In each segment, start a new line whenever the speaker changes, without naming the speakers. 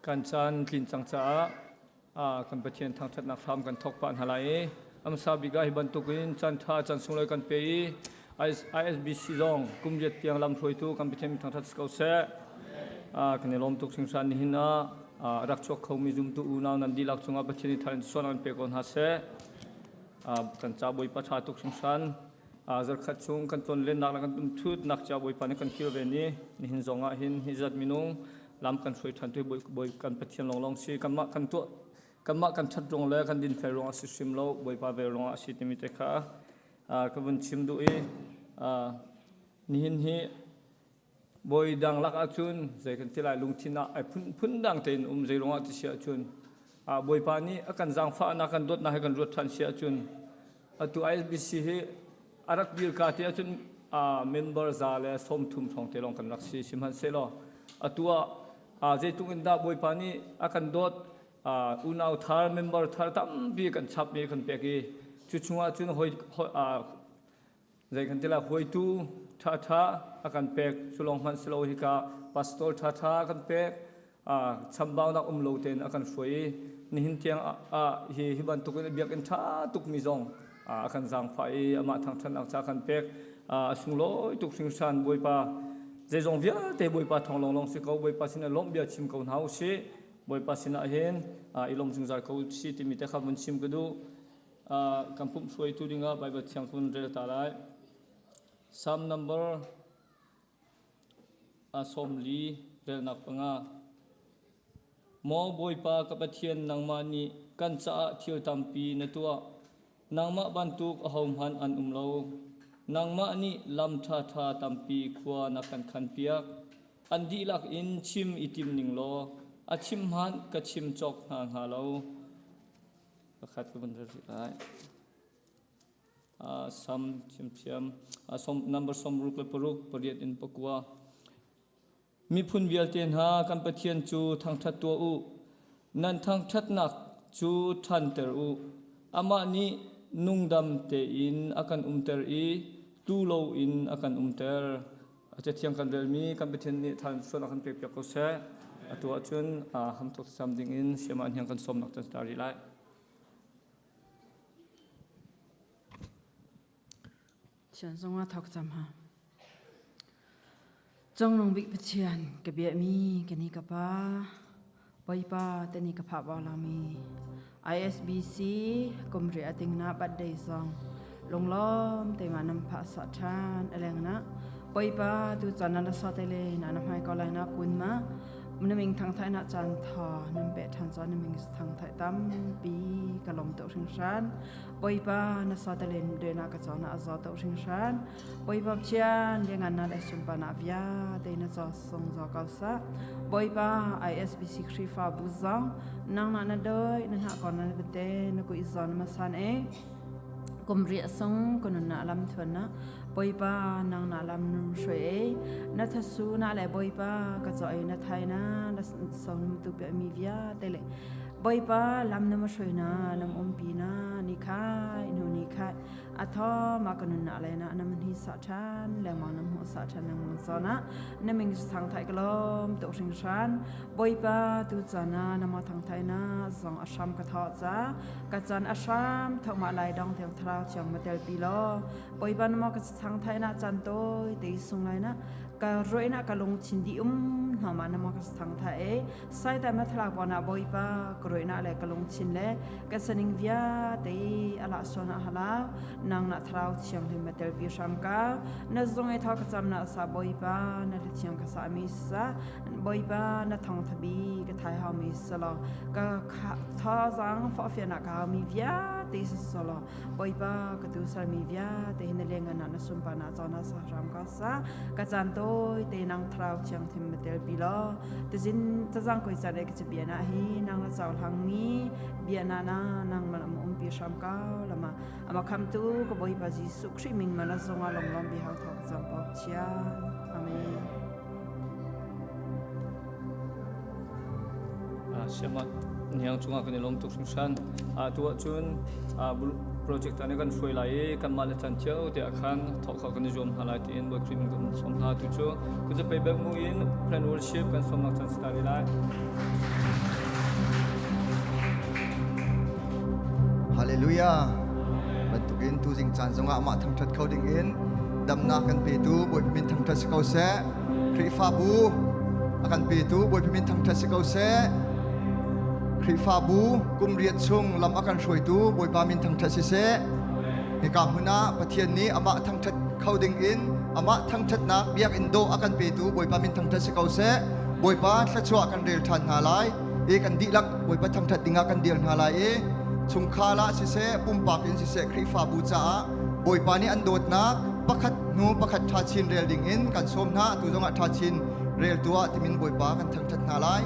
Kan caan tlin cang caah kan Pathian thangṭhatnak hram kan thawk pah hna lai i amsa bik ah hi bantukin caan ṭha caan sunglawi kan pe i ISBC zong kum riat tiang lamhruaitu kan Pathian thangṭhat si ko seh. Kan i lawm tuk hringhran nihin ah rak chuak khomi zumtu unau nan dihlak cungah Pathian nih thar in sual an pe ko hna seh. Kan ca Bawipa ṭha tuk hringhran. Zarkhat chung kan tlonlennak le kan umthutnak cia Bawipa nih kan kilven i nihin zong ah hin hi zat minung lam kan hruai ṭhan tu Bawi kan Pathian lawnglawng si. Kanmah kan tuah kanmah kan ṭhat ruang le kan dinfel ruang a si hrim lo Bawipa vel ruang ah a si timi te kha ka vun chim duh i nihin hi Bawi dang lak ahcun zei kan ti lai lungthin ah ai phun dang tein um zei ruangah ti si ahcun Bawipa nih a kan zaangfahnak kan dawtnak he kan ruat ṭhan si ahcun atu ISBC hi a rak dir ka ti ahcun member za le 30 hrawng te lawng kan rak si. Sihmanhsehlaw atu ah zeitluk in dah Bawipa nih a kan dawt, unau thar member thar tampi kan chap i kan pek i cu chungah cun hawi zei kan ti lai, hruaitu ṭhaṭha a kan pek. Cu lawng hmanh si lo, hika pastor ṭhaṭha a kan pek, chambaunak um lo tein a kan hruai i nihin tiang ah hi hi bantukin biakinn ṭha tukmi zong a kan zaangfah i amah thangṭhatnak ca kan pek. A sunglawi tuk hringhran. Bawipa zeizong vialte Bawipa thawng lawnglawng si ko. Bawipa sinah lawmh bia chim ko hna u sih. Bawipa sinah hin i lawm zungzal ko si timi te kha vun chim ka duh. Kan pumh hruaitu dingah Baibal Thiang kun rel ta lai. Psalm number 40 relnak 5. Maw Bawipa ka Pathian, nangmah nih kan caah thil tampi na tuah. Nangmah bantuk ahohmanh an um lo. Nangmah nih lam ṭhaṭha tampi khua na kan khanpiak. An dihlak in chim i tim ning law a chim hmanh ka chim cawk hna hnga lo. Pakhat ka vun rel rih lai. Sam thiamthiam number 66 8 in 9. Miphun vialte hna, kan Pathian cu thangṭhat tuah u. Nan thangṭhatnak cu ṭhanter u. Amah nih nungdam tein a kan umter i tu loin a kan umter. A cathiang kan relmi kan Pathian nih than sual a kan pekpiak ko seh. Atu ahcun hamthok sam dingin siamah hniang kan sawmnak can ta rih lai.
Thian zong ah thok cam ha. Conglung bik Pathian ka biami ka ni ka pa Bawipa tani ka pha ba lami ISBC kumri ating na birthday zong lunglawm te ma nam pha sa than aleng na Bawipa tu chan na sa te le na na hmai ko lai na kun ma na ming thang thai na chan tha nam pe than chan na ming thang thai tam pi ka lom to hring hran Bawipa na sa te le de na ka chaw na azo to hring hran Bawipa Pathian liangan na le sunparnak vialte na caw sung zo ko sah. Bawipa ISBC Khrihfabu zong nangmah na doi na hna kon na bete na kui zon ma san e kum ri asung kunun na lam thun na Bawipa nang na lam num shui e na thasu na le Bawipa ka chaw e na thai na na son tu pe mi viate le Bawipa lam na ma shui na nam um pi na ni khai nu ni khai A thaw ma ka nunnak le na na hi sa ṭhan lengmang na hmuh sa ṭhan lengmang zawn ah na ming thang thai ka lawm tuk hringhran. Bawipa tu caan ah na ma thang thai na zong a hram ka thawh ca ka caan a hram thok ma lai dong tiang thlarau thiang ma tel pi law Bawipa na ma ka thang thai na caan tawi te sung lai na ka roi na ka lungthin di um hna ma na ma ka thang thai e Sai ta ma thla ko na Bawipa ka roi na le ka lungthin le ka saning viate ala so na hala nang na tharau thianghlim ma tel pi hram ka na zong e tha ka cham na sa Bawipa na le thiang ka sa mi sa Bawipa na thong thabi ka thai hau mi sa lo ka tha zang fo fia na ka mi viate sa so lo Bawipa ka tu sar mi viate na le ngan na sumpa na cha na sa hram ka sa ka chan toi te nang tharau thiang thim ma tel pi lo tazin tazang koi chan e ka bia na hi nang la chaw hlang mi bia na na nang man am um pi hram ka lama ama kham tu ka Bawipa Jesuh Khrih min mana zonga long lom bi hau thok cham pok chia. Amen.
Siamat. Hniang cungah kan i lawm tuk hringhran. Tu ahcun project nih kan hruai lai i kanmah le can cio te ah khan thawk kho kan i zuam hna lai tiin Bawi Khrih min kan sawm hna. Tu cu kuzapei bek mu in plan worship kan sawmnak can si ta lai.
Hallelujah. Bantukin tuzing caan zongah amah thangṭhat kho dingin damnak kan petu Bawipa min thangṭhat si ko seh. Khrihfabu a kan petu Bawipa min thangṭhat si ko seh. Khrihfabu kum riat chung lam a kan hruaitu Bawipa min thangṭhat si seh. Hika hmun ah Pathian nih amah thangṭhat kho dingin amah thangṭhatnak biakinn dawh a kan petu Bawipa min thangṭhat si ko seh. Bawipa thluachuah kan rel ṭhan hna lai i kan dihlak Bawipa thangṭhat dingah kan dir hna lai i chungkhar ah siseh pumpak in siseh Khrihfabu caah Bawipa nih an dawtnak pakhat hnu pakhat ṭha chin rel ding in kan sawm hna. Atu zongah ṭha chin rel tuah timin Bawipa kan thangṭhat hna lai.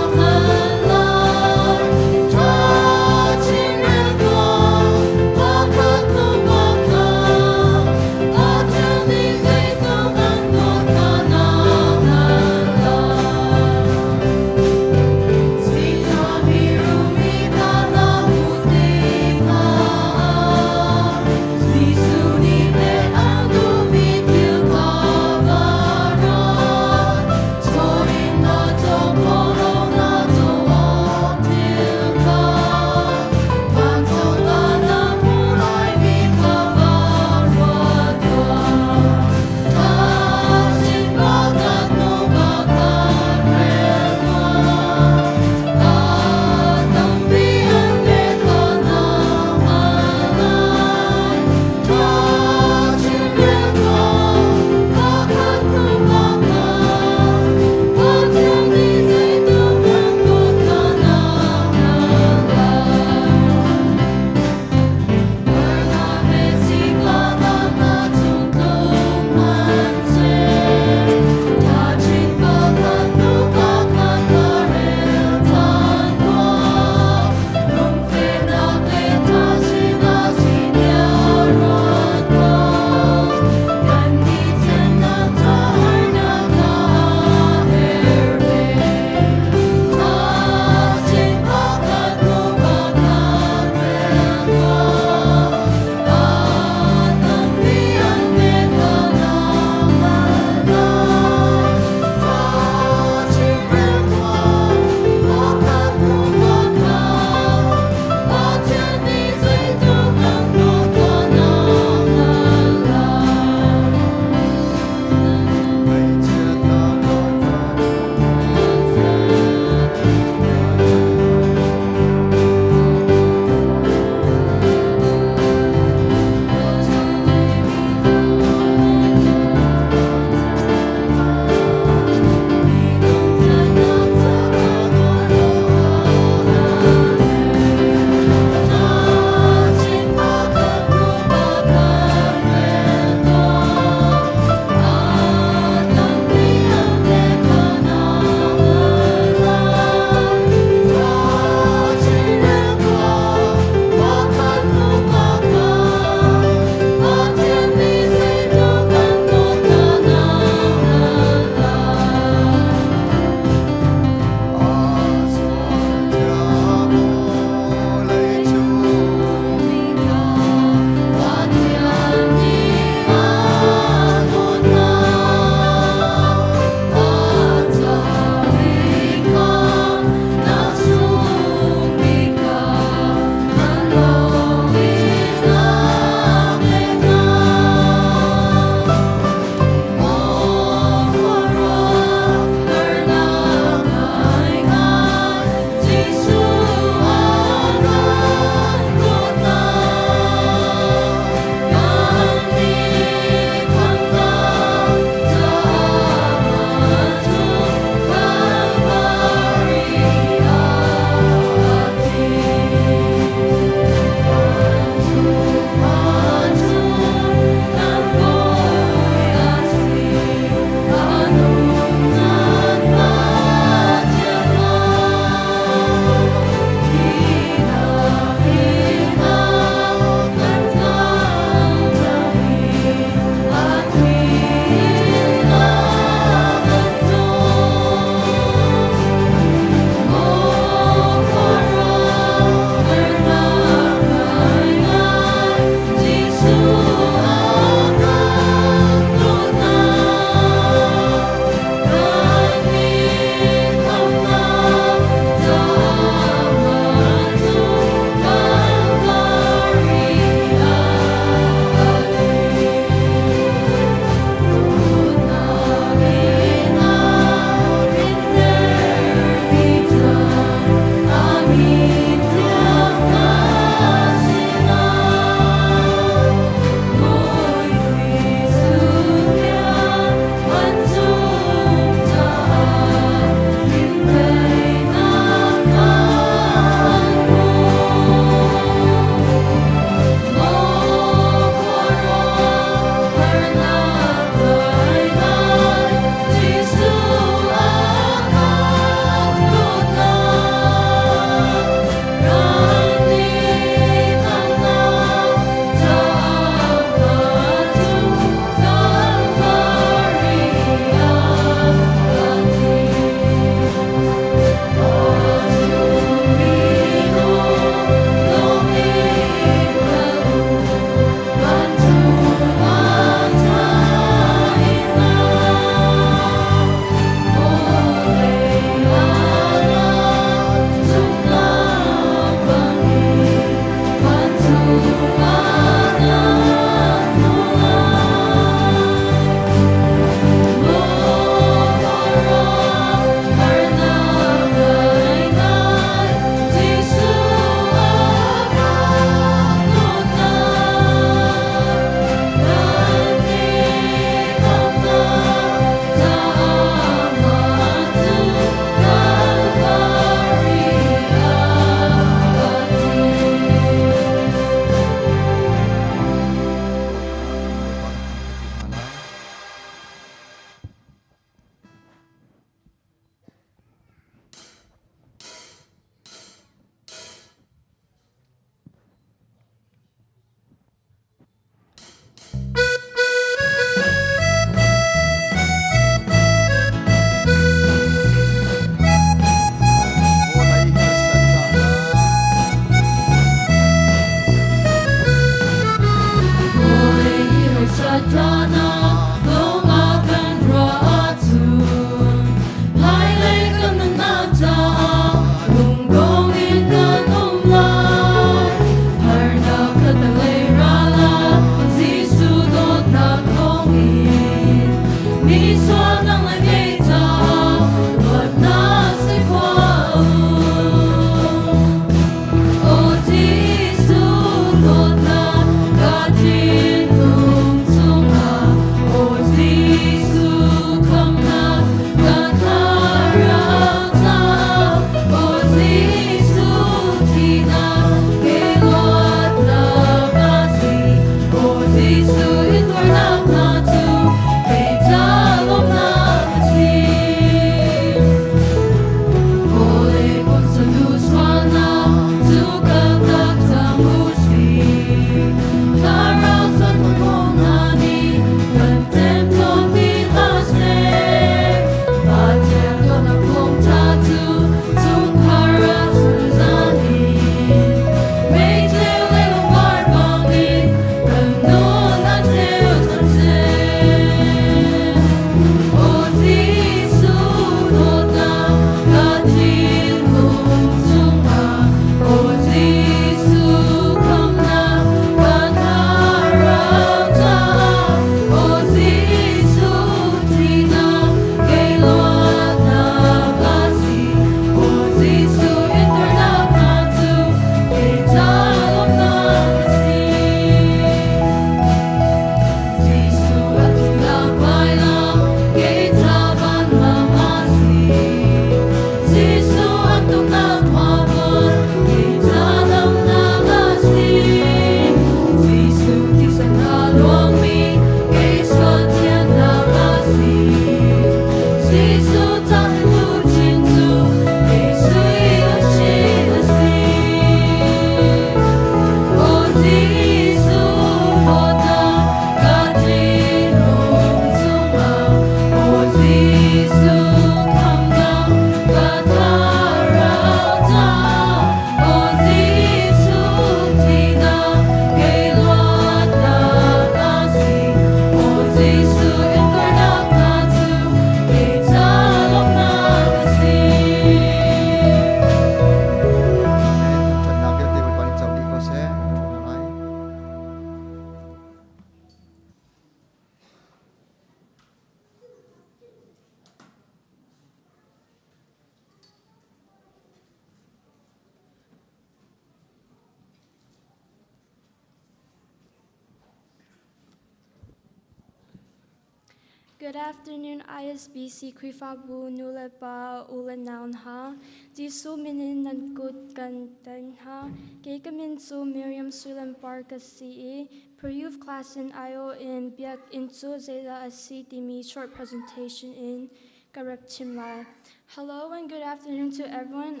Good afternoon, ISBC Khrihfabu nulepa u le nau hna. Jesuh min in nan kut kan tan hna. Kei ka min cu Miriam Sulan Park ka si i Pre-Youth class in IO in Biakinn cu zeidah a si timi short presentation in ka rak chim lai. Hello and good afternoon to everyone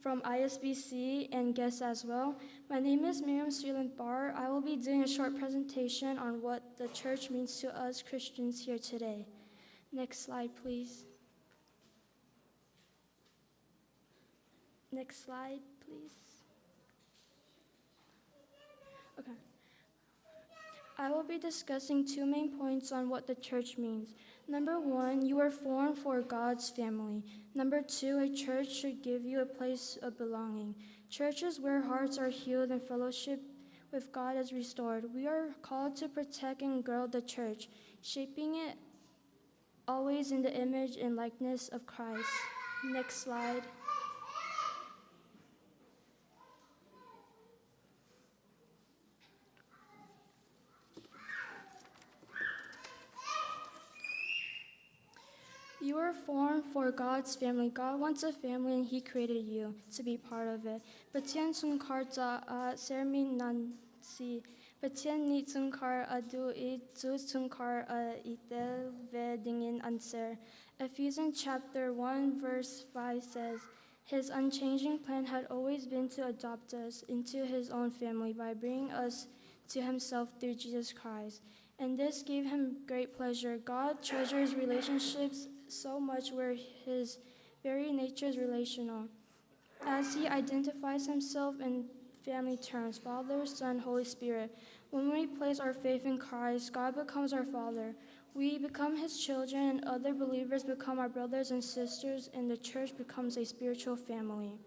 from ISBC and guests as well. My name is Miriam Sulan Barr. I will be doing a short presentation on what the church means to us Christians here today. Next slide, please. Next slide, please. Okay. I will be discussing two main points on what the church means. Number one, you are formed for God's family. Number two, a church should give you a place of belonging. Church is where hearts are healed and fellowship with God is restored. We are called to protect and grow the church, shaping it always in the image and likeness of Christ. Next slide. You are formed for God's family. God wants a family and He created you to be part of it. Pathian chungkhar caah sermi nan si. Pathian nih chungkhar a duh i cu chungkhar a i tel ve dingin an ser. Ephesians chapter 1 verse 5 says, His unchanging plan had always been to adopt us into his own family by bringing us to himself through Jesus Christ. And this gave him great pleasure. God treasures relationships so much where his very nature is relational. As he identifies himself in family terms Father, Son, Holy Spirit. When we place our faith in Christ, God becomes our Father. We become his children, and other believers become our brothers and sisters, and the church becomes a spiritual family.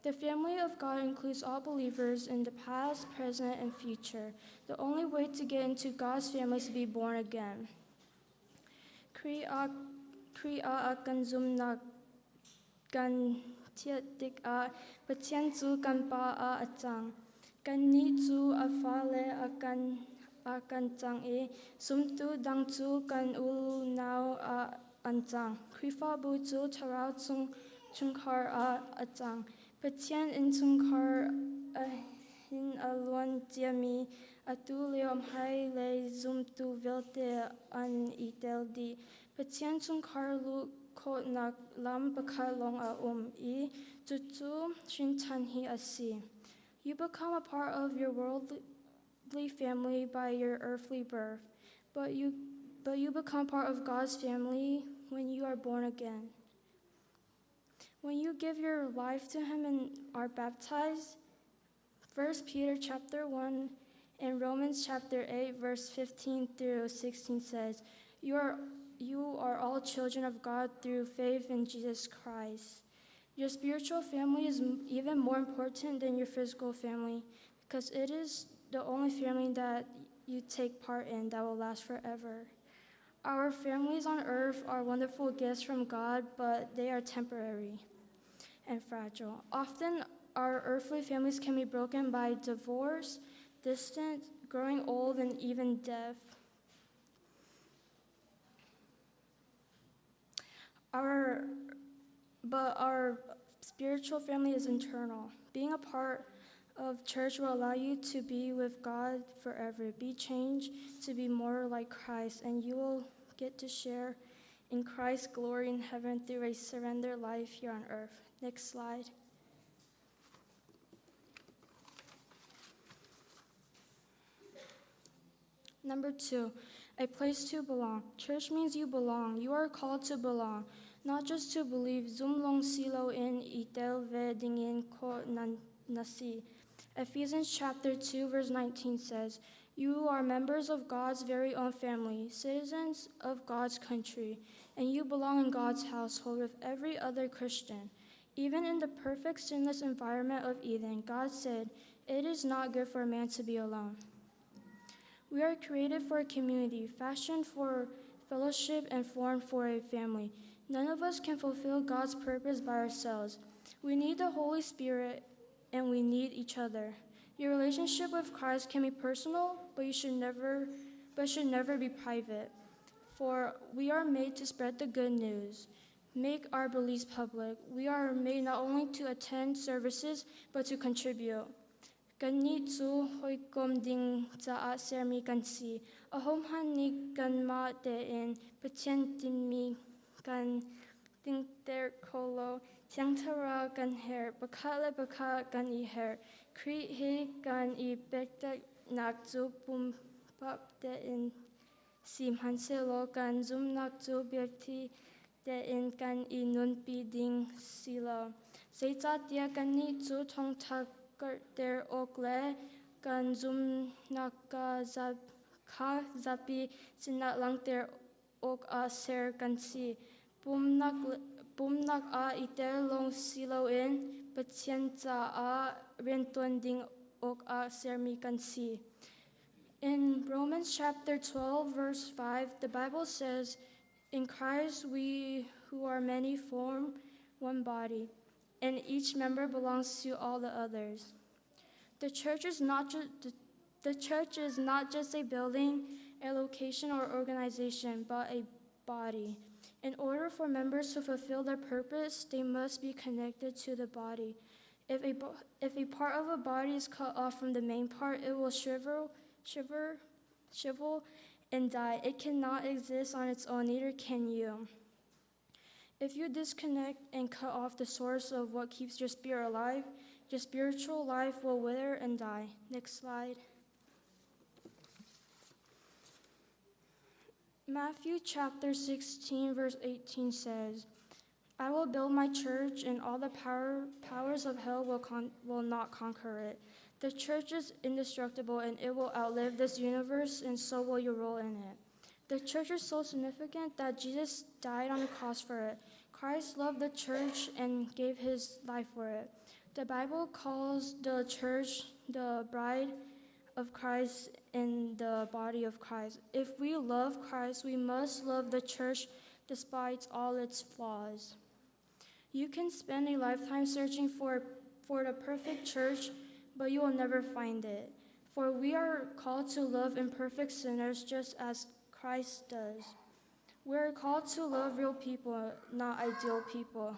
The family of God includes all believers in the past, present, and future. The only way to get into God's family is to be born again. Khrih ah Khrih ah a kan zumhnak kan thiah tikah Pathian cu kan Pa ah a cang. Kannih cu a fale a kan a kan cang i zumtu dang cu kan unau ah an cang. Khrihfabu cu thlarau chung chungkhar ah a cang. Pathian innchungkhar a hin a luan ciami atu lio hmailei zumtu vialte an i tel dih. Pathian chungkhar luh khawhnak lam pakhat lawng a um i cucu hrinṭhan hi a si. You become a part of your worldly family by your earthly birth, but you, but you become part of God's family when you are born again. When you give your life to him and are baptized, 1 Peter chapter 1 and Romans chapter 8 verse 15 through 16 says, "You are you are all children of God through faith in Jesus Christ." Your spiritual family is even more important than your physical family because it is the only family that you take part in that will last forever. Our families on earth are wonderful gifts from God, but they are temporary and fragile. Often, our earthly families can be broken by divorce, distance, growing old, and even death. Our, but our spiritual family is internal. Being a part of church will allow you to be with God forever, be changed to be more like Christ, and you will get to share in Christ's glory in heaven through a surrender life here on earth. Next slide. Number two, a place to belong. Church means you belong. You are called to belong, not just to believe. Zum lawng silo in i tel ve dingin kawh nan na si. Ephesians chapter 2 verse 19 says, "You are members of God's very own family, citizens of God's country, and you belong in God's household with every other Christian." Even in the perfect sinless environment of Eden, God said, "It is not good for a man to be alone." We are created for a community, fashioned for fellowship, and formed for a family. None of us can fulfill God's purpose by ourselves. We need the Holy Spirit and we need each other. Your relationship with Christ can be personal, but you should never but should never be private. For we are made to spread the good news, make our beliefs public. We are made not only to attend services, but to contribute. Kannih cu hawikom ding caah sermi kan si. Ahohmanh nih kanmah tein Pathian tinhmi kan tingter kho lo. Thiang Thlarau kan herh, pakhat le pakhat kan i herh. Khrih he kan i pehtlaihnak cu pumpak tein Sihmanhsehlaw kan zumhnak cu biathli tein kan i nunpi ding si lo. Zeicahtiah kannih cu thawngṭha karhter awk le kan zumhnak kha zapi sinah langhter awkah ser kan si. Pumnak ah i tel lawng si loin Pathian caah rianṭuan ding awkah sermi kan si. In Romans chapter 12, verse 5, the Bible says, In Christ we who are many form one body, and each member belongs to all the others. The church is not ju- the church is not just a building, a location, or organization, but a body. In order for members to fulfill their purpose, they must be connected to the body. If a part of a body is cut off from the main part, it will shiver, shiver, shrivel, and die. It cannot exist on its own, neither can you. If you disconnect and cut off the source of what keeps your spirit alive, your spiritual life will wither and die. Next slide. Matthew chapter 16, verse 18 says, I will build my church, and all the powers of hell will not conquer it. The church is indestructible, and it will outlive this universe, and so will your role in it. The church is so significant that Jesus died on the cross for it. Christ loved the church and gave his life for it. The Bible calls the church the bride of Christ and the body of Christ. If we love Christ, we must love the church despite all its flaws. You can spend a lifetime searching for the perfect church, but you will never find it. For we are called to love imperfect sinners just as Christ does. We are called to love real people, not ideal people.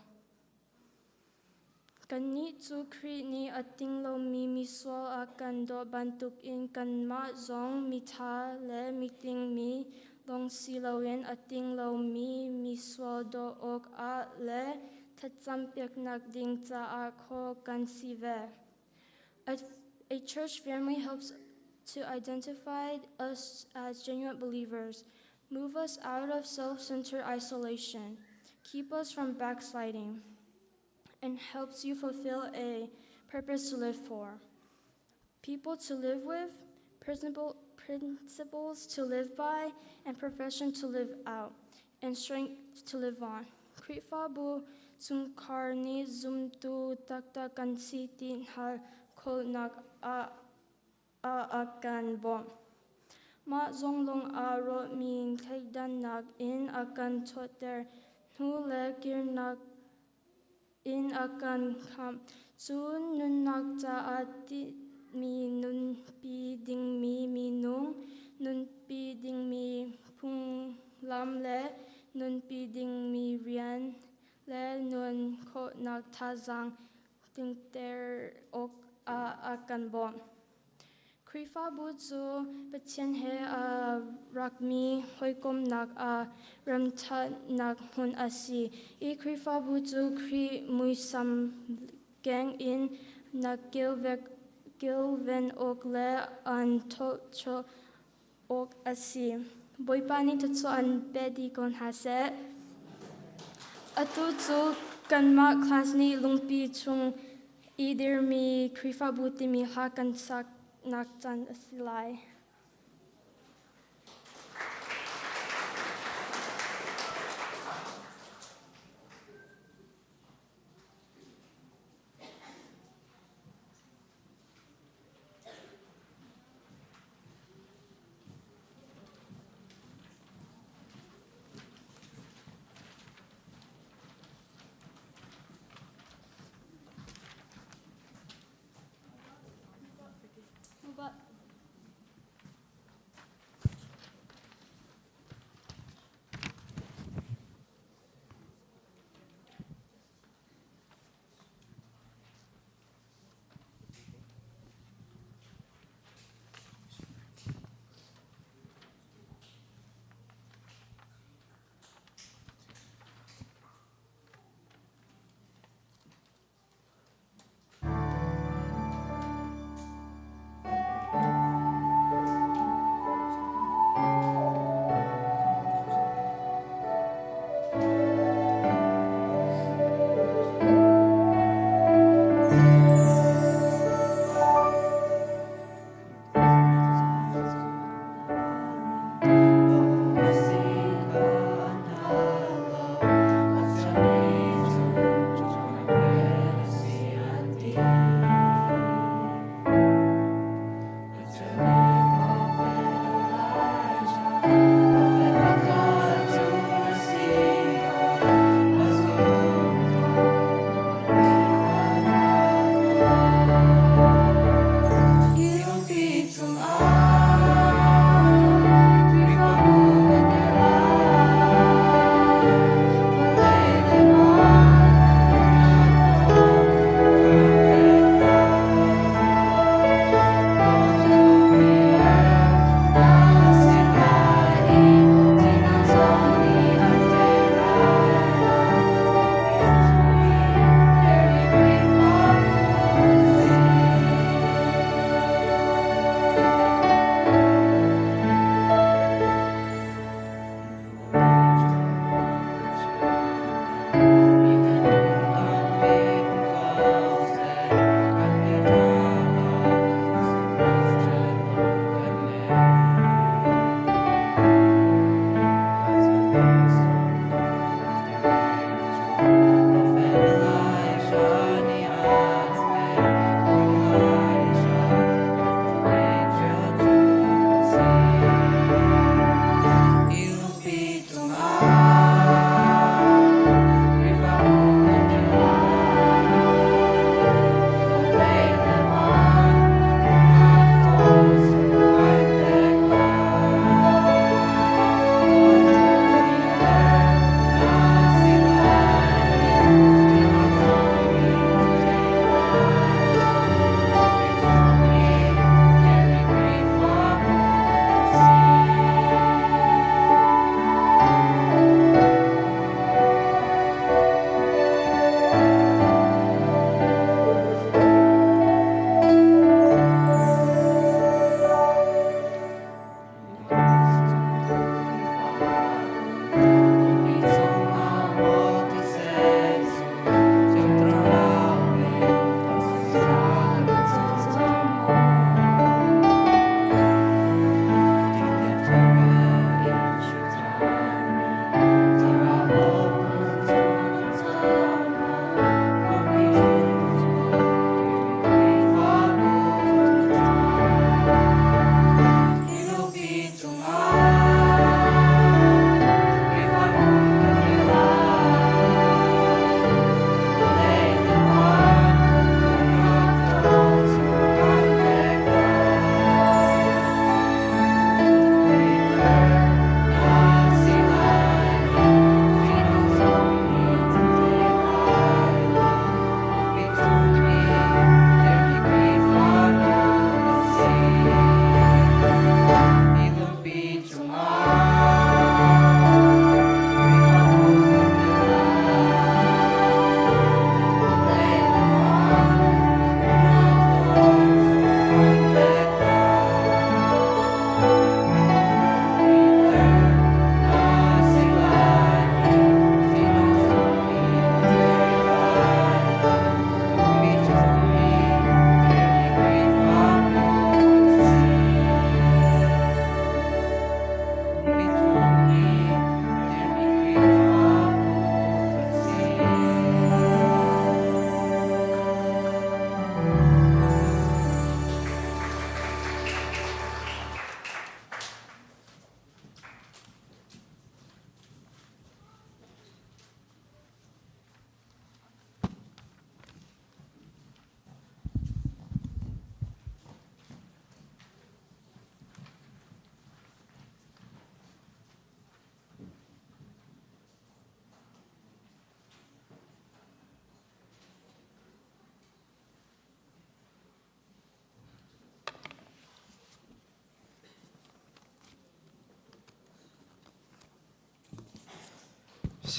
Kannih cu Khrih nih a tling lomi misual a kan dawt bantukin kanmah zong miṭha le mitlingmi lawng si loin a tling lomi misual dawt awkah le thlacampiaknak ding caah kawh kan si ve. A church family helps to identify us as genuine believers, move us out of self-centered isolation, keep us from backsliding, and helps you fulfill a purpose to live for. People to live with, principles to live by, and profession to live out, and strength to live on. Khrihfabu chungkhar nih zumtu taktak kan si ti hngalh khawhnak ah a kan bawmh. Mah zawn lawng aa ruatmi thleidannak in a kan chuahter hnu le kirnak in a kan khamh. Cun nunnak caah tinhmi nunpi dingmi minung, nunpi dingmi phunglam le nunpi dingmi rian le nun khawhnak thazaang tlinter awk ah a kan bawmh. Khrihfabu cu Pathian he aa rakmi hawikomhnak ah remṭhatnak hmun a si i Khrihfabu cu Khrih muisam keng in na kilven awk le an thawchuah awk a si. Bawipa nih thluachuah an pe dih ko hna seh. Atu cu kanmah class nih lungpi chung i dirmi Khrihfabu timi hla kan saknak caan a si lai. Move up.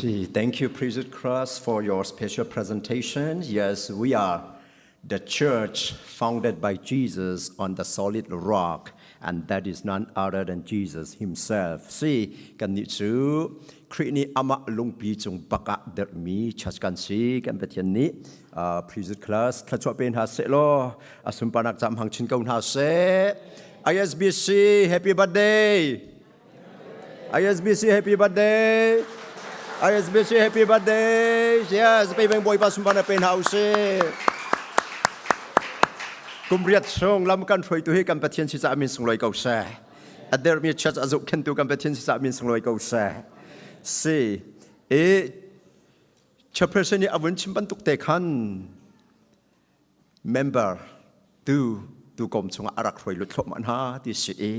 See, thank you, President Cross, for your special presentation. Yes, we are the church founded by Jesus on the solid rock, and that is none other than Jesus himself. See, kan nih cu Khrih nih amah lungpi cung bak ah derhmi church kan si. Kan Pathian nih President Class thluachuah pe hna seh law a sunparnak cam hang chin ko hna seh. ISBC, happy birthday! ISBC happy birthday! ISBC happy birthday! Yes, pe beng Bawipa sunparnak pe hna usih. Kum riat chung lam kan hruaitu hi kan Pathian si caah min sunglawi ko seh. A dermi church a zohkhentu kan Pathian si caah min sunglawi ko seh. Si, e chairperson nih a vun chim bantuk te khan Member tu tukom chungah a rak hruai lut thluahmah hna ti si i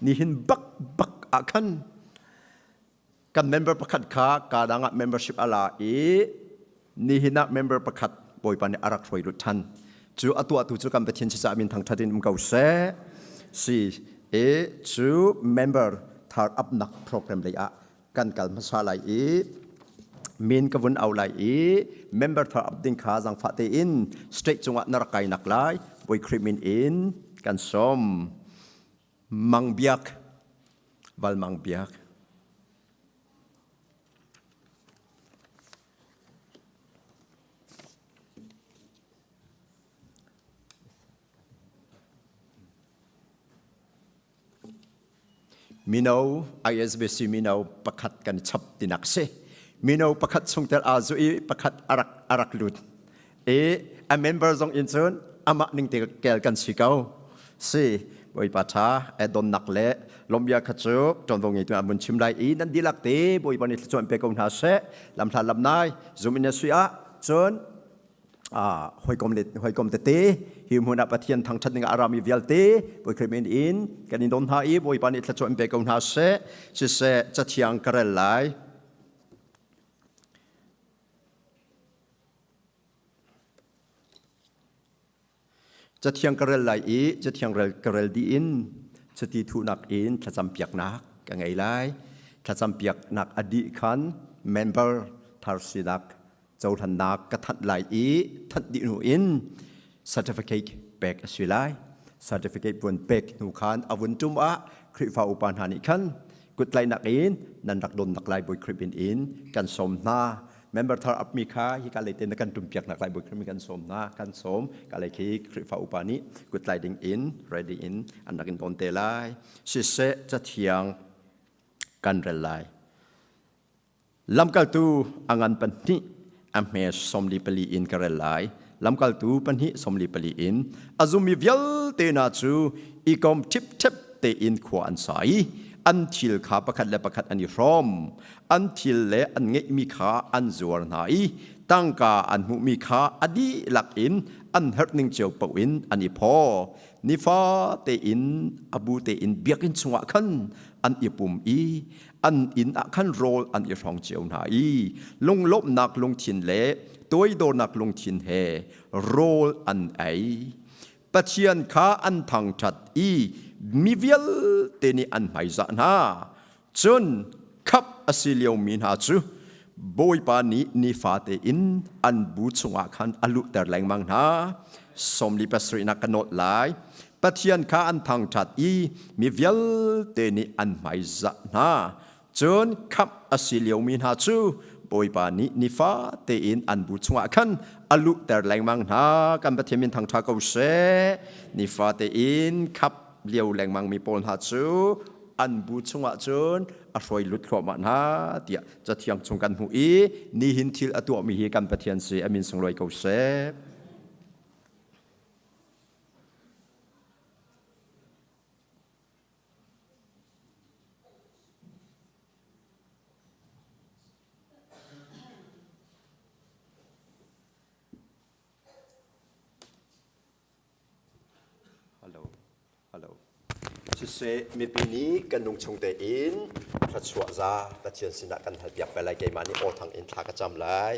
nihin bak bak ah khan kan member pakhat kha ka dang ah membership a la i nihin ah member pakhat Bawipa nih a rak hruai lut than. Cu a tuahtu cu kan Pathian si caah min thangthat in um ko seh. Si e cu member thar upnak program lei ah kan kal hmasa lai i min ka vun au lai i member thar up ding kha zangfah tein state cungah na rak kai nak lai Bawi Khrih min in kan sawm. Mang Biak Val Mang Biak. Mino ISBC mino pakhat kan chap tinak si. Mino pakhat chungtel aa zu i pakhat arak arak lut. I a member zong in cun amah ning te kel kan si ko. Si Bawipa tha donnak le lawmhbia kha cu ṭuanvo ngeitu ah mun chim lai i nan dihlak te Bawipa nih thluachuah in pe ko hna seh. Lamhla lamnai zum in na sui ah cun hawikom le hawikom tete hi hmun ah Pathian thangṭhat ning ah a rami vialte Bawi Khrih min in kan in don hna i Bawipa nih thluachuah in pe ko hna seh. Siseh cathiang ka rel lai. Cathiang ka rel lai i cathiang rel ka rel dih in chiti thuhnak in thlacam piaknak ka ngei lai. Thlacam piaknak a dih khan member thar sinak cohlannak ka thanh lai i thanh dih hnu in certificate pek a si lai. Certificate vun pek hnu khan a vun tum ah Khrihfa upa hna nih khan kuttlaihnak in nan rak donnak lai Bawi Khrih min in kan sawm hna. Member thar apmi kha hika lei te na kan tumpiak nak lai Bawi Khrih min kan sawm hna. Kan sawm ka lei khi Khrihfa upa nih kuttlai ding in ready in an rak in don te lai. Siseh cathiang kan rel lai. Lamkaltu a ngan pahnih a hme 44 in ka rel lai. Lamkaltu pahnih 44 in a zummi vialte hna cu i kom ṭhipṭhep tein khua an sa i an thil kha pakhat le pakhat an i hrawm. An thil le an ngeihmi kha an zuar hna i tangka an hmuhmi kha a dihlak in an herh ning cio paoh in an i phaw. Nifa tein a bu tein biakinn chungah khan an i pum i an inn ah khan rawl an i hrawng cio hna i lunglawmhnak lungthin le toidornak lungthin he rawl an ei. Pathian kha an thangṭhat i mi vialte nih an hmaizah hna. Cun khap a si liomi hna cu Bawipa nih nifate in an bu chungah khan a luhter lengmang hna. 47nak ka nolh lai. Pathian kha an thangṭhat i mi vialte nih an hmaizah hna. Cun khamh a si liomi hna cu Bawipa nih nifate in an bu chungah khan a luhter lengmang hna. Kan Pathian min thangṭha ko seh. Nifate in khap lio lengmang mi pawl hna cu an bu chungah cun a hruai lut thluahmah hna tiah cathiang chung kan hmuh i nihin thil a tuahmi hi kan Pathian si a min sunglawi ko seh. Hello. Hello. Siseh, mipi nih kan lungchung tein thluachuah za Pathian sinah kan halpiak ve lai. Keimah nih aw thang in thla ka cam lai.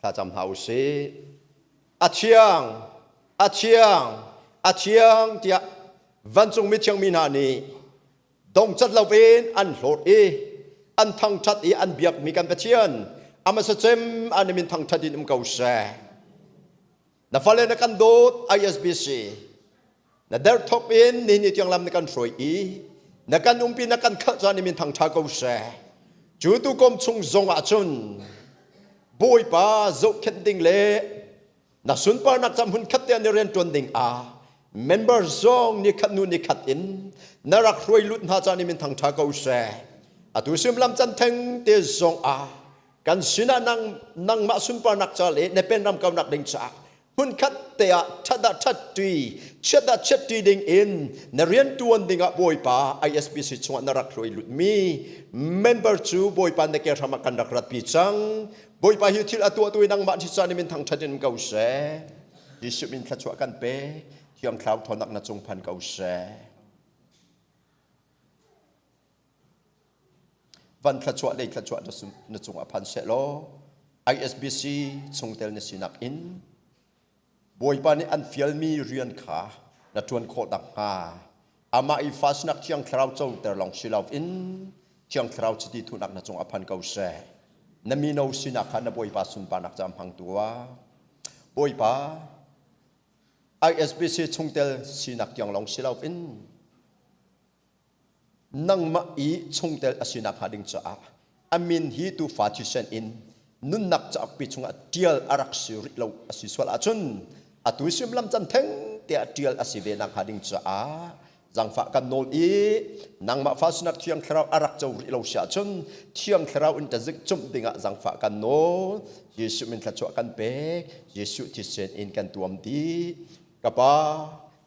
Thla cam hna u sih. A thiang, a thiang, a thiang tiah vancung mithiang mi hna nih dongcat loin an hlawt i an thangṭhat i an biakmi kan Pathian. Amasa cem an min thangthat in um ko seh. Na fale na kan dawt ISBC. Na der thok in ni ni tiang lam na kan hruai i na kan umpi na kan khalh caan min thangtha ko seh. Cu tu kom chung zong ah cun Bawipa zohkhenh ding le na sunparnak cam hun khat te an i rian tuan ding ah member zong ni khat nu ni khat in na rak hruai lut hna caan min thangtha ko seh. Atu sim lam can theng te zong ah kan sinah nang nangmah sunparnak ca le na penram kaunak ding caah hmunkhat te ah ṭhat ah ṭhat ṭi chiat ah chiat ṭi ding in na rian ṭuan ding ah Bawipa ISBC chungah na rak hruai lutmi member cu Bawipa na ke hram ah kan rak ratpi cang. Bawipa hi thil a tuahtu i nangmah thi caan in thangṭhat in ko seh. Jesuh min thluachuah kan pek. Thiang Thlarau thawnnak na cung phan ko seh. Van thluachuah lei thluachuah na cungah phan seh law ISBC chungtel na sinak in Bawipa nih an fialmi rian kha na ṭuan khawh nakhnga amah i fa sinak Thiang Thlarau coter lawng si loin Thiang Thlarau chiti thuhnak na cungah phan ko seh. Na mino sinak kha na Bawipa sunparnak caah hmang tuah. Bawipa, ISBC chungtel sinak tiang lawng si loin Nangmah i chungtel a si nakhnga ding caah a min hi tuufa thisen in nunnak cauk pi chungah ṭial a rak si rih lo a si sual ahcun atu sim lam can theng tiah ṭial a si ve nakhnga ding caah zangfah kan nawl i nangmah fa sinak Thiang Thlarau a rak co rih lo si ahcun Thiang Thlarau in tazik cumh dingah zangfah kan nawl. Jesuh min thluachuah kan pek. Jesuh thisen in kan tuam dih. Ka pa,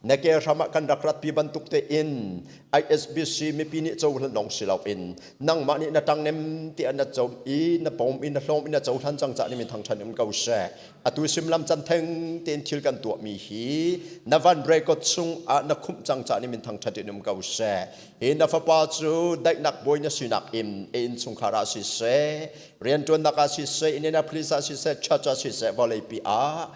na ke hram ah kan rak ratpi bantuk tein ISBC mipi nih cohlan lawng si loin nangmah nih na ṭangnem tiah na com i na pom i na hlawm i na cohlan cang cah nih min thangṭhan um ko seh. Atu simlam can theng tein thil kan tuahmi hi na van record chung ah na khumh cang cah nih min thangṭhat in um ko seh. Hi na fapa cu daihnak bawi na sinak in a innchungkhar ah siseh, rianṭuannak ah siseh, Indianapolis ah siseh, church ah siseh, vawleipi ah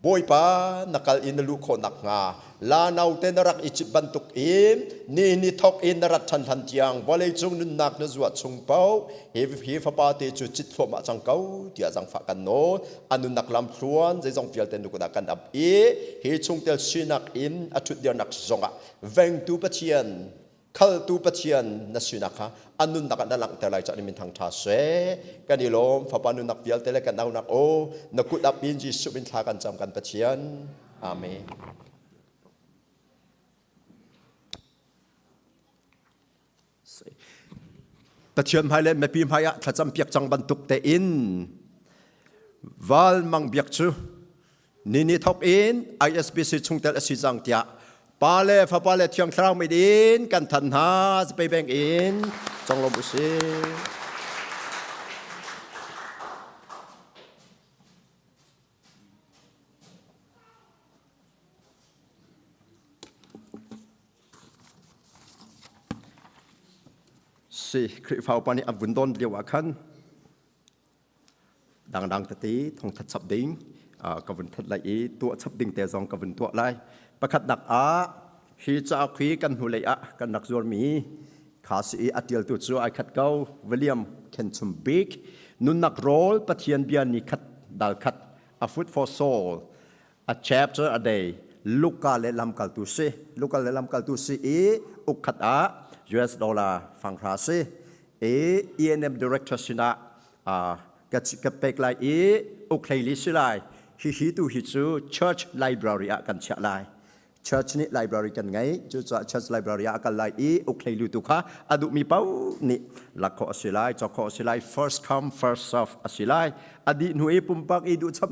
Bawipa na kal i na luh khawh nakhnga la naute na rak i cit bantuk in ni ni thawk in na rat ṭhan hlan tiang vawleicung nunnak na zuah chung paoh hi, hi fapa te cu cit thluahmah cang ko tiah zangfah kan nawl. A nunnak lamthluan zeizong vialte nu kut ah kan ap i hi chungtel sinak in a ṭhutdirnak zongah vengtu Pathian khaltu Pathian na sinak kha a nunnak ah na langhter lai caah min thang ṭha seh. Kan i lawm Fapa nunnak vialte le kan aunak aw na kut ap in Jesuh min thla kan cam kan Pathian. Amen. Pathian hmai le mipi hmai ah thlacam piak cang bantuk tein val mang biak cu Ni ni thok in ISBC chungtel a si cang tiah Pa le Fapa le Thiang Thlarau mit in kan thanh hna zapei beng in conglawmh u sih. Si Khrihfa upa nih a vun don lio ah khan Dangdang tete thongthat chap ding ka vun that lai i tuah chap ding te zong ka vun tuah lai. Pakhatnak ah hi cauk hi kan hnulei ah kan rak zuarmi kha si i a tialtu cu ai khat ko William Khenchum Bik Nunnak Rawl Pathian Bia Ni Khat Dal Khat A Food for Soul A Chapter a Day Luka le lamkaltu si Luka le lamkaltu si i ukkhat ah US dollar fanghra si i ENM director sinah ka pek lai i uk hleili si lai. Hihi tu hi cu church library ah kan chiah lai. Church nih library kan ngei. Cucaah church library ah a kal lai i uk hleilu tu kha a duhmi paoh nih lak khawh a si lai, cawk khawh a si lai. First come first serve a si lai. A dih hnu i pumpak i duhcham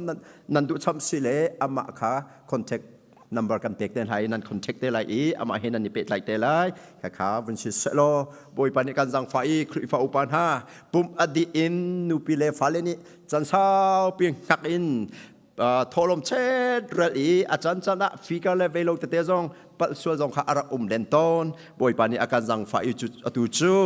nan duhcham si le amah kha contact number kan pek te hna i nan contact te lai i amah he nan i pehtlaih te lai. Khakha vun si sehlaw Bawipa nih kan zaangfah i Khrihfa upa hna pum a dih in nupi le fale nih can saupi hngak in thawhlawm chet rel i a can can ah fikar le velo tete zong palh sual zong kha a rak um len tawn. Bawipa nih a kan zaangfah i atu cu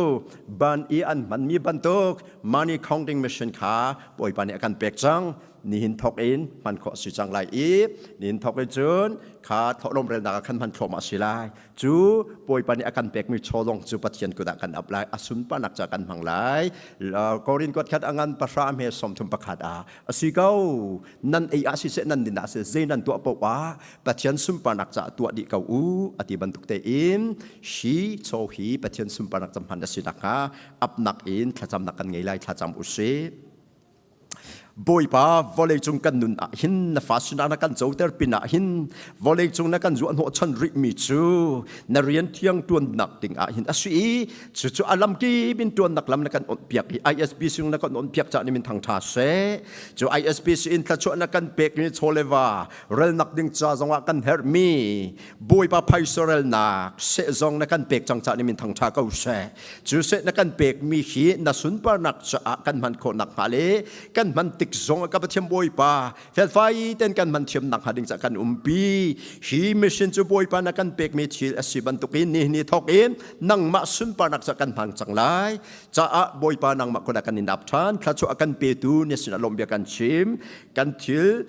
ban i an hmanmi bantuk money counting machine kha Bawipa nih a kan pek cang. Nihin thok in hman khawh si cang lai i nihin thok in cun kha thawhlawm relnak ah khan hman thluahmah si lai. Cu Bawipa nih a kan pekmi chaw zong cu Pathian kut ah kan ap lai. A sunparnak ca kan hmang lai. Korin kuat khat a ngan pahra hme 31 ah a si ko. Nan ei ah siseh nan din ah siseh zei nan tuah paoh ah Pathian sunparnak caah tuah dih ko u a ti bantuk tein hi chaw hi Pathian sunparnak ca hman a si nakhnga apnak in thlacamnak kan ngei lai thlacam u sih. Bawipa vawleicung kan nun ah hin na fa sinah na kan coter pin ah hin vawleicung na kan zuahhnawh chan rih mi cu na rian thiang tuannak ding ah hin a si i cucu a lam kip in tuannak lam na kan on piak i ISB sung na kan on piak cah ni min thang tha seh cu ISB si in thlachuah na kan pek mi chawleva relnak ding ca zongah kan herhmi Bawipa phaisa relnak sehzong na kan pek cang cah ni min thangṭha ko seh. Cu seh na kan pekmi hi na sunparnak caah kan hman khawh nakhnga le kan hman tik zong ka Pathian Bawipa felfai ten kan hman thiam nakhnga ding caah kan umpi. Hi mission cu Bawipa na kan pekmi thil a si bantukin ni ni thawk in nangmah sunparnak caah kan hmang cang lai. Caah Bawipa nangmah kun ah kan in ap ṭhan thluachuah kan petu na sinah lawmhbia kan chim. Kan thil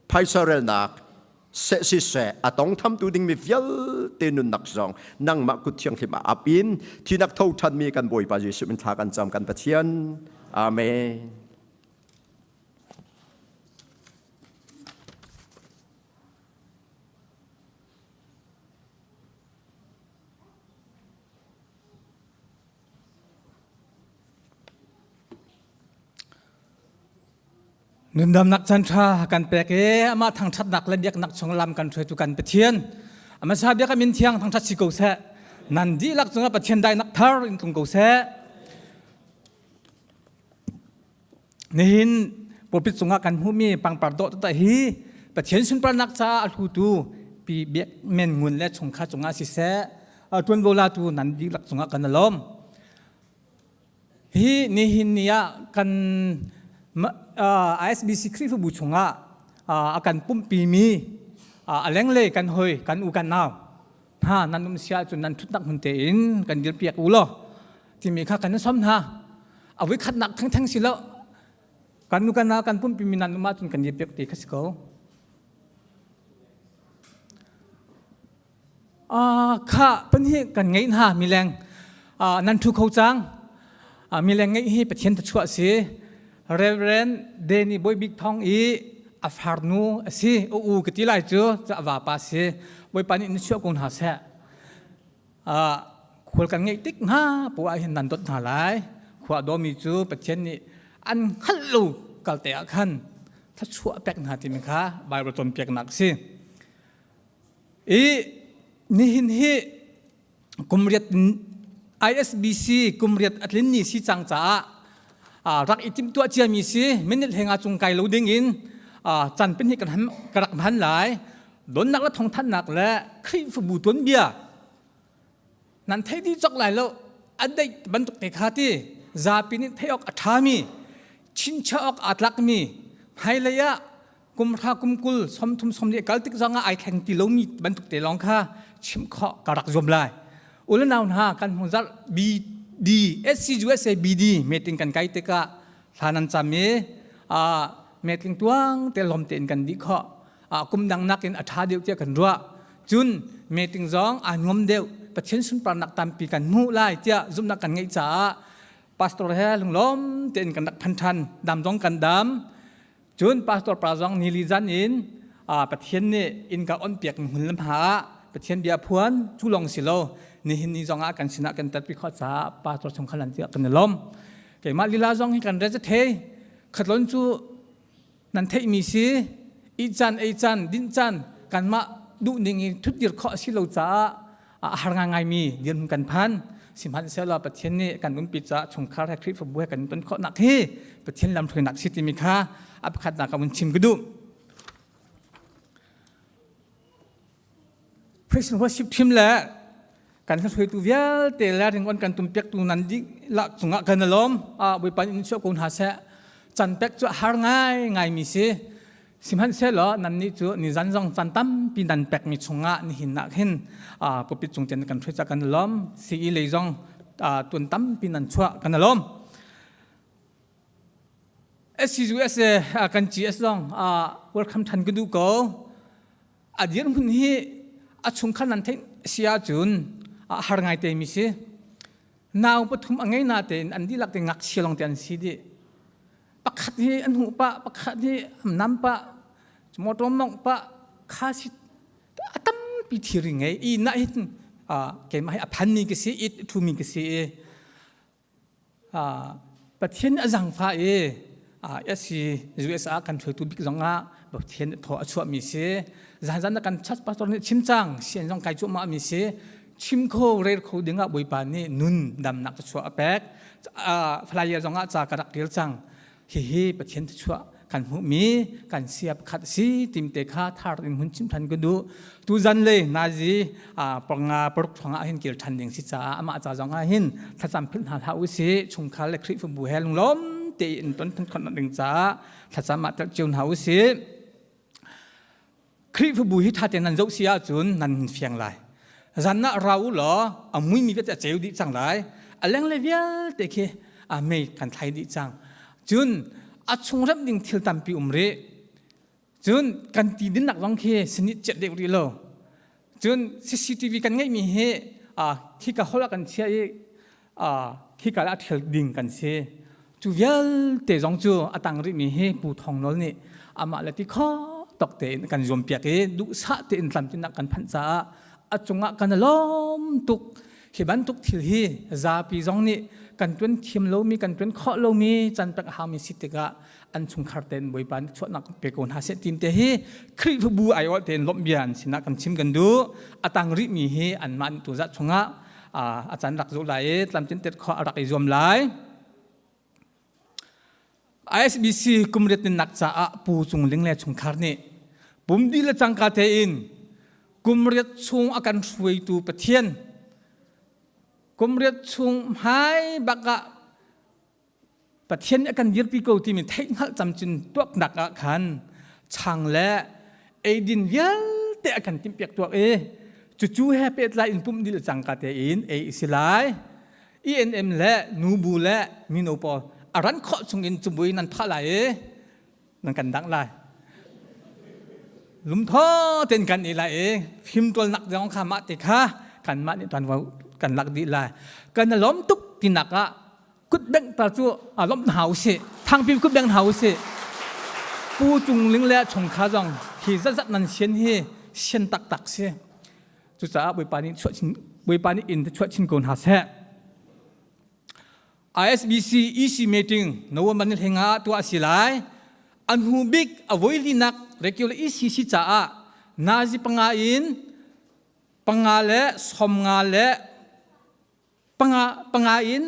phaisa relnak seh siseh a tongthamtu dingmi vialte nunnak zong nangmah kut thianghlim ah ap in thinak tho ṭhanmi kan Bawipa Jesuh min thla kan cam kan Pathian. Amen.
Nundamnak caan ṭha kan pek i amah thangṭhatnak le biaknak chung lam kan hruaitu kan Pathian amasa biak min thiang thangṭhat si ko seh. Nan dihlak cungah Pathian dainak thar in tlung ko seh. Nihin pulpit cungah kan hmuhmi pangpar dawh tata hi Pathian sunparnak caah a hlutu pi biak men ngun le chungkhar cungah siseh ṭuanvo latu nan dihlak cungah kan lawm. Hi nihin ni ah kan ISBC Khrihfabu chungah a kan pumhpimi a lenglei kan hoi kan u kan nau hna nan um sia ahcun nan thutnak hmun tein kan dirpiak u law timi kha kan som hna. A voi khatnak thengtheng si lo kan nu kan nau kan pumhpimi nan um ahcun kan dirpiak te kha si ko. Kha pahnih kan ngeih hna mileng nan ṭhu kho cang. Mileng ngeih hi Pathian thluachuah a si. Reverend Danny Bawi Bik Thawng i a farnu a si. U u ka ti lai cu a vapa a si. Bawipa nih na chuah ko hna seh. Khual kan ngeih tik hna poah hin nan dawt hna lai. Khua dawmi cu Pathian nih an hngalh lo kalte ah khan thluachuah pek hna timi kha Bible cawnpiaknak a si. I nihin hi kumriat ISBC kumriat a tlin ni si cang caah rak i timhtuah ciami si minute hlenga cung kai lo ding in can pahnih kan ka rak hman lai donnak le thawngthanhnak le Khrihfabu tuanbia nan thei dih cawk lai lo a deih bantuk te kha ti zapi nih theih awk a ṭhami chinchiah awk aa tlakmi hmailei ah kum hra kum kul 30 30 kal tik zong ah ai thleng ti lomi bantuk te lawng kha chim khawh ka rak zuam lai ule nau hna kan hmu zarh BD SCUSA BD meeting kan kai tikah thla nan cam i meeting tuang te lom tein kan dih khawh kum dang nakin a ṭha deuh tiah kan ruah cun meeting zong aa nuam deuh Pathian sunparnak tampi kan hmuh lai tiah zumhnak kan ngeih caah pastor he lunglawm tein kan rak phan ṭhan dam zong kan dam Cun pastor pa zong nili zan in Pathian nih innka onpiak hmun lam ha ah Pathian bia phuan cu lawng si lo nihin ni zong ah kan sinah kan telpi khawh caah pastor chung khalan tiah kan i lawm. Keimah lila zong hi kan re thei khatlon cu nan theihmi si i caan ei caan din caan kanmah duh ning in thutdir khawh a si lo caah a har ngaingaimi dirhmun kan phan sihmanhsehlaw Pathian nih kan umpi caah chungkhar he Khrihfabu he kan ton khawhnak hi Pathian lamhruainak si timi kha a pakhatnak ka vun chim ka duh. Christian worship team le kan hruaitu vialte le ringon kan tumpiaktu nan dihlak cungah kan lawm. Bawipa in chuah ko hna seh. Can pek cu a har ngai ngaimi si. Sihmanhsehlaw nannih cu nizan zong caan tampi nan pekmi chungah nihin ah khin pulpit cung tein kan ṭhui ca kan i lawm. CE lei zong tuan tampi nan chuah kan i lawm. SCUSA kan GS zong welcome than ka duh ko. A dirhmun hi a chungkhar nan theih si ahcun a har ngai te mi si. Nau pathum a ngei na tein an dihlak te ngakchia lawng te an si dih. Pakhat hi an huh pah, pakhat hi an nam pah, motor mongh pah, kha si a tampi thiri ngei. I na hin keimah hi a phanmi ka si, it thumi ka si i Pathian a zangfah i SC US ah kan hruaitu bik zong ah Pathian thaw a chuahmi si. Zanzan kan church pastor nih chim cang, sian zong kai cuahmah mi si. Chim kho rel kho ding ah Bawipa nih nun damnak ka chuah a pek. Flyer zong ah ca ka rak rel cang. Hihi Pathian thluachuah kan hmuhmi kan sia pakhat si timte kha thar in hun chim than ka duh. Tuzan le nazi panga paruk thong ah hin kil than ding si caah amah ca zong ah hin thlacam philh hna hlah u si chungkhar le Khrihfabu he lunglawm tein ton than khawh ding caah thlacam ah tel cio hna u si. Khrihfabu hi ṭha tein nan zoh si ahcun nan fiang lai. Zan ah ra u law a muimi vialte a ceu dih cang lai. A lenglei vialte khi a mei kan thlai dih cang. Cun a chung remh ding thil tampi um rih. Cun kan ti dinnak zong khi sinit ciat deuh rih lo. Cun CCTV kan ngeihmi hi khika hol ah kan chiah i khika ah ṭhial ding kan si. Cu vialte zong cu a tang rihmi hi Pu Thawng Nawl nih amah le ti kho tok tein kan zuampiak i duhsah tein tlamtlinnak kan phanh caah a cungah kan lawm tuk. Hi bantuk thil hi zapi zong nih kan ṭuan thiam lomi, kan ṭuan khawh lomi can pek a haumi si tikah an chungkhar tein Bawipa nih chuahnak pe ko hna seh tim te hi Khrihfabu aiawh tein lawmh bia an sinah kan chim kan duh. A tang rihmi hi anmah nih tuzah chungah a caan rak zoh lai i tlamtlin tet khawh a rak i zuam lai. ISBC kumriat nak caah Pu Cung Ling le chungkhar nih pum dih le cangka tein kumriat chung a kan hruaitu Pathian kumriat chung hmai bak ah Pathian nih a kan dirpi ko timi theihhngalh camcin tuaknak ah khan chang le eidin vialte a kan timhpiak tuak i cucu he pehtlai in pumh dil cangka tein ei a si lai. ENM le nubu le mino pawl a ran khawh chungin cubui nan phah lai i nan kan dangh lai. Lumtho tein kan i lai i fimtualnak zong kha mah te kha kanmah nih tuanvo kan lak dih lai. Kan i lawm tuk tinak ah kutbengh ta cu a lawmh hna usih thangpi kutbengh hna usih pu cung ling le chungkha zong hi zatzat nan sian hi sian taktak si cucaah bawipa nih chuah chin bawipa nih inn te chuah chin ko hna seh ISBC EC meeting November ni hlenga ah tuah a si lai a hnu bik a voilinak regular ECC caah nazi panga in panga le somnga le panga panga in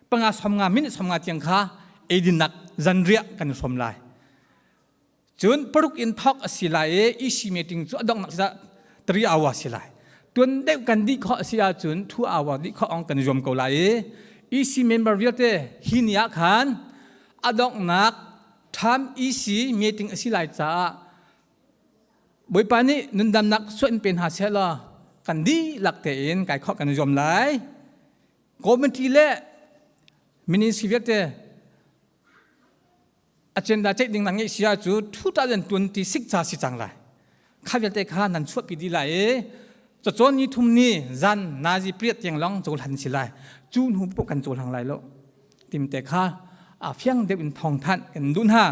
panga somnga minute somnga tiang kha eidinnak zanriah kan i hrawm lai cun paruk in thawk a si lai i EC meeting cu a donghnak si 3 hour si lai tuan deuh kan dih khawh a si ahcun 2 hour dih khawh ong kan zuam ko lai i EC member vialte hi ni ah khan a donghnak time EC meeting a si lai caah Bawipa nih nundamnak suah in pe hna seh law kan dihlak tein kai khawh kan i zuam lai. Committee le ministry vialte agenda ceih ding nan ngeih si ah cu 2026 ca si cang lai. Kha vialte kha nan chuahpi dih lai i cacawn ni thum ni zan nazi priat tiang long cohlan si lai. Cu hnu poh kan cohlang lai lo. Timte kha a fiang deuh in thawng thanh kan duh hna.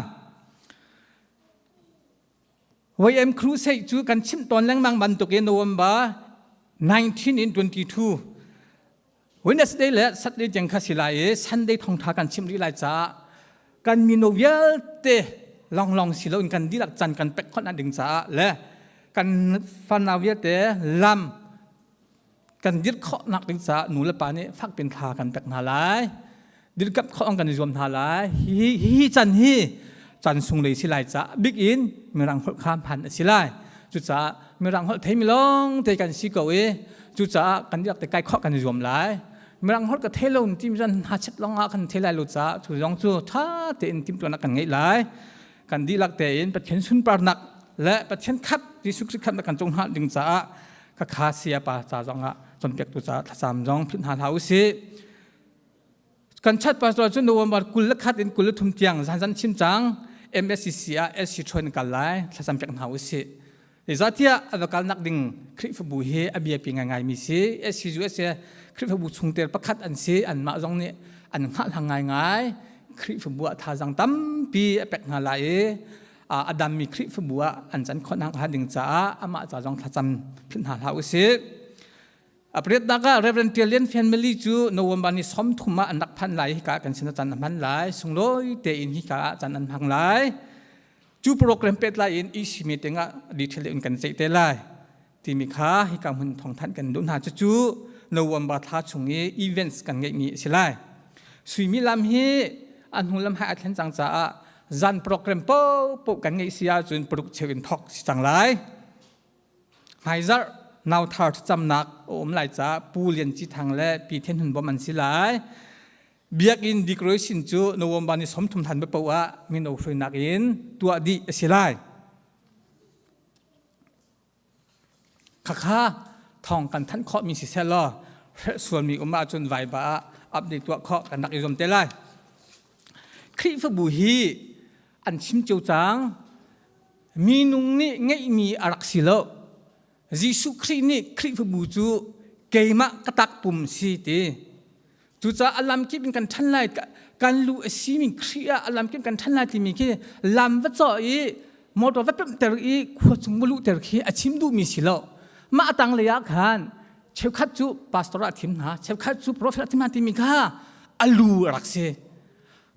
YM Crusade cu kan chimh tawn lengmang bantukin November 19 in 22 Wednesday le Saturday tiang kha si lai i Sunday thawngtha kan chimh rih lai caah kan mino vialte longlong si loin kan dihlak can kan pek khawh ding caah le kan fanau vialte lam kan dirh khawhnak ding caah nu le pa nih fakpin thla kan pek hna lai dirkamh khawh kan i zuam hna lai hi hi can hi can sung lei si lai caah bik in mirang holh kha hman a si lai cucaah mirang holh theimi lawng te kan si ko i cucaah kan dihlak te kai khawh kan i zuam lai mirang holh ka thei lo ti zan hna chet lawng ah kan thei lai lo caah cu zong cu tha tein timhtuahnak kan ngeih lai kan dihlak tein Pathian sunparnak le Pathian khat Jesuh Khrih khat kan cung hna ding caah ka kha saya pa ca zong ah cawnpiaktu caah thlacam zong philh hna hlah usih. Kan chat pastor cu November 21 in 23 tiang zanzan chim cang MSCC ah SC ṭhuan kal lai thlacam piak hna usih. Zeicahtiah a va kalnak ding Khrihfabu hi a biapi ngaingaimi si. SCUSA Khrihfabu chungtel pakhat an si. Anmah zong nih an hngahhlang ngaingai. Khrihfabu ah thazaang tampi a pek hna lai i a dammi Khrihfabu ah an can khawh nakhnga ding caah amah ca zong thlacam philh hna hlah usih. A pariatnak ah Reverend Tial Lian family cu November ni 30 ah an rak phan lai hika kan sin ah can a hman lai sunglawi tein hika ah can an hmang lai cu program pet lai in EC meeting ah detail in kan ceih te lai timi kha hika hmun thawngthanh kan duh hna cucu November thla chung i events kan ngeihmi a si lai suimilam hi a hnu lam hai a thlen cang caah zan program paohpaoh kan ngeih si ahcun paruk cheu in thawk si cang lai Hmaizarh nauthar thlacamnak a um lai caah Pu Lian Ci Thang le Pi Then Hun Bawm an si lai. Biakinn decoration cu November ni 30 hlan paoh ah mino hruainak in tuah dih a si lai. Khakha thawng kan thanh khawhmi si seh law hrelh sualmi um ahcun vaiba ah update tuah khawh kan rak i zuam te lai. Khrihfabu hi an chim cio cang. Minung nih ngeihmi a rak si lo. Jesuh Khrih nih Khrihfabu cu keimah ka takpum si ti. Cucaah a lamkip in kan ṭhan lai kan lu a simi Khrih ah a lamkip kan ṭhan lai timi khi lam va cawh i motor va pemhter i khua chung va luhter khi a chim duhmi si lo. Mah a tanglei ah khan cheukhat cu pastor ah thim hna, cheukhat cu prophet ah thim hna timi kha a lu a rak si.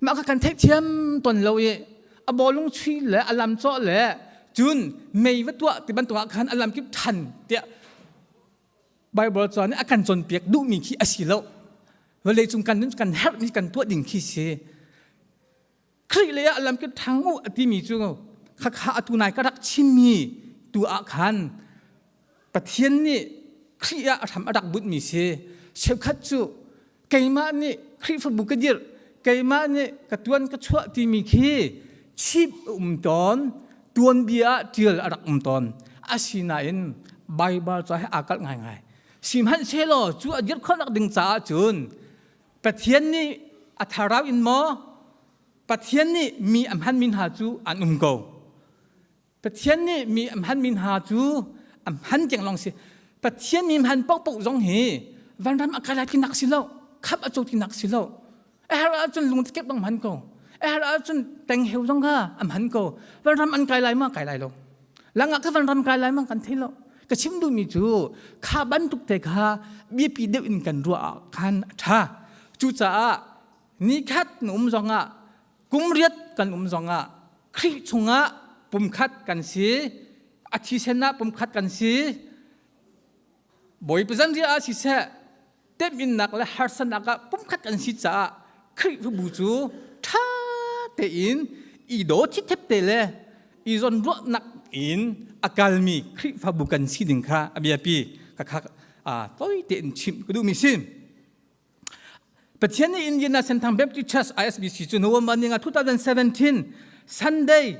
Mah kha kan theihthiam ton lo i a bawlung chuih le a lam cawh le cun mei va tuah ti bantuk ah khan a lam kip ṭhan tiah Baibal ca nih a kan cawnpiak duhmi khi a si lo. Vawlei cung kan nun kan herhmi kan tuah ding khi si. Khrih lei ah a lamkip ṭhang u a timi cu khakha atu nai ka rak chimmi tu ah khan Pathian nih Khrih ah a hram a rak bunhmi si. Cheukhat cu keimah nih Khrihfabu ka dirh, keimah nih ka tuan ka chuah timi khi chip a um tawn, tuanbia ah ṭial a rak um tawn. Asinain Baibal ca he aa kalh ngaingai. Sihmanhsehlaw cu a dirh khawhnak ding caah cun Pathian nih a thlarau in maw Pathian nih mi a hmanmi hna cu an um ko. Pathian nih mi a hmanmi hna cu a hman tiang lawng si. Pathian mi hman paohpaoh zong hi vanram a kai lai tinak si lo, khap a co tinak si lo. A herh ahcun lungtikep bang hman ko. A herh ahcun tengheu zong kha a hman ko. Vanram an kai lai ma kai lai lo. Langah ka vanram kai lai ma kan thei lo. Ka chim duhmi cu kha bantuk te kha biapi deuh in kan ruah ah khan a ṭha. Cucaah nikhat na um zongah kum riat kan um zongah Khrih chungah pumkhat kan si a thisen ah pumkhat kan si Bawipa zanriah ah siseh teminnak le harsatnak ah pumkhat kan si caah Khrihfabu cu ṭha tein i daw thithep te le i zawnruahnak in a kalmi Khrihfabu kan si ding kha a biapi ka kha tawi tein chimh ka duhmi si. Pathian nih Indiana Senthang Baptist Church ISBC cu November ni nga 2017 Sunday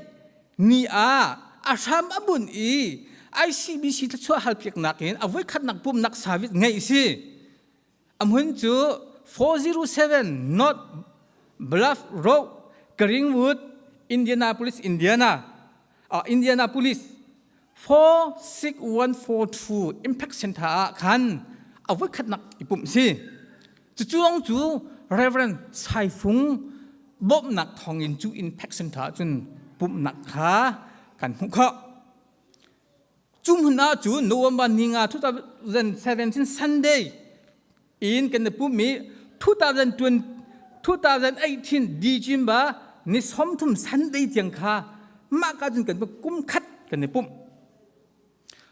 ni ah a hram a bunh i ICBC thluachuah halpiaknak in a voikhatnak pumhnak service ngeih si. A hmun cu 407 North Bluff Road, Greenwood, Indianapolis, Indiana. Uh, Indianapolis 46142 Impact Center ah khan a voikhatnak i pumh si. Cucuang cu Reverend Saifung bawmhnak thawngin cu Impact Center ah cun pumhnak kha kan hmuh khawh. Cu hmun ah cun November ni nga 2017 Sunday in kan i pumh i 2020 2018 December ni 30 Sunday tiang kha mah ka cun kan kum khat kan i pumh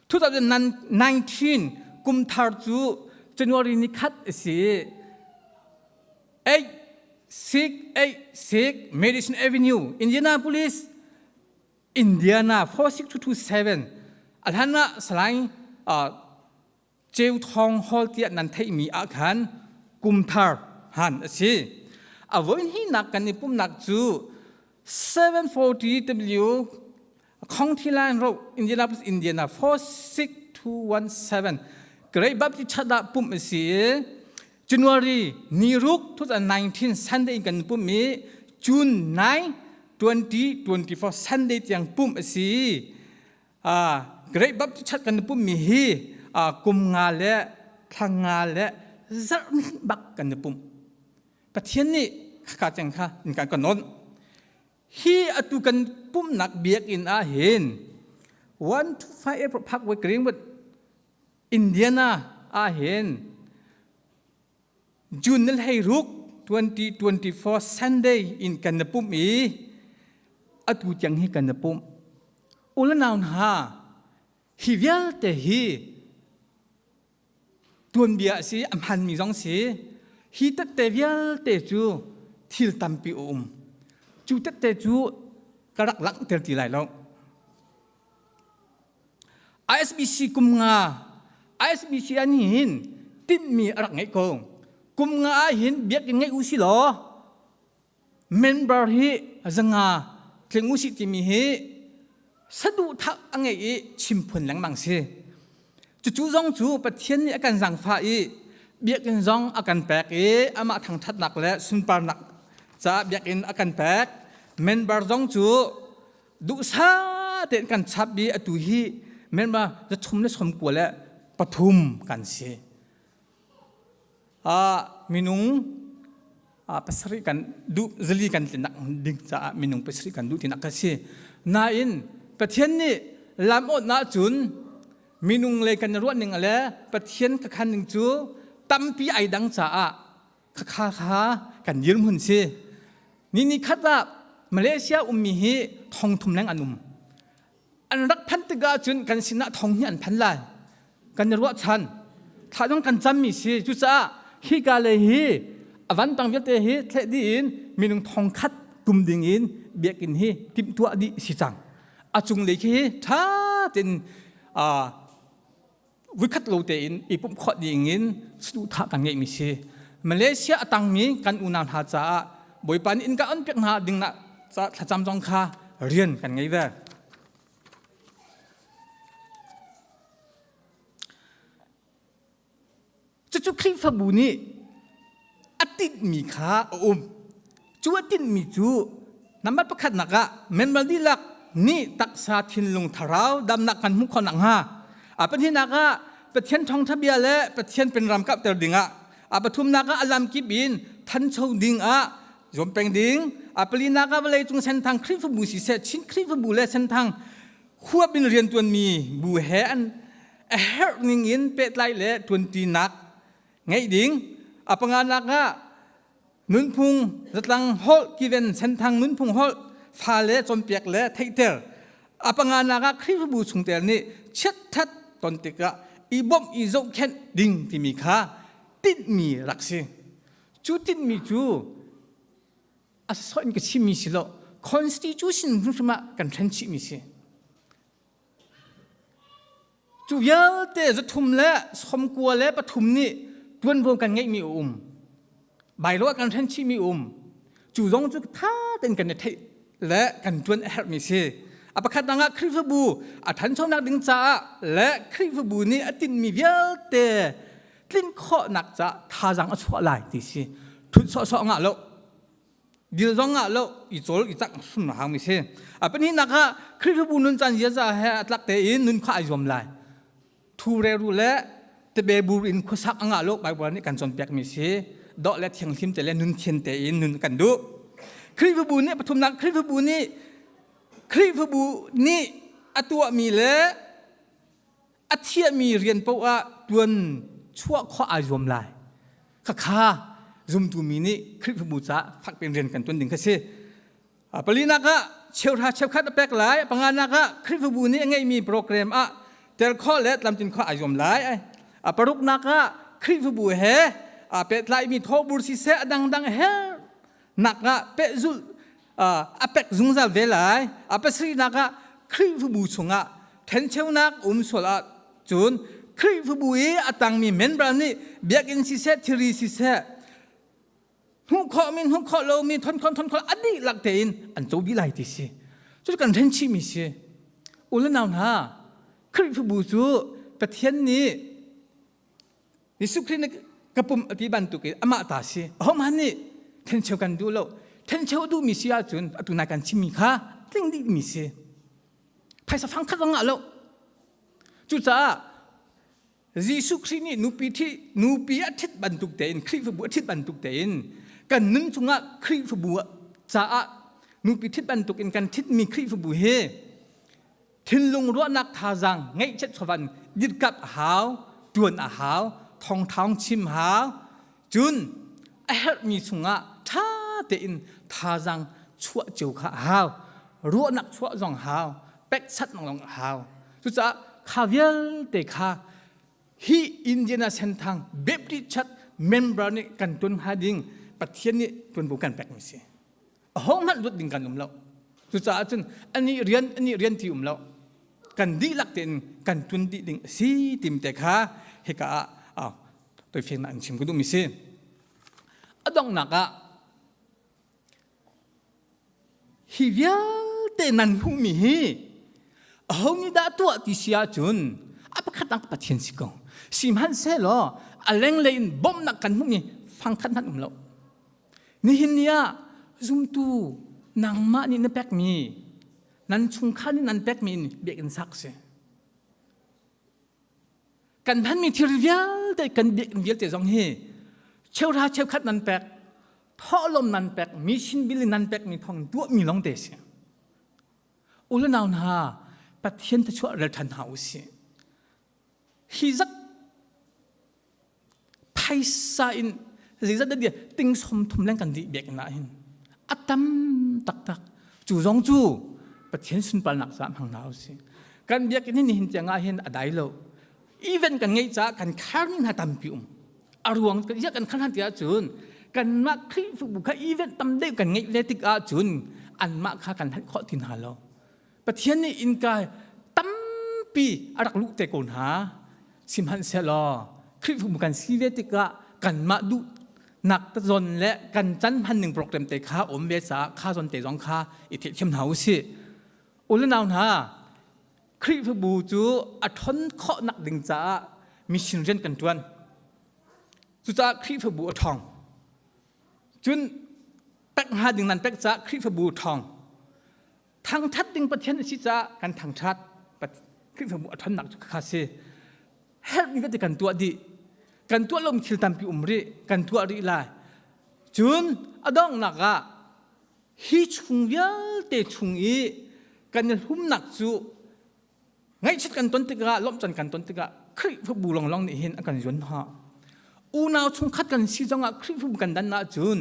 2019 kum thar cu January ni khat a si 8 6 8 6 Madison Avenue Indianapolis Indiana 46227 a hlan ah Salai Ceu Thawng Hall tiah nan theihmi ah khan kumthar han a si. A voihnihnak kan i pumhnak cu 740 W County Line Road, Indianapolis, Indiana 46217 Great Baptist Church ah pumh a si i. January ni ruk 2019 Sunday in kan pumh i June 9 2024 Sunday tiang pumh a si. Uh, Great Baptist Church kan pumhmi hi uh, kum nga le thla nga le zarh bak kan i pumh. Pathian nih khaka ceng kha in kan kan on. Hi atu kan pumhnak biakinn ah hin 1 to 5 April Parkway Greenwood Indiana ah hin June ni hlei ruk 2024 Sunday in kan na pumh i atu tiang hi kan na pumh. U le nau hna, hi vialte hi tuanbia a si, a hmanmi zong si. Hi tette vialte cu thil tampi a um. Cu tette cu ka rak langhter ti lai lo. ISBC kum nga ISBC ah nihin tinhmi a rak ngeih ko. Kum nga ah hin biakinn ngeih u si law member hi zanga tling u sih timi hi saduhthah a ngeih i chimphun lengmang si. Cucu zong cu Pathian nih a kan zangfah i biakinn zong a kan pek i amah thangṭhatnak le sunparnak caah biakinn a kan pek. Member zong cu duhsah tein kan chap i atu hi member zathum le sawmkua le pathum kan si. Ah minung pasarih kan duh zali kan tlinak ding caah minung pasarih kan duh tinak ka si. Nain Pathian nih lam awtnak cun minung lei kan ruah ning le Pathian ka khan ning cu tampi ai dang caah khakha kha kan dirhmun si. Ni ni khat ah Malaysia ummi hi thong thum leng an um. An rak phanh tikah cun kan sinah thong hi an phan lai. Kan i ruahchan. Thla zong kan cammi si. Cucaah hika lei hi a vantang vialte hi thleh dih in minung thong khat tum ding in biakinn hi timhtuah dih si cang. A cung lei khi ṭha tein vuikhat lo tein i pumh khawh ding in saduhthah kan ngeihmi si. Malaysia a tangmi kan unau hna caah Bawipa nih innka on piak hna ding nak thlacam zong kha rian kan ngei ve. Cucu Khrihfabu nih a tinhmi kha a um. Cu a tinhmi cu number pakhatnak ah member dihlak nih taksa thinlung thlarau damnak kan hmuh khawh nakhnga a pahnihnak ah Pathian thawngtha bia le Pathian penram kauhter dingah a pathumnak ah a lamkip in thancho dingah zuam peng ding a palinak ah vawleicung senthang Khrihfabu siseh Chin Khrihfabu le senthang huap in riantuanmi bu he an a herh ning in pehtlai le ṭuanṭinak ngeih ding a panganak ah nunphung zatlang holh kiven senthang nunphung holh fale cawnpiak le theihter a panganak ah Khrihfabu chungtel nih chiatṭhat ton tikah i bawmh i zohkhenh ding timi kha tinhmi rak si cu tinhmi cu a sawh in ka chimmi si lo constitution hrimhrim ah kan hren chihmi si Cu vialte zathum le sawmkua le pathum nih ṭuanvo kan ngeihmi a um. Bailo ah kan hren chihmi a um. Cu zong cu ṭha tein kan i theih le kan ṭuan a herhmi si. A pakhat dang ah Khrihfabu a ṭhanchonak ding caah le Khrihfabu nih a tinhmi vialte tlinh khawhnak caah thazaang a chuah lai ti si. Ṭhut sawhsawh ngah lo. Dil zong ah lo i cawl i cak hrim a haumi si. A pahnihnak ah Khrihfabu nun caan ziaza he a tlak tein nun kha ai zuam lai. Thu reru le tebe bur in khuasak a ngah lo Bible nih kan cawnpiakmi si. Dawh le thianghlim te le nun thian tein nun kan duh. Khrihfabu nih pathumnak Khrihfabu nih Khrihfabu nih a tuahmi le a thiahmi rian paoh ah tuan chuah khawh ai zuam lai. Khakha zumtu mi nih Khrihfabu caah fakpiin rian kan tuan ding kha si. Palinak ah cheuhra cheukhat a pek lai. Panganak ah Khrihfabu nih a ngeihmi program ah tel khawh le tlamtlin khawh ai zuam lai. A paruknak ah Khrihfabu he aa pehtlaimi thawhbur siseh a dangdang her nak ah pehzulh a pek zungzal ve lai. A pasarihnak ah Khrihfabu chungah ṭhencheunak um sual ah cun Khrihfabu i a tangmi member nih biakinn siseh thilri siseh hmuh khawhmi hmuh khawh lomi thon khawh thon khawh a dihlak tein an co dih lai ti si. Cucu kan hren chihmi si. U le nau hna, Khrihfabu cu Pathian nih Jesuh Khrih nih Ka pum a ti bantukin amah ta si. Ahohmanh nih thencheu kan duh lo. Thencheu duhmi si ahcun atu nai kan chimmi kha tling dihmi si. Phaisa fang khat zong ngah lo. Cucaah Jesuh Khrih nih nupi ṭhi nupi a ṭhit bantuk tein Khrihfabu a ṭhit bantuk tein kan nun chungah Khrihfabu caah nupi ṭhit bantuk in kan ṭhitmi Khrihfabu hi thinlung ruahnak thazaang ngeihchiat chawvan dirkap a hau ṭuan a hau thawngṭhaung chim hau cun a herhmi chungah ṭha tein thazaang chuah cio kha a hau ruahnak chuah zong hau pekchanh zong a hau cucaah kha vialte kha hi Indiana Senthang Baptist Church member nih kan tuan hnga ding Pathian nih tuanvo kan pekmi si ahohmanh lut ding kan um lo cucaah cun ani rian ani rian ti um lo kan dihlak tein kan tun dih ding a si tim te kha hika ah toifiangnak in chim ka duhmi si a donghnak ah hi vialte nan hmuhmi hi aho nih dah tuah ti si ahcun a pakhat ang Pathian si ko sihmanhsehlaw a lenglei in bawmhnak kan hmuhmi fangkhat hmanh um lo Nihin ni ah zumtu nangmah nih na pekmi nan chungkhar nih nan pekmi in biakinn sak si. Kan hmanmi thil vialte kan biakinn vialte zong hi cheuhra cheukhat nan pek, thawhlawm nan pek, mission bill nan pekmi thawng tuahmi lawng te si. U le nau hna, Pathian thluachuah rel ṭhan hna u sih. Hi zat phaisa in zeizat dah ting som thum leng kan dih biakinn ah hin a tam taktak cu zong cu Pathian sunparnak caah hmang hna usih kan biakinn hi nihin tiang ah hin a dai lo event kan ngeih caah kan khar ni hna tampi um a ruang ya kan khar hna ti ahcun kanmah Khrihfabu kha event tam deuh kan ngeih ve tik ahcun anmah kha kan hanh khawh ti hna lo Pathian nih innka tampi a rak luh te ko hna. Sihmanhsehlaw Khrihfabu kan si ve tikah kanmah duhnak zawn le kan can hman ning program te kha um ve caah kha zawn te zong kha i theihthiam hna u sih. U le nau hna, Khrihfabu cu a ṭhawn khawhnak ding caah mission rian kan ṭuan. Cucaah Khrihfabu a ṭhawng. Cun pek hnga ding nan pek caah Khrihfabu ṭhawng. Thangṭhat ding Pathian a si caah kan thangṭhat. Khrihfabu a ṭhawnnak cu kha si. Herhmi vialte kan tuah dih. Kan tuah lomi thil tampi um rih. Kan tuah rih lai. Cun a donghnak ah hi chung vialte chung i kan i hlumnak cu Ngaihchiat kan ton tikah, lawmhcan kan ton tikah Khrihfabu lawnglawng nih hin a kan zuan hna. Unau chungkhat kan si zongah Khrihfabu kan dan ahcun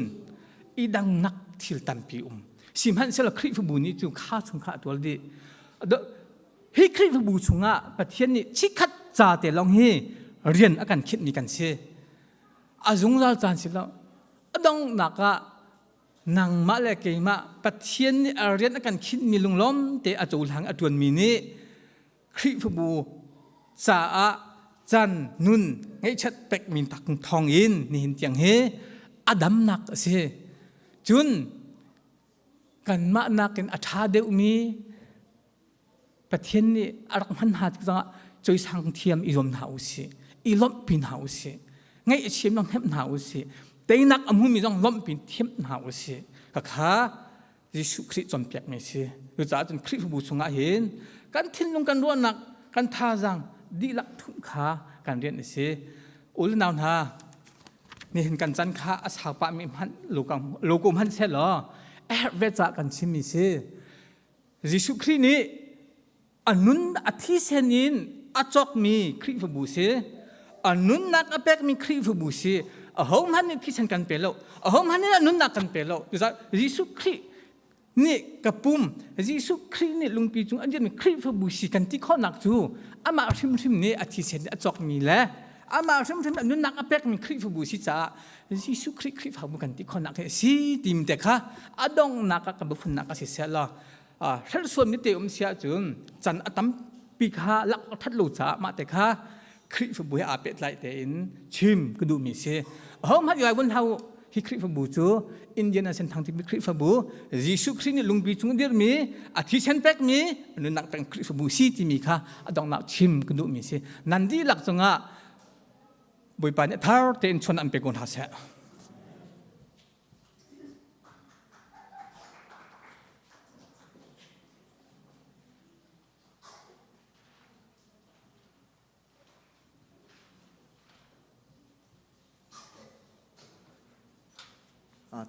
i dangnak thil tampi um. Sihmanhsehlaw Khrihfabu nih cu kha chung kha a tual dih. Hi Khrihfabu chungah Pathian nih chikkhat ca te lawng hi rian a kan khinhmi kan si. A zungzal caan si lo. A donghnak ah nangmah le keimah Pathian nih a rian a kan khinhmi lunglawm te a cohlang a ṭuanmi nih Khrihfabu caah can nun ngeihchat pekmi thawng in nihin tiang hi a damnak a si. Cun kanmah nakin a ṭha deuhmi Pathian nih a rak hman hna tik zongah cawisang thiam i zuam hna u sih, i lawmhpi hna u sih, ngaih a chiam zong hnemh hna u sih, teinak a hmumi zong lawmhpi thiam hna u sih. Khakha Jesuh Khrih cawnpiakmi si. Cucaah cun Khrihfabu chungah hin kan thinlung kan ruahnak kan thazaang dihlak thumh kha kan rian a si. U le nau hna, nihin kan can kha a sau pahmi hmanh logo hmanh seh law a herh ve caah kan chimmi si. Jesuh Khrih nih a nun a thisen in a cawkmi Khrihfabu si, a nunnak a pekmi Khrihfabu si, ahohmanh nih thisen kan pe lo, ahohmanh nih a nunnak kan pe lo. Jesuh Khrih nih ka pum, Jesuh Khrih nih lungpi cung an dirmi Khrihfabu si kan ti khawhnak cu amah hrimhrim nih a thisen a cawkmi le amah hrimhrim a nunnak a pekmi Khrihfabu si caah Jesuh Khrih Khrihfabu kan ti khawhnak hi a si tim te kha a donghnak ah kan biafunnak a si seh law hrelhsuam ni te um si ahcun can a tampi kha lak a that lo caah mah te kha Khrihfabu he aa pehtlai tein chim ka duhmi si ahohmanh iai vun hau hi Khrihfabu cu Indian an senthang timi Khrihfabu Jesuh Khrih nih lungpi cung dirmi a thisen pekmi nunnak pek Khrihfabu si timi kha a donghnak chim ka duhmi si nan dihlak cungah. Bawipa nih thar tein chon an pe ko hna seh.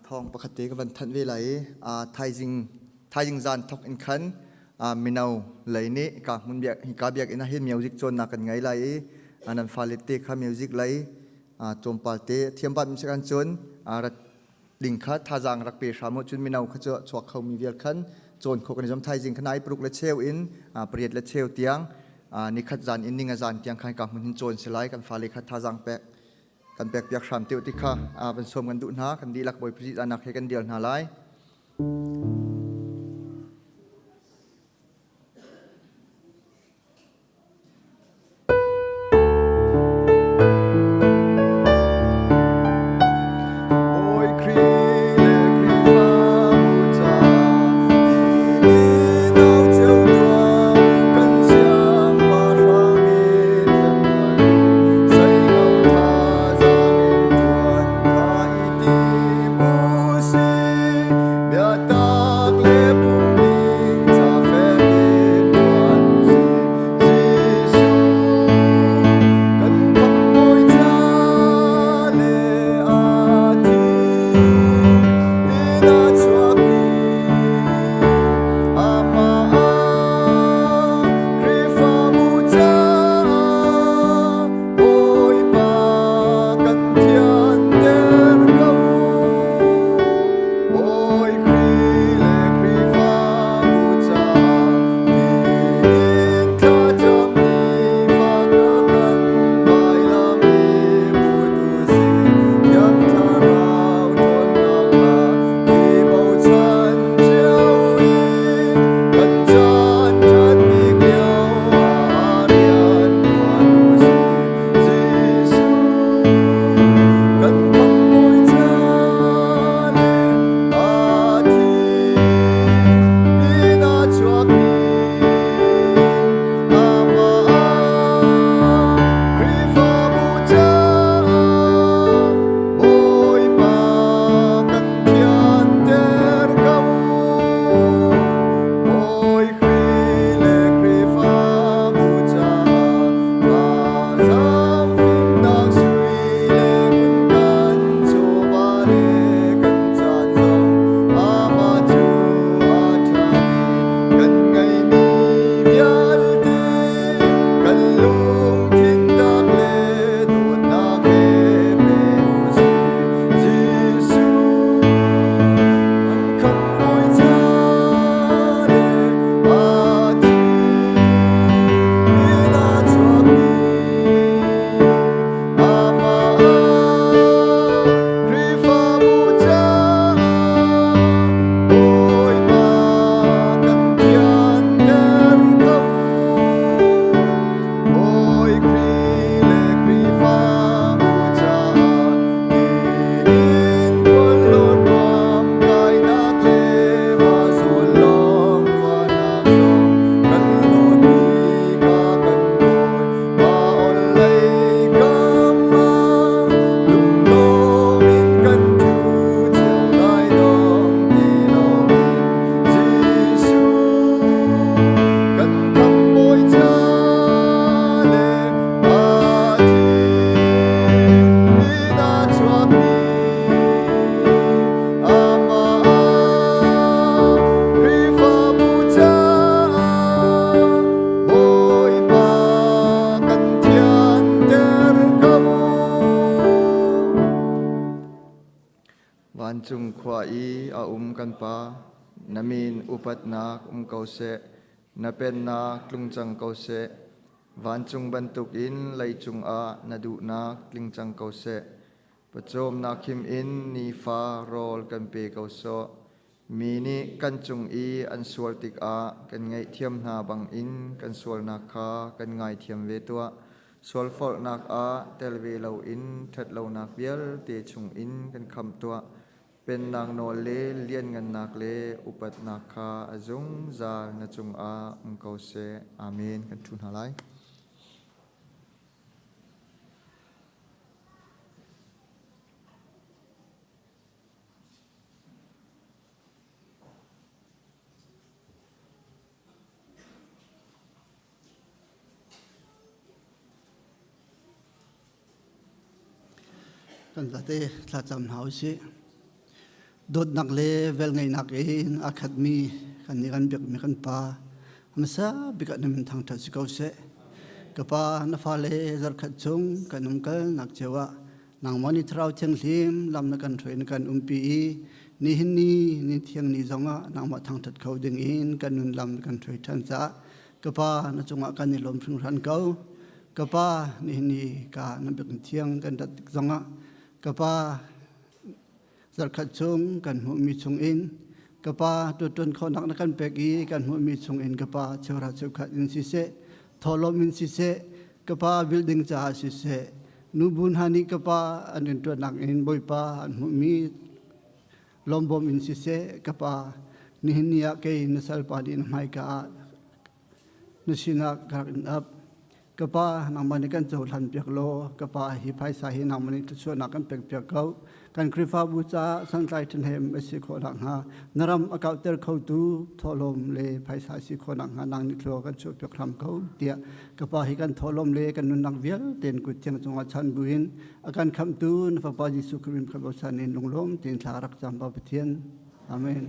Thawng pakhat te ka van thanh ve lai i thaizing thaizing zan thok in khan mino lei nih ka hmun biak hika biakinn ah hin music cawnnak kan ngei lai i nan fale te kha music lei tlawmpal te thiam bat mi kan cun rat ding kha thazaang rak pe hram u. Cun mino kha cu chuak kho mi vial khan cawn kho kan i zuam. Thaizing kha nai paruk le cheu in pariat le cheu tiang, nikhat zan in ninga zan tiang khan ka hmun hin cawn si lai. Kan fale kha thazaang pek kan pek piak hram te ti kha van sawm kan duh hna. Kan dihlak Bawi anak he kan dial hna lai. Bawi Khrih le Khrihfabu ca tinin au cio tuah kan siangpahrang in kan hnu seino thazaang in ṭuan kha i tim u sih. Biatak le phungning ca fek in ṭuan u sih. Jesuh kan khamhbawi ca le a thi in a chuakmi amah ah Khrihfabu caah Bawipa kan thianter ko. Bawi Khrih le Khrihfabu caah tiin thlacam nifa kan vailam i put u sih. Thiang Thlarau ṭhawnnak kha i bochan cio in kan caan ṭhat bik lio ah rian ṭuan u sih. Jesuh kan khamhbawi ca le a thi in a chuakmi amah ah Khrihfabu caah Bawipa kan thianter ko. Bawi Khrih le Khrihfabu caah thazaang fimnak sui le ngun kan chawva le kan caan zong amah cu a ṭha bik. Kan ngeihmi vialte kan lungthin tak le dawtnak he pe u sih. Jesuh an khamhbawi ca le a thi in a chuakmi amah ah Khrihfabu caah Bawipa kan thianter ko. Bawi Khrih le Khrihfabu caah tiin tuanlawt ruam kainak le mah zawn lawng ruahnak zong kan lawt tikah kan Bawi pa on lei kam ah lunglawm in kan ṭhu cio lai dong ti loin Jesuh kan khamhbawi ca le a thi in a chuakmi amah ah Khrihfabu caah Bawipa kan thianter ko. Vancung khua i a um kan Pa, na min upatnak um ko seh, na pennak tlung cang ko seh. Vancung bantukin leicung ah na duhnak tling cang ko seh. Pawcawmnak him in nifa rawl kan pe ko sawh. Mi nih kan cung i an sual tikah kan ngaihthiam hna bangin kan sualnak kha kan ngaithiam ve tuah. Sualforhnak ah tel ve loin ṭhatlonak vialte chungin kan khamh tuah. Pennak nawl le lianngannak le upatnak kha a zungzal na cungah um ko seh. Amen. Kan ṭhu hna lai.
Kan zate thlacam hna usih. Dawtnak le velngeihnak in a khatmi kan nih kan biakmi kan Pa hmasa bik ah na min thangṭhat si ko seh. Ka Pa, na fale zarkhat chung kan umkalnak cio ah nangmah nih Thlarau Thianghlim lam na kan hruai na kan umpi i nihin ni ni thiang ni zongah nangmah thangṭhat kho dingin kan nun lam na kan hruai ṭhan caah ka Pa na cungah kan i lawm hringhran ko. Ka Pa, nihin ni ka na biakinn thiang kan rat tik zongah ka Pa zarkhat chung kan hmuhmi chungin ka pa tuṭuan khawhnak na kan pek i kan hmuhmi chungin ka pa cheuhra cheukhat in siseh thawhlawm in siseh ka pa building caah siseh nubu hna nih ka pa an rianṭuannak in Bawipa an hmuhmi lawmbawm in siseh ka pa nihin ni ah kei na salpa nih na hmaika ah na sinah ka rak in ap. Ka pa, nangmah nih kan cohlan piak law, ka pa hi phaisa hi nangmah nih thluachuahnak kan pek piak ko. Kan Khrihfabu caah santlai ṭhahnem a si khawh nakhnga, na ram a kauhter khotu thawhlawm le phaisa a si khawh nakhnga nang nih thlua kan chuah piak hram ko tiah ka pa hi kan thawhlawm le kan nunnak vialte in kut thiang cungah chan buin a kan khamhtu na Fapa Jesuh Khrih min kan bochan in lunglawm tein thla rak cam Pa Pathian. Amen.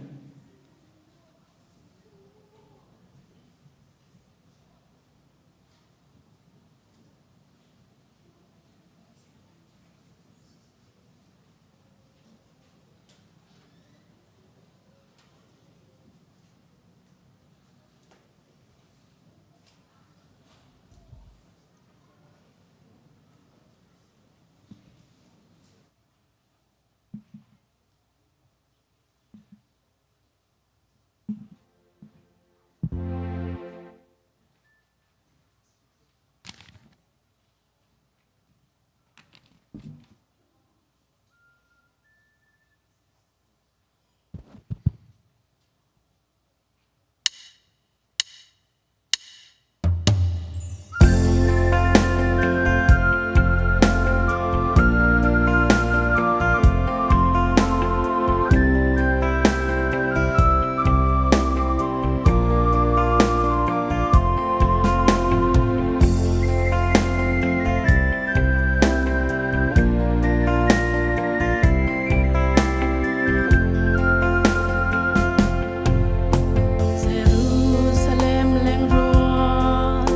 Jerusalem lengrual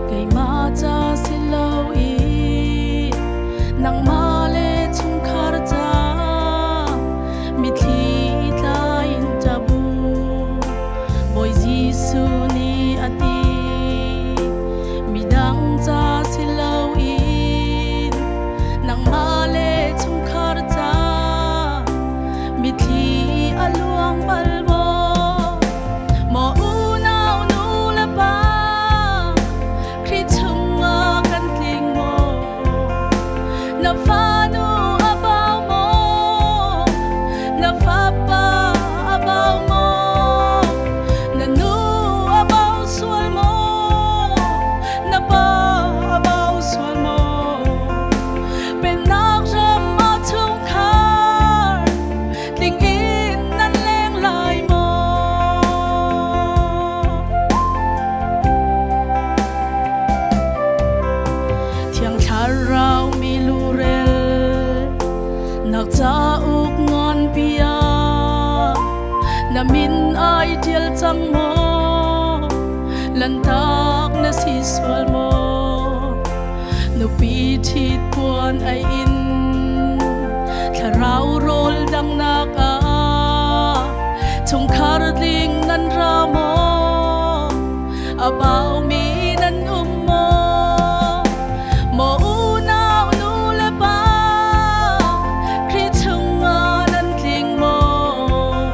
keimah ca si lo i nangmah le chungkhar ca mitthli tla in ṭap u. Bawi Jesuh nih a ti midang ca si loin nangmah le chungkhar ca Mitthli a luang bal maw? Maw unau nu le pa, Khrih chungah kan tling maw? Na fanu a bau maw? Na fapa a bau maw? Na nu a bau sual maw? Na pa a bau sual maw? Pennak ram ah chungkhar tling in nan leng lai maw? Thiang Thlarau mi lurel nak cauk ngan pia na min ai tial cang maw? Lantak na si sual maw? Nupi ṭhit puan ai in thlarau rawl dangnak ah chungkhar tling nan ra maw? A baumi nan um maw? Maw unau nu le pa Khrih chungah nan tling maw?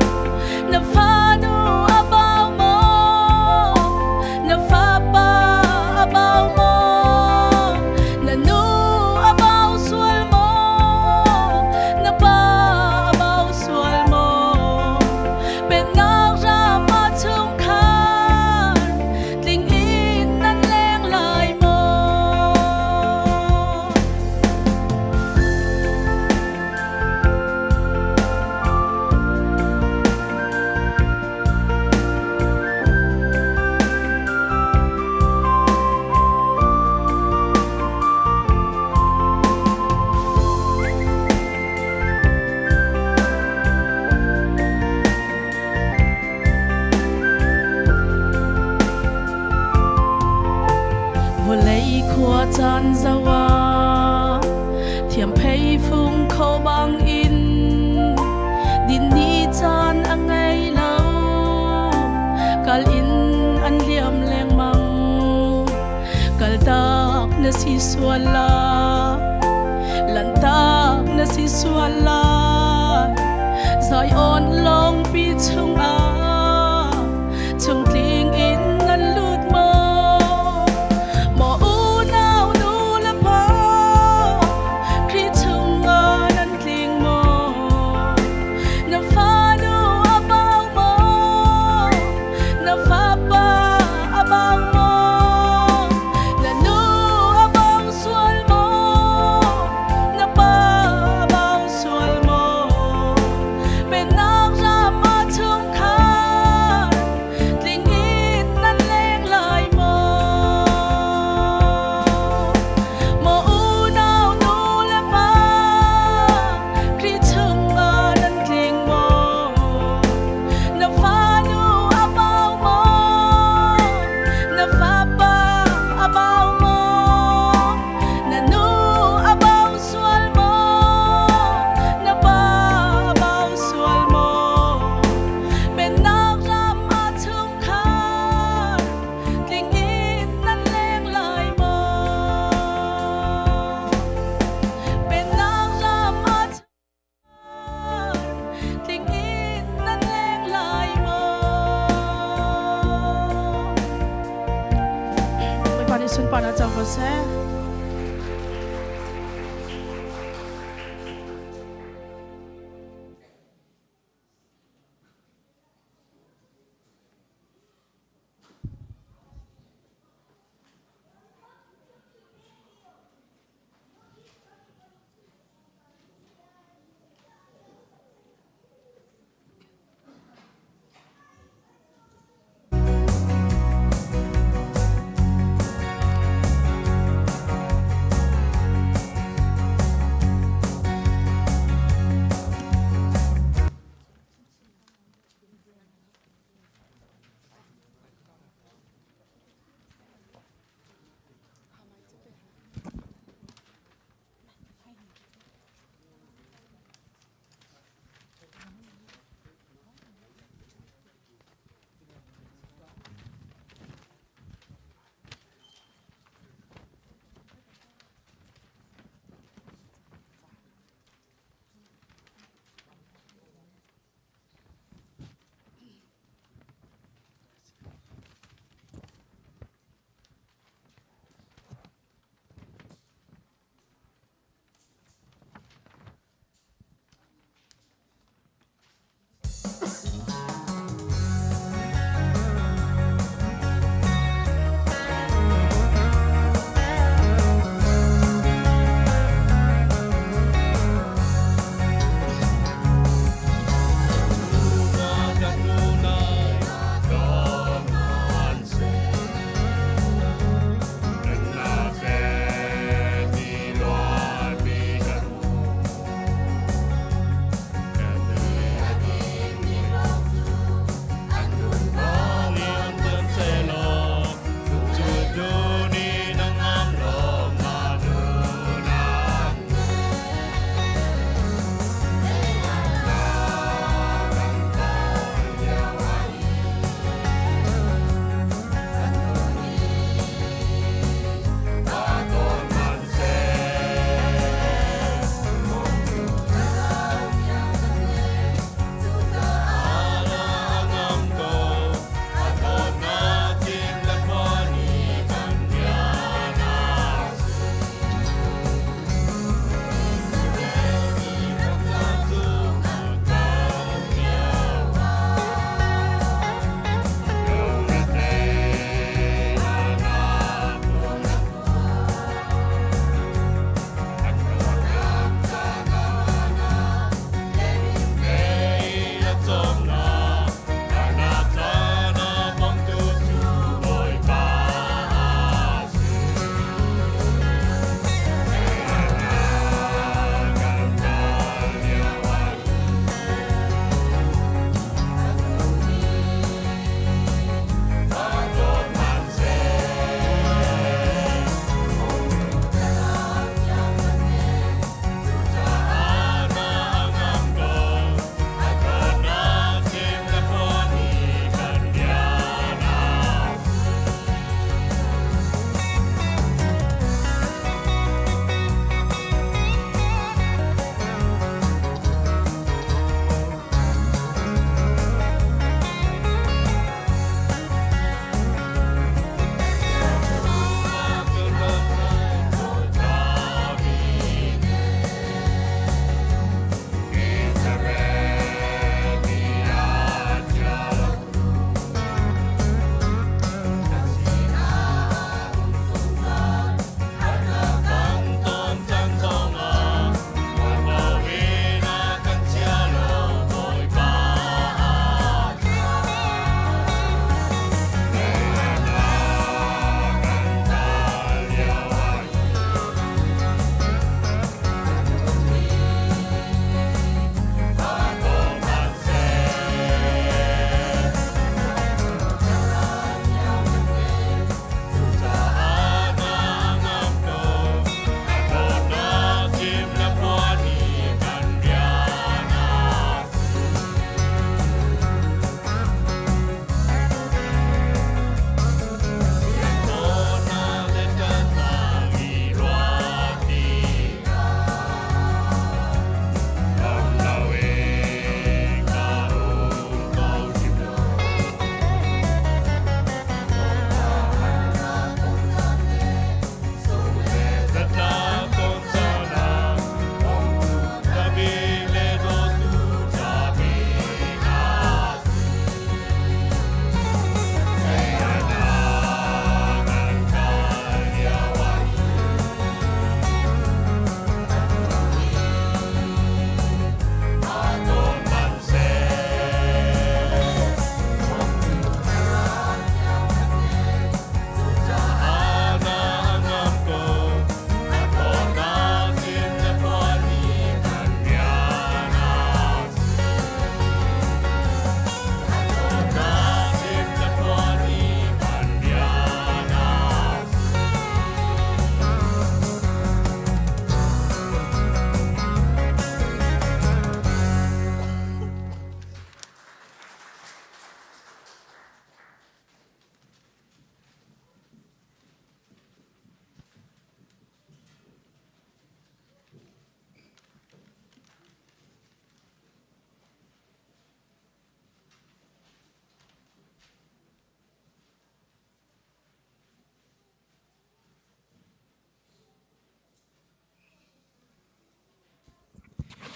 Na fanu a bau maw? Na fapa a bau maw? Na nu a bau sual maw? Na pa a bau sual maw? Pennak ram ah chungkhar tling in. Thiam phei fung kho bang in din ni caan a ngei lo. Kal in an liam lengmang. Kaltak na si sual la. Lantak na si sual la. Zion lawngpi chungah chungtling in nan lut maw? Maw unau nu le pa Khrih chungah nan tling maw? Na fanu a bau maw? Na fapa a bau maw? Na nu a bau sual maw? Na pa a bau sual maw? Pennak ram ah chungkhar tling in nan leng lai maw? Maw unau nu le pa Khrih chungah nan tling maw? Na fanu a bau maw? Na fapa a bau maw? Na nu a bau sual maw? Na pa a bau sual maw? Pennak ram ah chungkhar tling in nan leng lai maw? Pennak ram ah tling in nan leng lai maw? Bawipa nih sunparnak cang ko seh.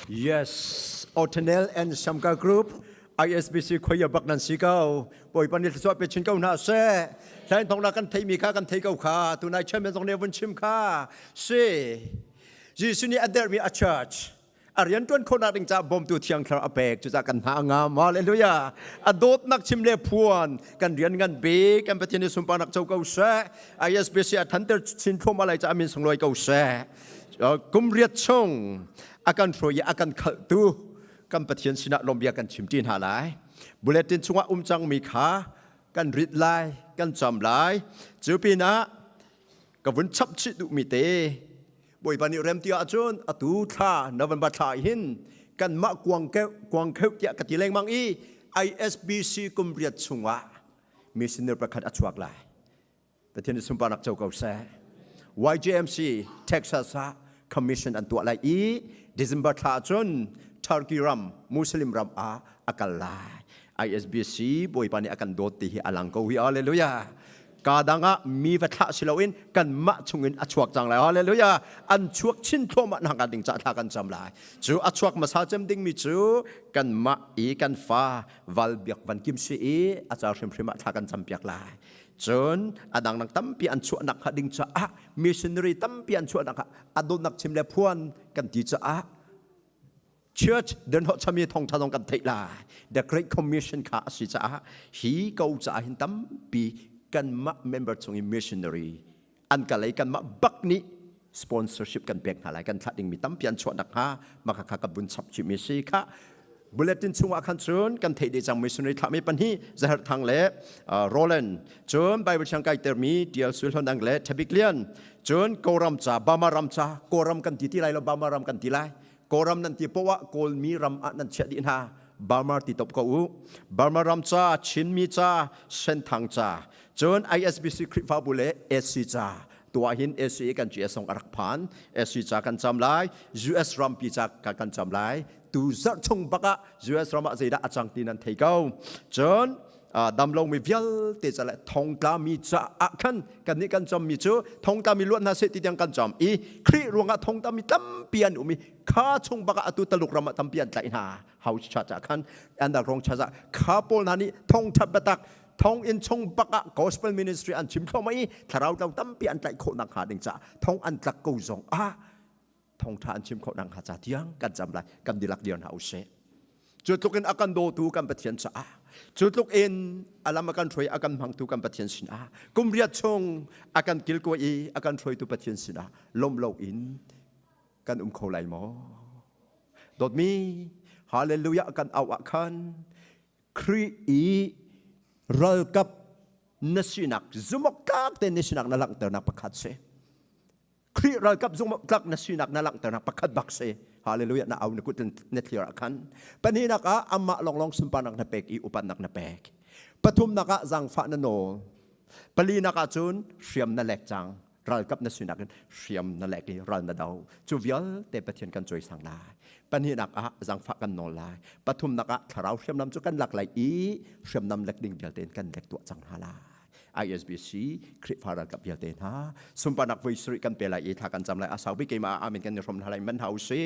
Yes, Otanel and Shamka Group, ISBC khoia bak nan si ko. Bawipa nih thluachuah pe chin ko hna seh. Hlain thong na kan theimi kha kan thei ko kha. Tunai chairman zong nih vun chim kha. Si. Jesuh nih a derhmi a church. A rian tuan khawhnak ding caah bawmtu thiang thlarau a pek. Cucaah kan hna a ngam. Hallelujah. A dawtnak chim le phuan kan rian ngan bik kan Pathian nih sunparnak co ko seh. ISBC a thanter chin thluahmah lai caah min sunglawi ko seh. Kum riat chung a kan hruai i a kan khalhtu kan Pathian sinah lawmbia kan chim ṭi hna lai. Bulletin chungah um cangmi kha kan rit lai, kan cam lai. Cu pinah ka vun chap chih duhmi te Bawipa nih rem ti ahcun atu thla November thla hin kanmah kuangkeuh kuangkheuh tiah ka ti lengmang i ISBC kum riat chungah missionary pakhat a chuak lai. Pathian nih sunparnak co ko seh. YJMC Texas ah commission an tuah lai i December thla cun Turkey ram Muslim ram ah a kal lai. ISBC Bawipa nih a kan dawt ti hi a lang ko hi hallelujah. Ka dang ah mi va thlah si loin kanmah chungin a chuak cang lai hallelujah. An chuak chin thluahmah nak ding ca thla kan cam lai. Cu a chuak hmasa cem ding mi cu kanmah i kan fa val biak van kim si i a ca hrimhrim ah thla kan cam piak lai. Cun a dangdang tampi an chuahnak hnga ding caah missionary tampi an chuahnak ah a dawtnak chim le phuan kan ti caah church denho chami thawngtha zong kan theih lai. The Great Commission kha a si caah hi ko caah hin tampi kanmah member chung i missionary an ka lei kanmah bak nih sponsorship kan pek hna lai kan thlah dingmi tampi an chuah nakhnga maka kha ka bun chap chihmi si kha bulletin chungah khan cun kan theih deh cang missionary thlahmi pahnih Zahar Thang le Roland cun Bible siang kai termi Tial Sul Hon Ang le Thabik Lian cun Kawlram ca Bama ram ca Kawlram kan ti ti lai lo Bama ram kan ti lai Kawlram nan ti poah Kawlmi ram ah nan chiah dih hna Burma ti top ko u Burma ram ca Chinmi ca Senthang ca cun ISBC Khrihfabu le SC ca tuah hin SC kan GS zong a rak phan SC ca kan cam lai US rampi ca kan cam lai tu zarh chung bak ah US ram ah zeidah a cang ti nan thei ko cun damlomi vialte ca le thongtlami caah khan kannih kan cammi cu thongtlami luat hna seh ti tiang kan cam i Khrih ruangah thongtlami tampi an um i kha chung bak ah atu Taluk ram ah tampi an tlaih hna house church ah khan an rong church ah kha pawl hna nih thongthat biatak thonginn chung bak ah gospel ministry an chim thluahmah i thlarau tlo tampi an tlaih khawh nakhnga ding caah thong an tlak ko zong ah thongtha an chim khawh nakhnga ca tiang kan cam lai kan dilak dir hna usih cu tluk in a kan dawtu kan Pathian caah cu tluk in a lam a kan hruai a kan hmangtu kan Pathian sinah kum riat chung a kan kilkawi i a kan hruaitu Pathian sinah lawm lo in kan um kho lai maw dawtmi hallelujah kan au ah khan Khrih i ralkap na sinak zumhawktlak tein na sinak na langhternak pakhat si. Khrih ralkap zumhawktlak na sinak na langhternak pakhat bak si. Hallelujah na au na kut na thlir ah khan. Pahnihnak ah amah lawnglawng sunparnak na pek i upatnak na pek. Pathumnak ah zaangfah na nawl. Palinak ah cun hriam na lek cang. Ralkap na sinak in hriam na lek i ral na do. Cu vialte Pathian kan cawisang lai. Pahnihnak ah zaangfah kan nawl lai. Pathumnak ah thlarau hriamnam cu kan lak lai i hriamnam lek ding vialte in kan lek tuah cang hna lai. ISBC Khrihfa ralkap vialte hna sunparnak voi sarih kan pe lai i thla kan cam lai a sau bik keimah amen kan i hrom hna lai man hau si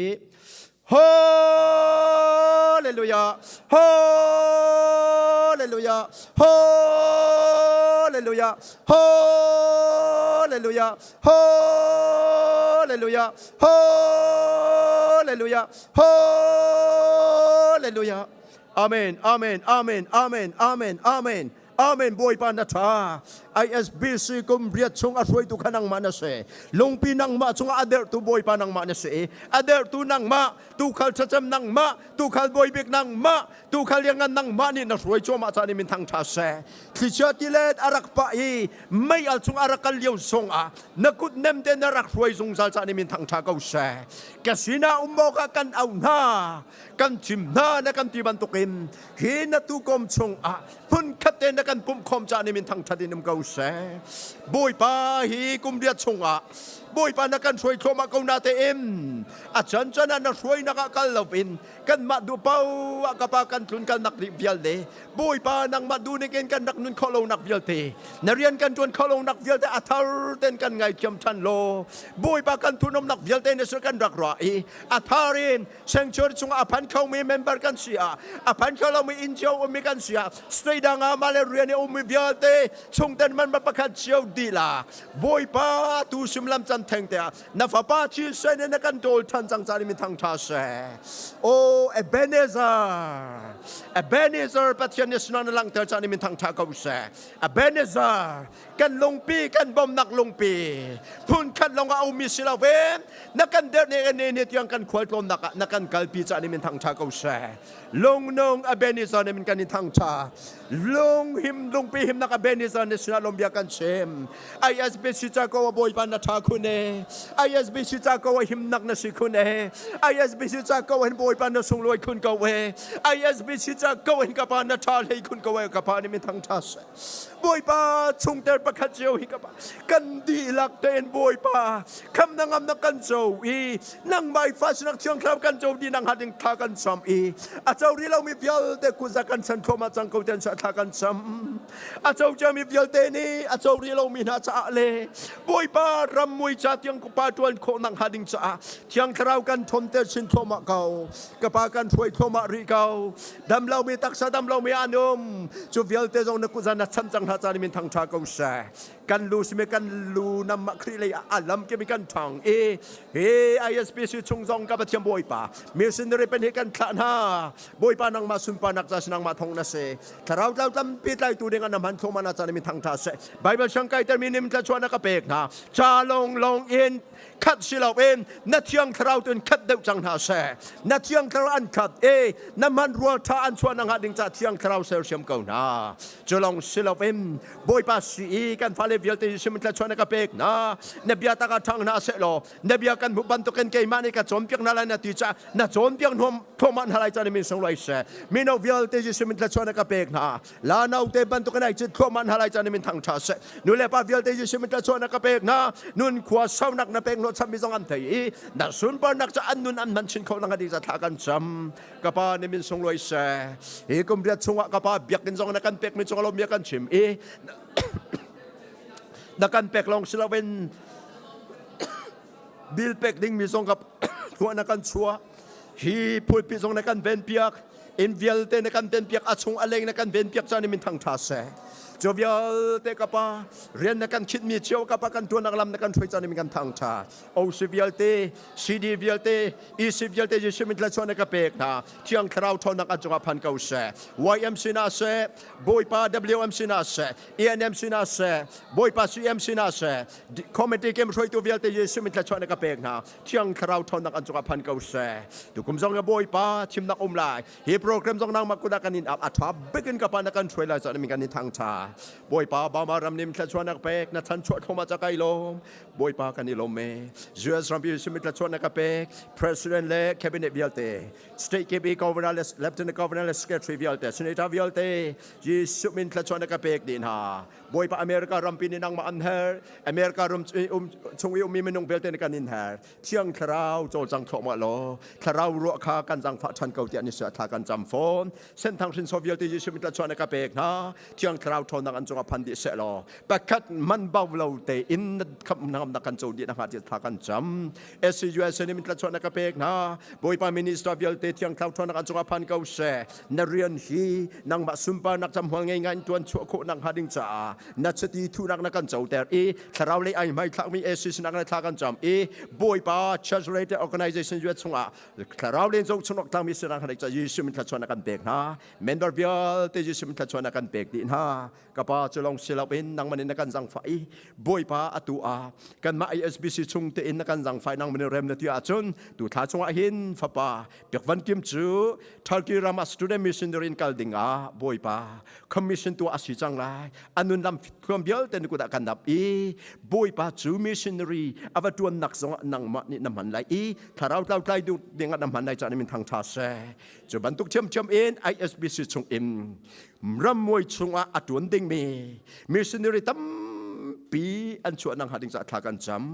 Hallelujah Hallelujah Hallelujah Hallelujah Hallelujah Hallelujah Hallelujah Amen Amen Amen Amen Amen Amen Amen Bawipa na tha ISBC kum riat chung a hruaitu kha nangmah na si lungpi nangmah chungah a derhtu Bawipa nangmah na si a derhtu nangmah tuukhal thlacam nangmah tuukhal bawibik nangmah tuukhal lianngan nangmah nih na hruai cuahmah caan i min thang ṭha seh thlichia tilet a rak pah i mei al chung a rak kal lio zongah na kut nem te na rak hruai zungzal caan i min thang ṭha ko seh ka sinah um awkah kan auh hna kan thim hna na kan ti bantukin hi na tuukawm chungah hmunkhat te na kan pumh khawm caan in min thangṭhat in um ko seh bawipa hi kum riat chungah. Bawipa na kan hruai thluahmah ko na tein a can can ah na hruainak ah kal loin kanmah duh paoh ah ka pa kan tlun kalnak vialte Bawipa nangmah duh ning in kan rak nun khawh lonak vialte na rian kan ṭuan khawh lonak vialte a thar ten kan ngaithiam ṭhan law Bawipa kan thunomnak vialte na sur kan rak ruah i a thar in sanctuary chungah a phan khomi member kan si ah a phan kho lomi inn cio ummi kan si ah state dang ah mah le rian i ummi vialte chungten man pakhat cio dila Bawipa tu simlam can theng te ah na fapa thisen in na kan tawl than cang caan min thang tha se o Ebenezer Ebenezer Pathian nih sunan langter caan min thang tha ko se Ebenezer kan lungpi kan bomnak lungpi phun khat lawng ah umi si lo ve na kan der ne ne ne tiang kan khual tlawmnak ah na kan kalpi caan min thang tha ko se lungnung Ebenezer nih min kan in thangṭha lung him lungpi himnak Ebenezer nih sinah lawm bia kan chim ISBC ca ko a bawipa na ṭha khun e ISBC ca ko a himnak na si khun e ISBC ca ko hin bawipa na sunglawi khun ko e ISBC ca ko hin ka pa na ṭha hlei khun ko e ka pa nih min thangṭha seh Bawipa chungtel pakhat cio hi ka pa kan dihlak tein Bawipa kham na ngam na kan co i nangmah i fa sinak thiang thlarau kan co di nang hading thla kan cham i a co ri lomi vialte kutza kan chan thluahmah cang ko ten thla kan cham a co ciami vialte nih a co ri lomi hna caah le Bawipa ram mui ca tiang pa tuan khawh nak hnga ding caah thiang thlarau kan thomter chin thluahmah ko ka pa kan hruai thluahmah rih ko dam lomi taksa dam lomi an um cu vialte zong na kuzan na chan cang hna caan min thang tha ko seh kan lu simi kan lu nam ma khri lei a lam ke mi kan thang e he ISPC chung zong ka pathian bawipa missionary pen he kan thlah hna bawipa nangmah sunpa nak cha nangmah thong na se thlarau tlau tampi tlai tu ding an han thoma na caan min thang tha se bible chang kai ter mi nim tla chuan ka pek hna cha long long in khat si lo in na thiang thlarau tu in khat deuh cang hna seh na thiang thlarau an khat e na man rual tha an chuah na ngah ding ca thiang thlarau sersiam ko hna culong si lo in bawipa si i kan fale vialte sim tla chuah na ka pek na na bia tak ah thang hna seh law na bia kan hmuh bantukin keimah nih ka cawnpiak hna lai na ti ca na cawnpiak hnuam thluahmah hna lai ca ni min sung lai seh mino vialte Jesuh min tla chuah na ka pek hna La naute bantuk in ai cit thluahmah hna lai caan in min thang ṭha seh. Nu le pa vialte Jesuh min chuah na ka pek hna. Nun khua saunak na pek hnawh chapmi zong an thei i na sunparnak ca an nun an hman chin kho nang adi za thla kan cam. Ka pa nih min sunglawi seh. Hi kum riat chungah ka pa biakinn zong na kan pek mi cungah lawmia kan chim i na kan pek lawng si loin bil pek ding mi zong ka thuah na kan chuah hi phulpi zong na kan ven piak inn vialte na kan ven piak a chung a leng na kan ven piak caan in min thang ṭha seh cu vialte ka pa rian na kan khit mi cio ka pa kan tuanak lam na kan hruai caan in kan thang ṭha OC vialte CD vialte EC vialte Jesuh min tlachuah na ka pek hna Thiang Thlarau ṭhawnnak an cungah phan ko seh YMC na seh Bawipa WMC na seh ENMC na seh Bawipa CMC na seh Committee kem hruaitu vialte Jesuh min thluachuah na ka pek hna. Thiang Thlarau ṭhawnnak an cungah phan ko seh. Tukum zong na Bawipa thimnak um lai. Hi program zong nangmah kut ah kan in ap a ṭha bik in ka pa na kan hruai lai caah min kan in thangṭha. Bawipa Bama ram nim thluachuah na ka pek na chan chuah thluahmah ca kai lawm. Bawipa kan i lawm me. US ram Jesuh min thluachuah na ka pek. President le cabinet vialte, state KB governor le lieutenant governor le secretary vialte, senator vialte, Jesuh min thluachuah na ka pek dih hna. Bawipa America rampi nih nangmah an her America ram um chung i ummi minung vialte nih kan in her Thiang Thlarau cawlcang thluahmah law Thlarau ruah kha kan zangfah ṭhan ko tiah ni thla kan cam fawn Senthang hrinsor vialte Jesuh min tlachuah na ka pek hna Thiang Thlarau ṭhawnnak an cungah phan dih seh law pakhat man bau lo tein na khamh kan co dih na hnga tiah thla kan cam SCUSA nih min tlachuah na ka pek hna Bawipa minister vialte Thiang Thlarau ṭhawnnak an cungah phan ko seh na rian hi nangmah sunparnak camhmual ngei ngai in tuan chuah khawh nak hnga ding caah na chiti thunak na kan coter i thlarau lei ai hmai thlakmi AC sinak na thla kan cam i Bawipa Church Related Organization US chungah thlarau len zong chungok tlangmi sinak hna ca Jesuh min thluachuah na kan pek hna member vialte Jesuh min thluachuah na kan pek dih hna ka pa cu lawng si loin nangman in na kan zangfah i Bawipa atu ah kanmah ISBC chung tein na kan zangfah nangman in rem na ti ahcun tu thla chungah hin fapa Biak Van Kim cu Turkey ram ah student missionary in kal ding ah Bawipa commission tuah a si cang lai. A nun lam thuam vialte na kut ah kan ap i Bawipa cu missionary a va tuannak zong ah nangmah nih na hman lai i thlarau tlau tlai ding ah na hman lai caan min thang tha seh. Cu bantuk thiamthiam in ISBC chung in rammuai chungah a tuan dingmi missionary tam. tampi an chuah nak hnga ding caah thla kan cam.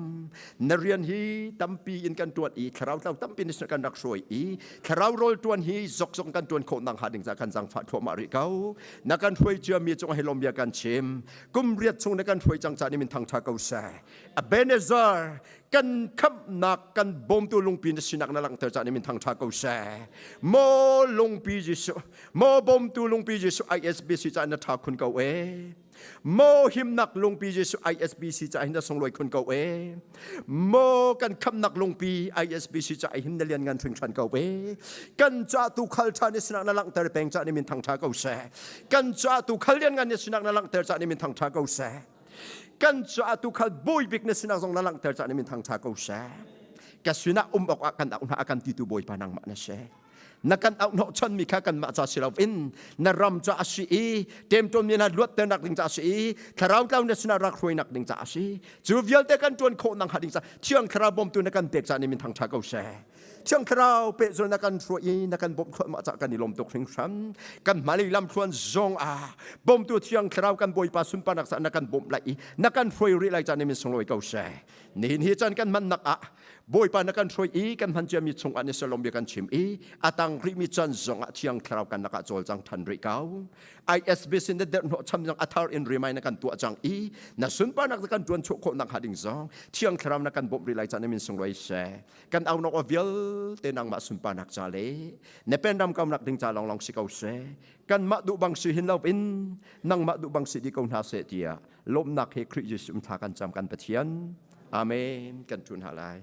Na rian hi tampi in kan tuan i thlarau tlau tampi in kan rak hruai i thlarau rawl tuan hi zokzong kan tuan khawh nak hnga ding caah kan zangfah thluahmah rih ko. Na kan hruai cia mi cungah hi lawm bia kan chim. Kum riat chung na kan hruai cang caah ni min thangtha ko seh. Ebenezer kan khamhnak kan bawmtu lungpi na sinak na langhter caah ni min thangtha ko seh. Maw lungpi Jesuh, maw bawmtu lungpi Jesuh ISBC caah na tha khun ko e. Maw himnak lungpi Jesuh ISBC caah hin na sunglawi khun ko e. Maw kan khamhnak lungpi ISBC caah hin na lian ngan hringhran ko e. Kan ca tu khal tha ni sinak na langhter peng caah ni min thangtha ko seh. Kan ca tu khal lian ngan ni sinak na langhter caah ni min thangtha ko seh. Kan ca tu khal bawi bik na sinak zong na langhter caah ni min thangtha ko seh. Ka sinah um awk ah kan auh hna a kan ti tu Bawipa nangmah na si. Na kan auh hnawh chanmi kha kanmah ca si loin na ram ca a si i ṭemṭawn mi hna luatternak ding ca a si i thlarau tlau na sinah rak hruainak ding ca a si. Cu vialte kan ṭuan khawh nak hnga ding ca Thiang Thlarau bawmtu na kan pek ca nih min thangṭha ko seh. Thiang Thlarau pehzul na kan hruai i na kan bawmh thluahmah ca kan i lawm tuk hringhran. Kan hmailei lamthluan zong ah bawmtu Thiang Thlarau kan Bawipa sunparnak ca na kan bawmh lai i na kan hruai rih lai ca nih min sunglawi ko seh. Nihin hi caan kan hmannak ah Bawipa na kan hruai i kan hman ciami chungah ni salom bia kan chim i a tang rihmi caan zongah Thiang Thlarau kan lakah cawlcang than rih ko. ISBC na derhnawh cham zong a thar in remind na kan tuah cang i na sunparnak kan tuan chuah khawh nak hnga ding zong Thiang Thlarau na kan bawmh rih lai caan min sunglawi seh. Kan aunok aw vialte nangmah sunparnak ca le na penram kaunak ding ca lawnglawng si ko seh. Kanmah duh bang si hin lo in nangmah duh bang si di ko hna seh tiah lawmhnak he Khrih Jesuh thla kan cam kan Pathian. Amen. Kan ṭun hna lai.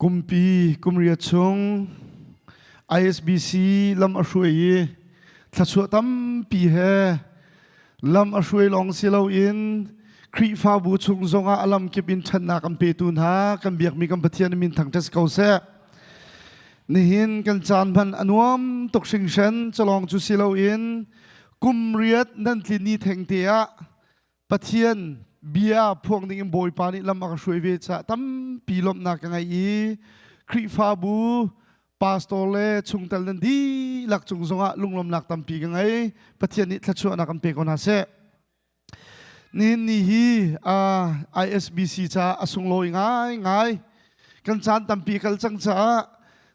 Kumpi kumria chung ISBC lam a hruai i thluachuah tampi he lam a hruai lawng si loin Khrihfabu chung zongah a lamkip in ṭhatnak an petu hna kan biakmi kan Pathian min thangṭhat si ko seh. Nihin kan caan hman a nuam tuk hringhran calawng cu si loin kum riat nan tlin ni thengte ah Pathian bia phuang ding in Bawipa nih lam a ka hruai ve caah tampi lawmhnak ka ngei i Khrihfabu pastor le chungtel nan dihlak cung zongah lunglawmnak tampi ka ngei. Pathian nih thluachuahnak kan pe ko hna seh. Nihin ni hi ISBC caah a sunglawi ngaingai. Kan caan tampi kal cang caah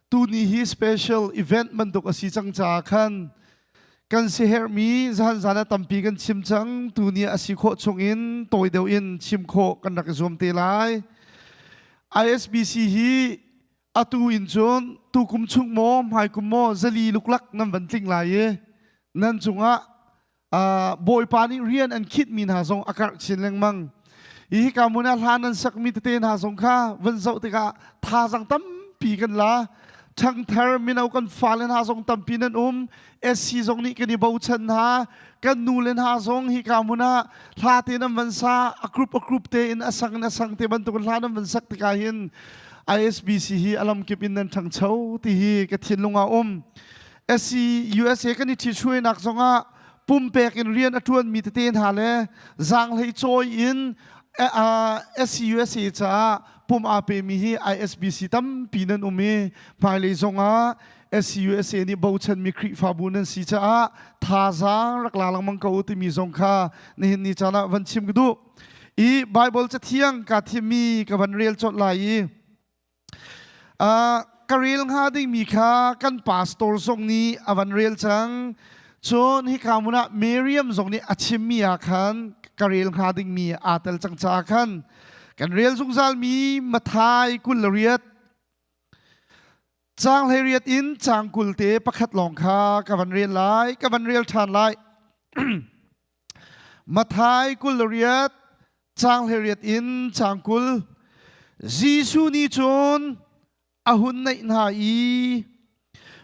tuni hi special event bantuk a si cang caah khan kan siherhmi zahan zan ah tampi kan chim cang. Tuni a si khawh chungin tawi deuh in chim khawh kan rak i zuam te lai. ISBC hi atu in cun tukum chung maw hmaikum maw zali luklak nan van tling lai i nan cungah Bawipa nih rian an khitmi hna zong a karh chin lengmang. Hi ka hmun ah hla nan sakmi tete hna zong kha van zoh tikah thazaang tampi kan la. Ṭhangthar mino kan fale hna zong tampi nan um. SC zong nih kan i bochan hna. Kan nu le hna zong hi ka hmun ah hla te nan van sa a group a group te in a sang in a sang te bantuk in hla nan van sak tikah hin ISBC hi a lamkip in nan ṭhangcho ti hi ka thinlung ah um. SC USA kan i ṭhithruainak zongah pumpek in rian a ṭuanmi tete hna le zaanghlei cawi in SCUSA caah pum aa pemi hi ISBC tampi nan um i hmailei zongah SCUSA nih bochanmi Khrihfabu nan si caah thazaang rak la lengmang ko u timi zong kha nihin ni caan ah van chim ka duh. I Bible cathiang kaa thimmi ka van rel colh lai i Ka rel hnga dingmi kha kan pastor zong nih a van rel cang. Cun hika hmun ah Miriam zong nih a chimmi ah khan ka rel hnga dingmi aa tel cang caah khan kan rel zungzalmi Matthai 28 caang 18 in caang 20 te pakhat lawng kha ka van rel lai, ka van rel ṭhan lai. Matthai 28 caang 18 in caang 20 Jesuh nih cun a hun naih hna i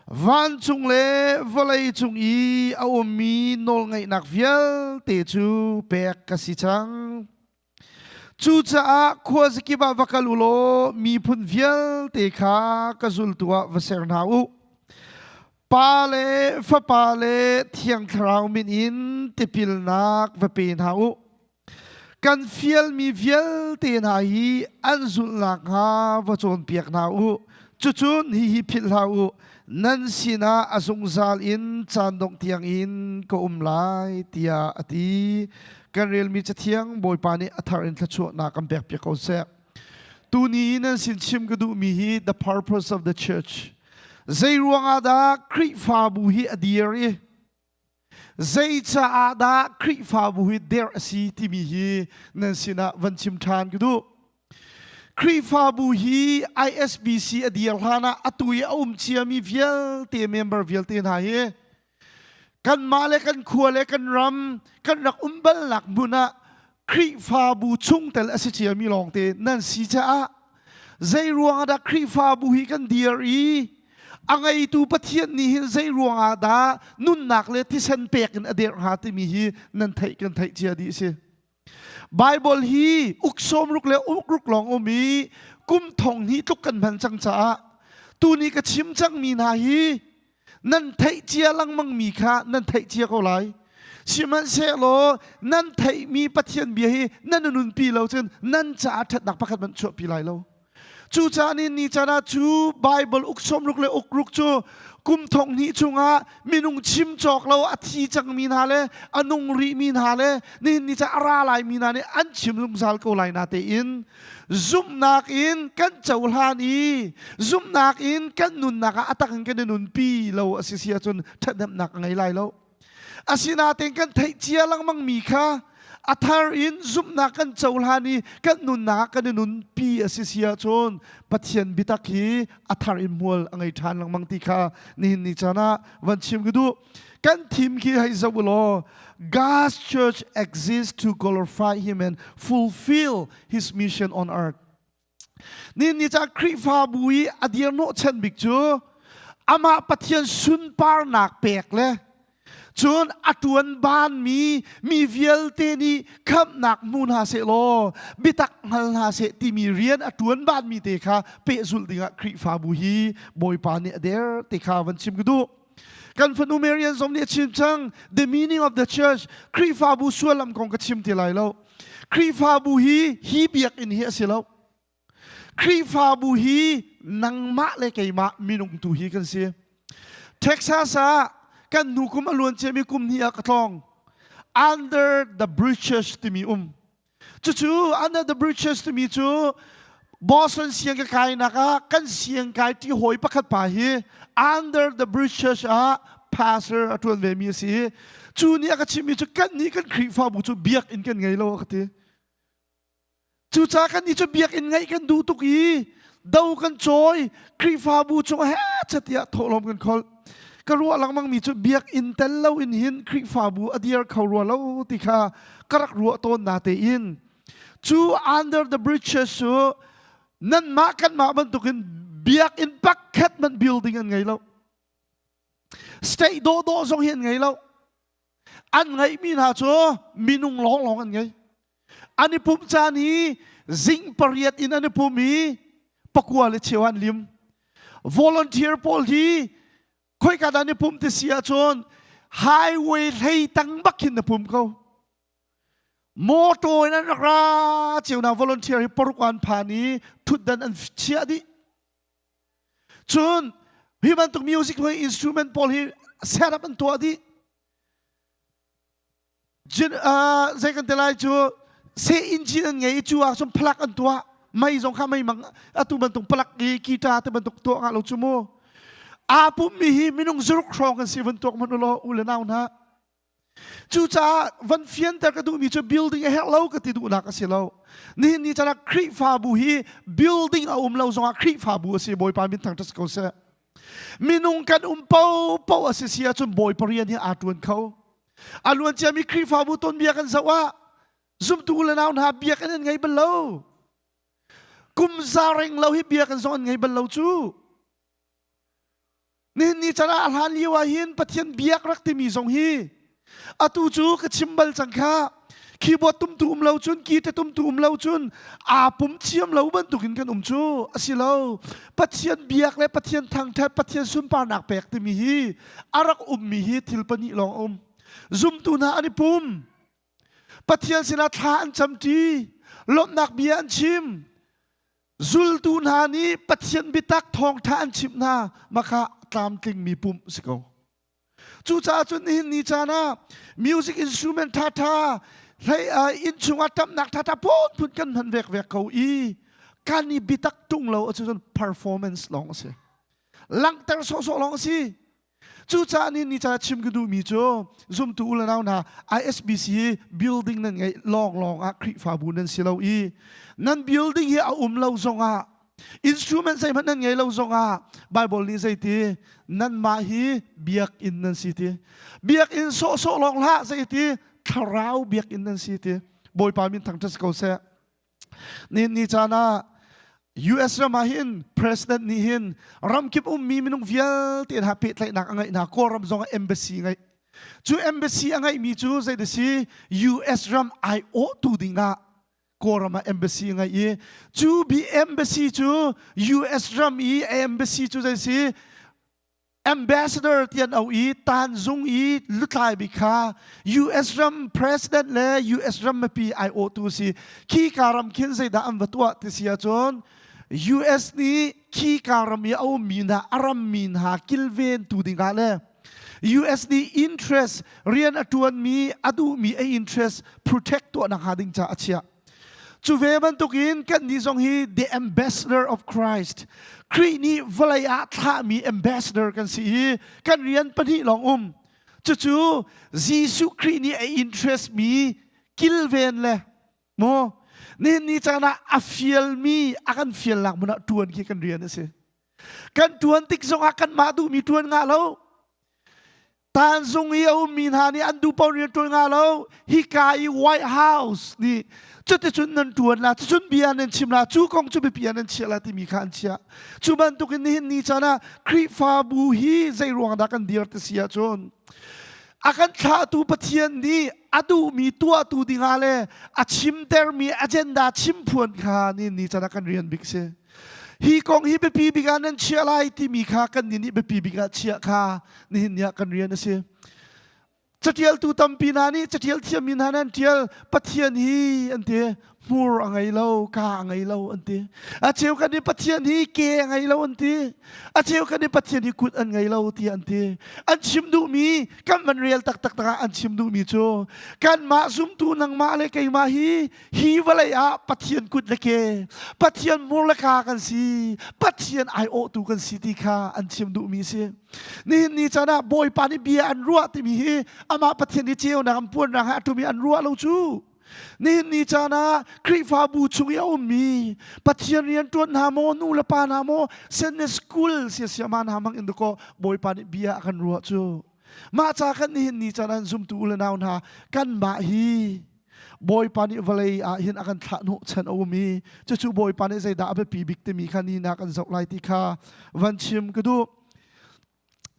vancung le vawlei cung i a ummi nawlngeihnak vialte cu pek ka si cang. Cucaah khuazakip ah va kal u law miphun vialte kha ka zultu ah va ser hna u. Pa le Fapa le Thiang Thlarau min in tipilnak va pe hna u. Kan fialmi vialte hna hi an zulh nakhnga va cawnpiak hna u. Cucun hihi philh hlah u, nan sinah a zungzal in caan dongh tiangin ka um lai, tiah a ti. Kan relmi Cathiang Bawipa nih a thar in thluachuahnak kan pekpiak ko seh. Tuni nan sin chim ka duhmi hi the purpose of the church. Zei ruangah dah Khrihfabu hi a dir i zei caah dah Khrihfabu hi der a si timi hi nan sinah van chim ṭhan ka duh. Khrihfabu hi ISBC a dir hlan ah atu i a um ciami vialte member vialte hna hi kanmah le kan khua le kan ram kan rak um balnak hmun ah Khrihfabu chungtel a si ciami lawngte nan si caah zei ruangah dah Khrihfabu hi kan dir i a ngeitu Pathian nih hin zei ruangah dah nunnak le thisen pek in a derh hnga timi hi nan theih kan theih cia dih si. Bible hi uk sawmruk le uk ruk lawng um i kum thong hnih tluk kan hman cang caah tuni ka chim cangmi hna hi nan theih cia lengmangmi kha nan theih cia ko lai. Sihmanhsehlaw nan theihmi Pathian bia hi nan nunpi lo cun nan caah ṭhatnak pakhat hmanh chuahpi lai lo. Cucaah ni ni caan ah cu Baibal uk sawmruk le uk ruk cu kum thong hnih chungah minung chim cawk lo a thi cangmi hna le a nung rihmi hna le nihin ni caan a ra laimi hna nih an chim zungzal ko lai na tein zumhnak in kan cohlan i zumhnak in kan nunnak ah a tak in kan i nunpi lo a si si ahcun ṭhathnemhnak a ngei lai lo. Asinain kan theih cia lengmangmi kha a thar in zumhnak kan cohlan i kan nunnak ah kan i nunpi a si si ahcun Pathian biatak hi a thar in hmual a ngei ṭhan lengmang ti kha nihin ni caan ah van chim ka duh. Kan thim khi hei zoh u law God's church exists to glorify him and fulfill his mission on earth. Ni ni ca Khrihfabu i a dirhnawh chan bik cu amah Pathian sunparnak pek le cun a ṭuan baanmi mi vialte nih khamhnak hmu hna seh law biatak hngal hna seh timi rian a ṭuan baanmi te kha pehzulh dingah Khrihfabu hi Bawipa nih a der ti kha van chim ka duh. Kan fanu Marian zong nih a chim cang the meaning of the church Khrihfabu suallam kong ka chim ti lai lo. Khrihfabu hi hi biakinn hi a si lo. Khrihfabu hi nangmah le keimah minung tu hi kan si. Texas ah kan hnu kum a luan ciami kum hnih ah ka tlawng. Under the bridges timi um. Cucu under the bridges timi cu Boston siang ka kainak ah kan siang kai ṭi hawi pakhat pa hi under the bridges ah pastor a ṭuan ve mi a si. Cu nih a ka chimmi cu kan nih kan Khrihfabu cu biakinn kan ngei lo a ka ti. Cucaah kannih cu biakinn ngeih kan duh tuk i do kan cawi, Khrihfabu cung he tiah thawhlawm kan kholh. Ka ruah lengmang mi cu biakinn tel lo in hin Khrihfabu a dir kho rua lo ti kha ka rak ruah tawn na tein. Cu under the bridges cu nanmah kanmah bantukin biakinn pakhat man building an ngei lo. State dawhdawh zong hi an ngei lo. An ngeihmi hna cu minung lawnglawng an ngei. An i pumh caan hi zing pariat in an i pum i pakua le cheu an lim. Volunteer pawl hi khoika dah an i pumh ti si ahcun highway hlei tang bak khin na pum ko. Motor in an rak ra cio na volunteer hi paruk an phan i thutdan an chiah dih. Cun hi bantuk music hoi instrument pawl hi set up an tuah dih. Zei kan ti lai cu seh engine an ngei i cu ah cun plug an tuah. Mei zong kha mei mang atu bantuk plug i guitar te bantuk tuah ngah lo cu mu. Aa pummi hi minung zuruk hrawng kan si van tuak hmanh u law u le nau hna. Cucaah van fianter ka duhmi cu building a herh lo ka ti duhnak a si lo. Nihin ni caan ah Khrihfabu hi building a um lo zongah Khrihfabu a si. Bawipa min thangṭhat si ko seh. Minung kan um paohpaoh a si si ahcun Bawipa rian hi aa ṭuan kho. A luan ciami Khrihfabu tonbia kan zoh ah zumtu le nau hna biakinn an ngei bal lo. Kum za reng lo hi biakinn zong an ngei bal lo cu. Nihin ni caan ah a hlan lio ah hin Pathian biak rak timi zong hi atu cu ka chim bal cang kha keyboard tumtu um lo cun guitar tumtu um lo cun aa pum thiam lo bantukin kan um cu asi lo Pathian biak le Pathian thangthat Pathian sunparnak pek timi hi a rak ummi hi thil pahnih lawng um zumtu hna an i pum Pathian sinah thla an camṭi lawmhnak bia an chim Zultu hna nih Pathian biatak thawngṭha an chimh hna maka tlamtlingmi pumh si ko. Cucaah cun nihin ni caan ah music instrument ṭhaṭha hlei innchung ah ṭamhnak ṭhaṭha phunphun kan hman vekvek ko i kan i biatak ṭung lo ahcun performance lawng a si. Langhter sawhsawh lawng a si. Cucaah ni ni ca chim ka duhmi cu zumtu u le nau hna ISBC hi building nan ngeih lawnglawng ah Khrihfabu nan si lo i nan building hi a um lo zongah instrument zeihmanh nan ngei lo zongah Bible nih zeiti nanmah hi biakinn nan si ti biakinn sawhsawh lawng hlah zeiti thlarau biakinn nan si ti Bawipa min thangṭhat si ko seh. Ni ni caan ah US ram ah hin president nih hin ramkip ummi minung vialte hna pehtlaihnak a ngeih hna Kawlram zong ah embassy ngeih cu embassy a ngeihmi cu zei da si US ram aiawhtu ding ah Kawlram ah embassy a ngeih i cu bi embassy cu US ram i embassy cu zei si Ambassador ti an auh i tanzung i lutlai bik kha US ram president le US ram mipi aiawhtu si. Khi ka ram khin zeidah an va tuah ti si ahcun US nih khi ka ram i a ummi hna a rammi hna kilventu dingah le US nih interest rian a ṭuanmi a duhmi a interest protect tuahnak hnga ding caah a chiah. Cu ve bantukin kannih zong hi the ambassador of Christ, Khrih nih vawlei ah thlahmi ambassador kan si i kan rian pahnih lawng um. Cucu Jesuh Khrih nih a interest mi kilven le mu nihin ni caan ah a fialmi a kan fialnak hmun ah ṭuan khi kan rian a si. Kan ṭuan tik zongah kanmah duhmi ṭuan ngah lo. Tanzung i a ummi hna nih an duh paoh rian ṭuan hnga lo. Hika i White House nih cuticun nan ṭuan la, cucun bia nan chim la, cu kong cu biapi ah nan chiah la timi kha an chiah. Cu bantukin nihin ni caan ah Khrihfabu hi zei ruang dah kan dir ti si ahcun a kan thlahtu Pathian nih a duhmi tuahtu dingah le a chimtermi agenda chimphuan kha nihin ni caan ah kan rian bik si. Hi kong hi biapi bik ah nan chiah lai timi kha kan nih nih biapi bik ah chiah kha nihin ni ah kan rian a si. Catialtu tampi hna nih catial thiammi hna nih an tial Pathian hi an ti hmur a ngei lo ka a ngei lo an ti a cheu kan nih Pathian hi ke a ngei lo an ti a cheu kan nih Pathian hi kut an ngei lo ti an ti an chim duhmi kan van rel taktak tak ah an chim duhmi cu kanmah zumtu nangmah le keimah hi Hi vawlei ah Pathian kut le ke, Pathian mur le ka kan si, Pathian aiawhtu kan si ti kha an chim duhmi a si. Nihin ni caan ah Bawipa nih bia an ruah timi hi amah Pathian nih ceunak an puannak he a ṭum i an ruah lo cu. Nihin ni caan ah Khrihfabu chung i a ummi Pathian rian ṭuan hna maw, nu le pa hna maw, Sunday school siasiama hna hmang in dakaw Bawipa nih bia a kan ruah cu. Mah ca kan nihin ni caan ah zumtu u le nau hna kanmah hi Bawipa nih vawlei ah hin a kan thlah hnawhchan a um i cucu Bawipa nih zeidah a biapi bik timi kha ni na kan zoh lai ti kha van chim ka duh.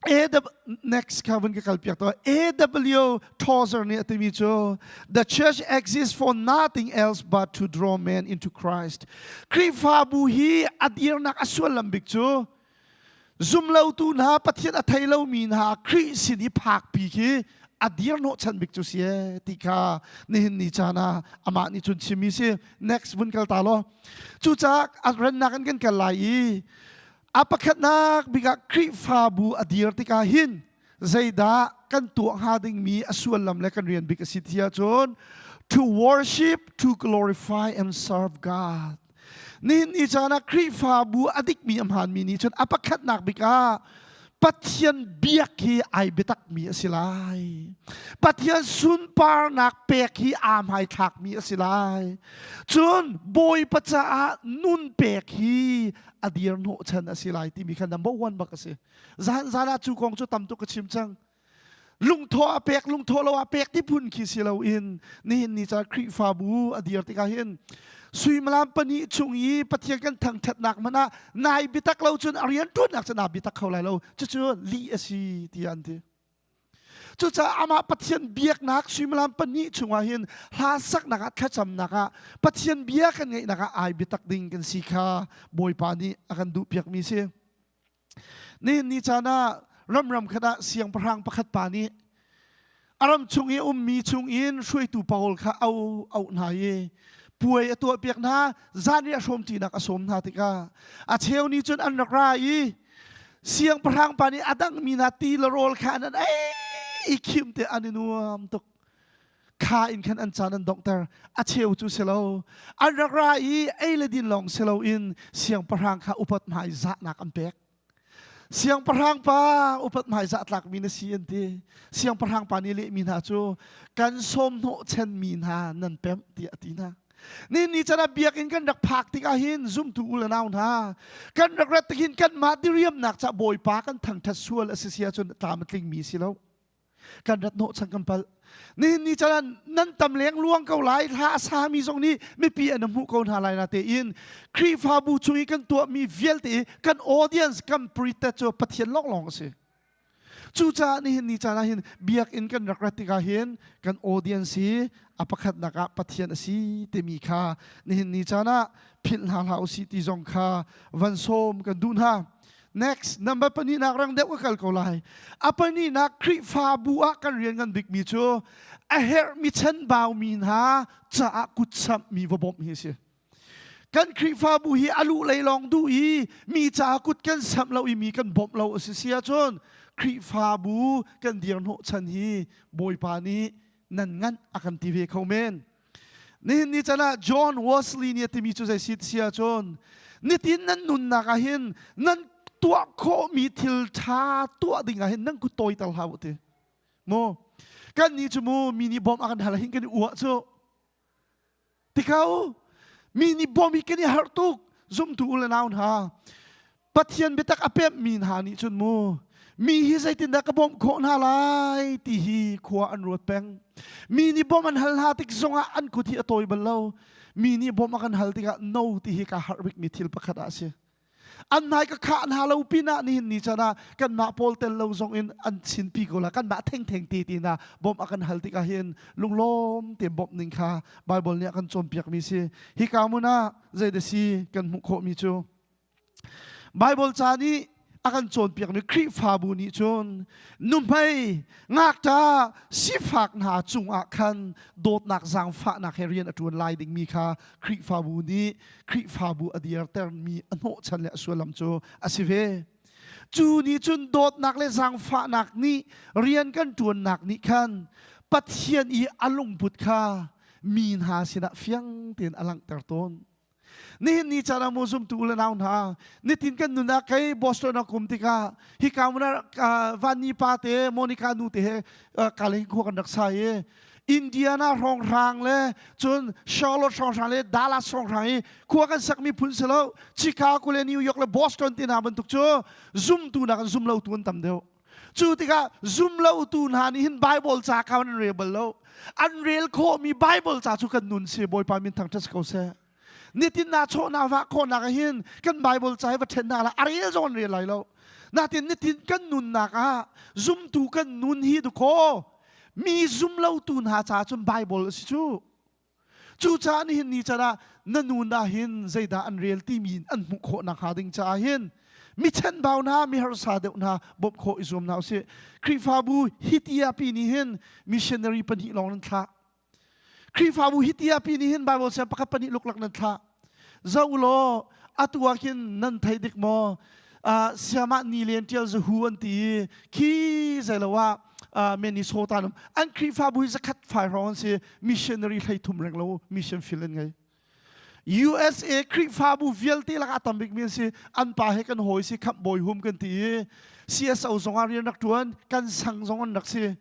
AW, next kha van ka kal piak to AW Tozer nih a timi cu the church exists for nothing else but to draw men into Christ. Khrihfabu hi a dirnak a sullam bik cu Zumlotu hna Pathian a thei lomi hna Khrih sin i phakpi khi a dir hnawhchan bik cu si ee ti kha nihin ni caan ah amah nih cun chimmi si. Next vun kal ta law. Cucaah a rannak in kan kal lai i a pakhatnak bik ah Khrihfabu a dir tikah hin zeidah kan tuah hnga dingmi a sullam le kan rian bik a si ti ahcun to worship, to glorify and serve God. Nihin ni caan ah Khrihfabu a dikmi a hmaanmi nih cun a pakhatnak bik ah Pathian biak hi ai biatakmi a si lai. Pathian sunparnak pek hi aa hmaithlakmi a si lai. Cun Bawipa caah nun pek hi a dir hnawhchan a si lai timi kha number one bak a si. Zan zan ah cu kong cu tam tuk ka chim cang. Lungthawh a pek lungthawh lo a pek ti phun khi si loin nihin ni ca Khrihfabu a dir tikah hin suimilam pahnih chung i Pathian kan thangṭhatnak hmanh ah nai biatak lo cun a rian ṭuannak cu naa biatak kho lai lo cucu lih a si tiah an ti. Cucaah amah Pathian biaknak suimilam pahnih chungah hin hla saknak ah thlacamnak ah Pathian bia kan ngaihnak ah ai biatak ding kan si kha Bawipa nih a kan duhpiakmi si. Nihin ni caan ah ramram khat ah siangpahrang pakhat pa nih a ram chung i ummi chungin hruaitu pawl kha au auh hna i puai a tuahpiak hna zan i a hrawmṭinak a sawm hna tikah a cheu nih cun an rak ra i siangpahrang pa nih a dangmi hna ti le rawl kha an ei i khim te an i nuam tuk kha in khan an caan an donghter a cheu cu si lo an rak ra i ei le din lawng si loin siangpahrang kha upat hmai zahnak an pek siangpahrang pa upat hmai zah tlakmi na si an ti siangpahrang pa nih lehmi hna cu kan sawm hnawh chenmi hna nan pemh tiah a ti hna ni ni chan ah biakinn kan rak phak tikah hin zumtu u le nau hna kan rak rat tik hin kanmah diriamnak ca bawipa kan thangthat sual a si si ahcun tlam a tlingmi si lo kan rat hnawhchan kan palh nihin ni caan nan tam leng luang ko lai hla a sami zong nih mipi an hmuh ko hna lai na tein Khrihfabu chung i kan tuahmi vialte i kan audience kan pritet cu Pathian lawnglawng a si cucaah nihin ni caan ah hin biakinn kan rak rat tikah hin kan audience hi a pakhatnak ah Pathian a si timi kha nihin ni caan ah philh hna hlah usih ti zong kha van sawm kan duh hna Next, number pahnihnak rang deuh ka kal ko lai. A pahnihnak Khrihfabu ah kan rian ngan bikmi cu a herhmi chanbaumi hna caah kutsamhmi va bawmh hi a si. Kan Khrihfabu hi a luh lei lawng duh i mi caah kut kan samh lo i mi kan bawmh lo a si si ahcun Khrihfabu kan dir hnawhchan hi Bawipa nih nan nganh a kan ti ve kho men. Nihin ni can ah John Wesley nih a timi cu zei si si ahcun nitin nan nunnak ah hin nan tuah khawhmi thil ṭha tuah ding ah hin nan kut tawiter hlah u ti. Mu kan nih cu mu mi nih bawmh a kan hal hin kan i uah cu. Tikau mi nih bawmh hi kan i harh tuk zumtu u le nau hna. Pathian biatak a pemhmi hna nih cun mu mi hi zeitindah ka bawmh khawh hna lai ti hi khua an ruat peng. Mi nih bawmh an hal hna tik zongah an kut hi a tawi bal lo. Mi nih bawmh a kan hal tikah no ti hi kaa harh bikmi thil pakhat ah a si. An hmai ka khah hna lo pinah nihin ni chan ah kanmah pawl tel lo zong in an chinpi ko la kanmah thengtheng te ti hna bawmh a kan hal tikah hin lunglawm te bawmh ning kha Bible nih a kan cawnpiakmi si. Hika hmun ah zeidah si kan hmuh khawhmi cu Bible ca nih a kan cawnpiakmi Khrihfabu nih cun nuhmei, ngakṭah, sifak hna cungah khan dawtnak zaangfahnak he rian a ṭuan lai dingmi kha Khrihfabu nih Khrihfabu a dirtermi a hnawhchan le a sullam cu a si ve. Cu nih cun dawtnak le zaangfahnak nih rian kan ṭuannak nih khan Pathian i a lungput kha mi hna sinah fiang tein a langhter tawn. Nihin ni caan ah mu zumtu u le nau hna, nitin kan nun ah kei Boston ah kum tikah hika hmun ah Vanni pa te Monica nu te he kaleng khua kan rak sa i Indiana hrawnghrang le cun Charlotte hrawnghrang le Dallas hrawnghrang i khua kan sakmi phun si lo Chicago le New York le Boston ti hna bantuk cu zumtu nakin zum lotu an tam deuh. Cu tikah zum lotu hna nih hin Bible ca kha an rel bal lo. An rel khawhmi Bible ca cu kan nun si Bawipa min thangṭhat si ko seh. Nitin naa chawh naa vah khawhnak ah hin kan Bible ca hi va ṭhen hna la a rel zong an rel lai lo. Natin nitin kan nunnak ah zumtu kan nun hi dakaw mi zum lotu hna caah cun Bible a si cu. Cucaah nihin ni can ah na nun ah hin zeidah an rel timi an hmuh khawh nakhnga ding caah hin mi chenbau hna mi harsa deuh hna bawmh khawh i zuam hna usih. Khrihfabu hitia pi nih hin missionary pahnih lawng nan thlah. Khrihfabu hitia pi nih hin Bible siang pakhat pahnih luklak nan thlah. Zoh u law atu ah khin nan thei dik maw? Siamah ni len ṭial zahu an ti i khi zeilo ah Minnesota um an Khrihfabu hi zakhat fai hrawng an si missionary 30 reng lo mission field an ngei. USA Khrihfabu vialte lakah a tam bikmi an si an pa he kan hawi si khamh bawi hum kan ti i CSO zong ah rian rak ṭuan kan sang zong an rak si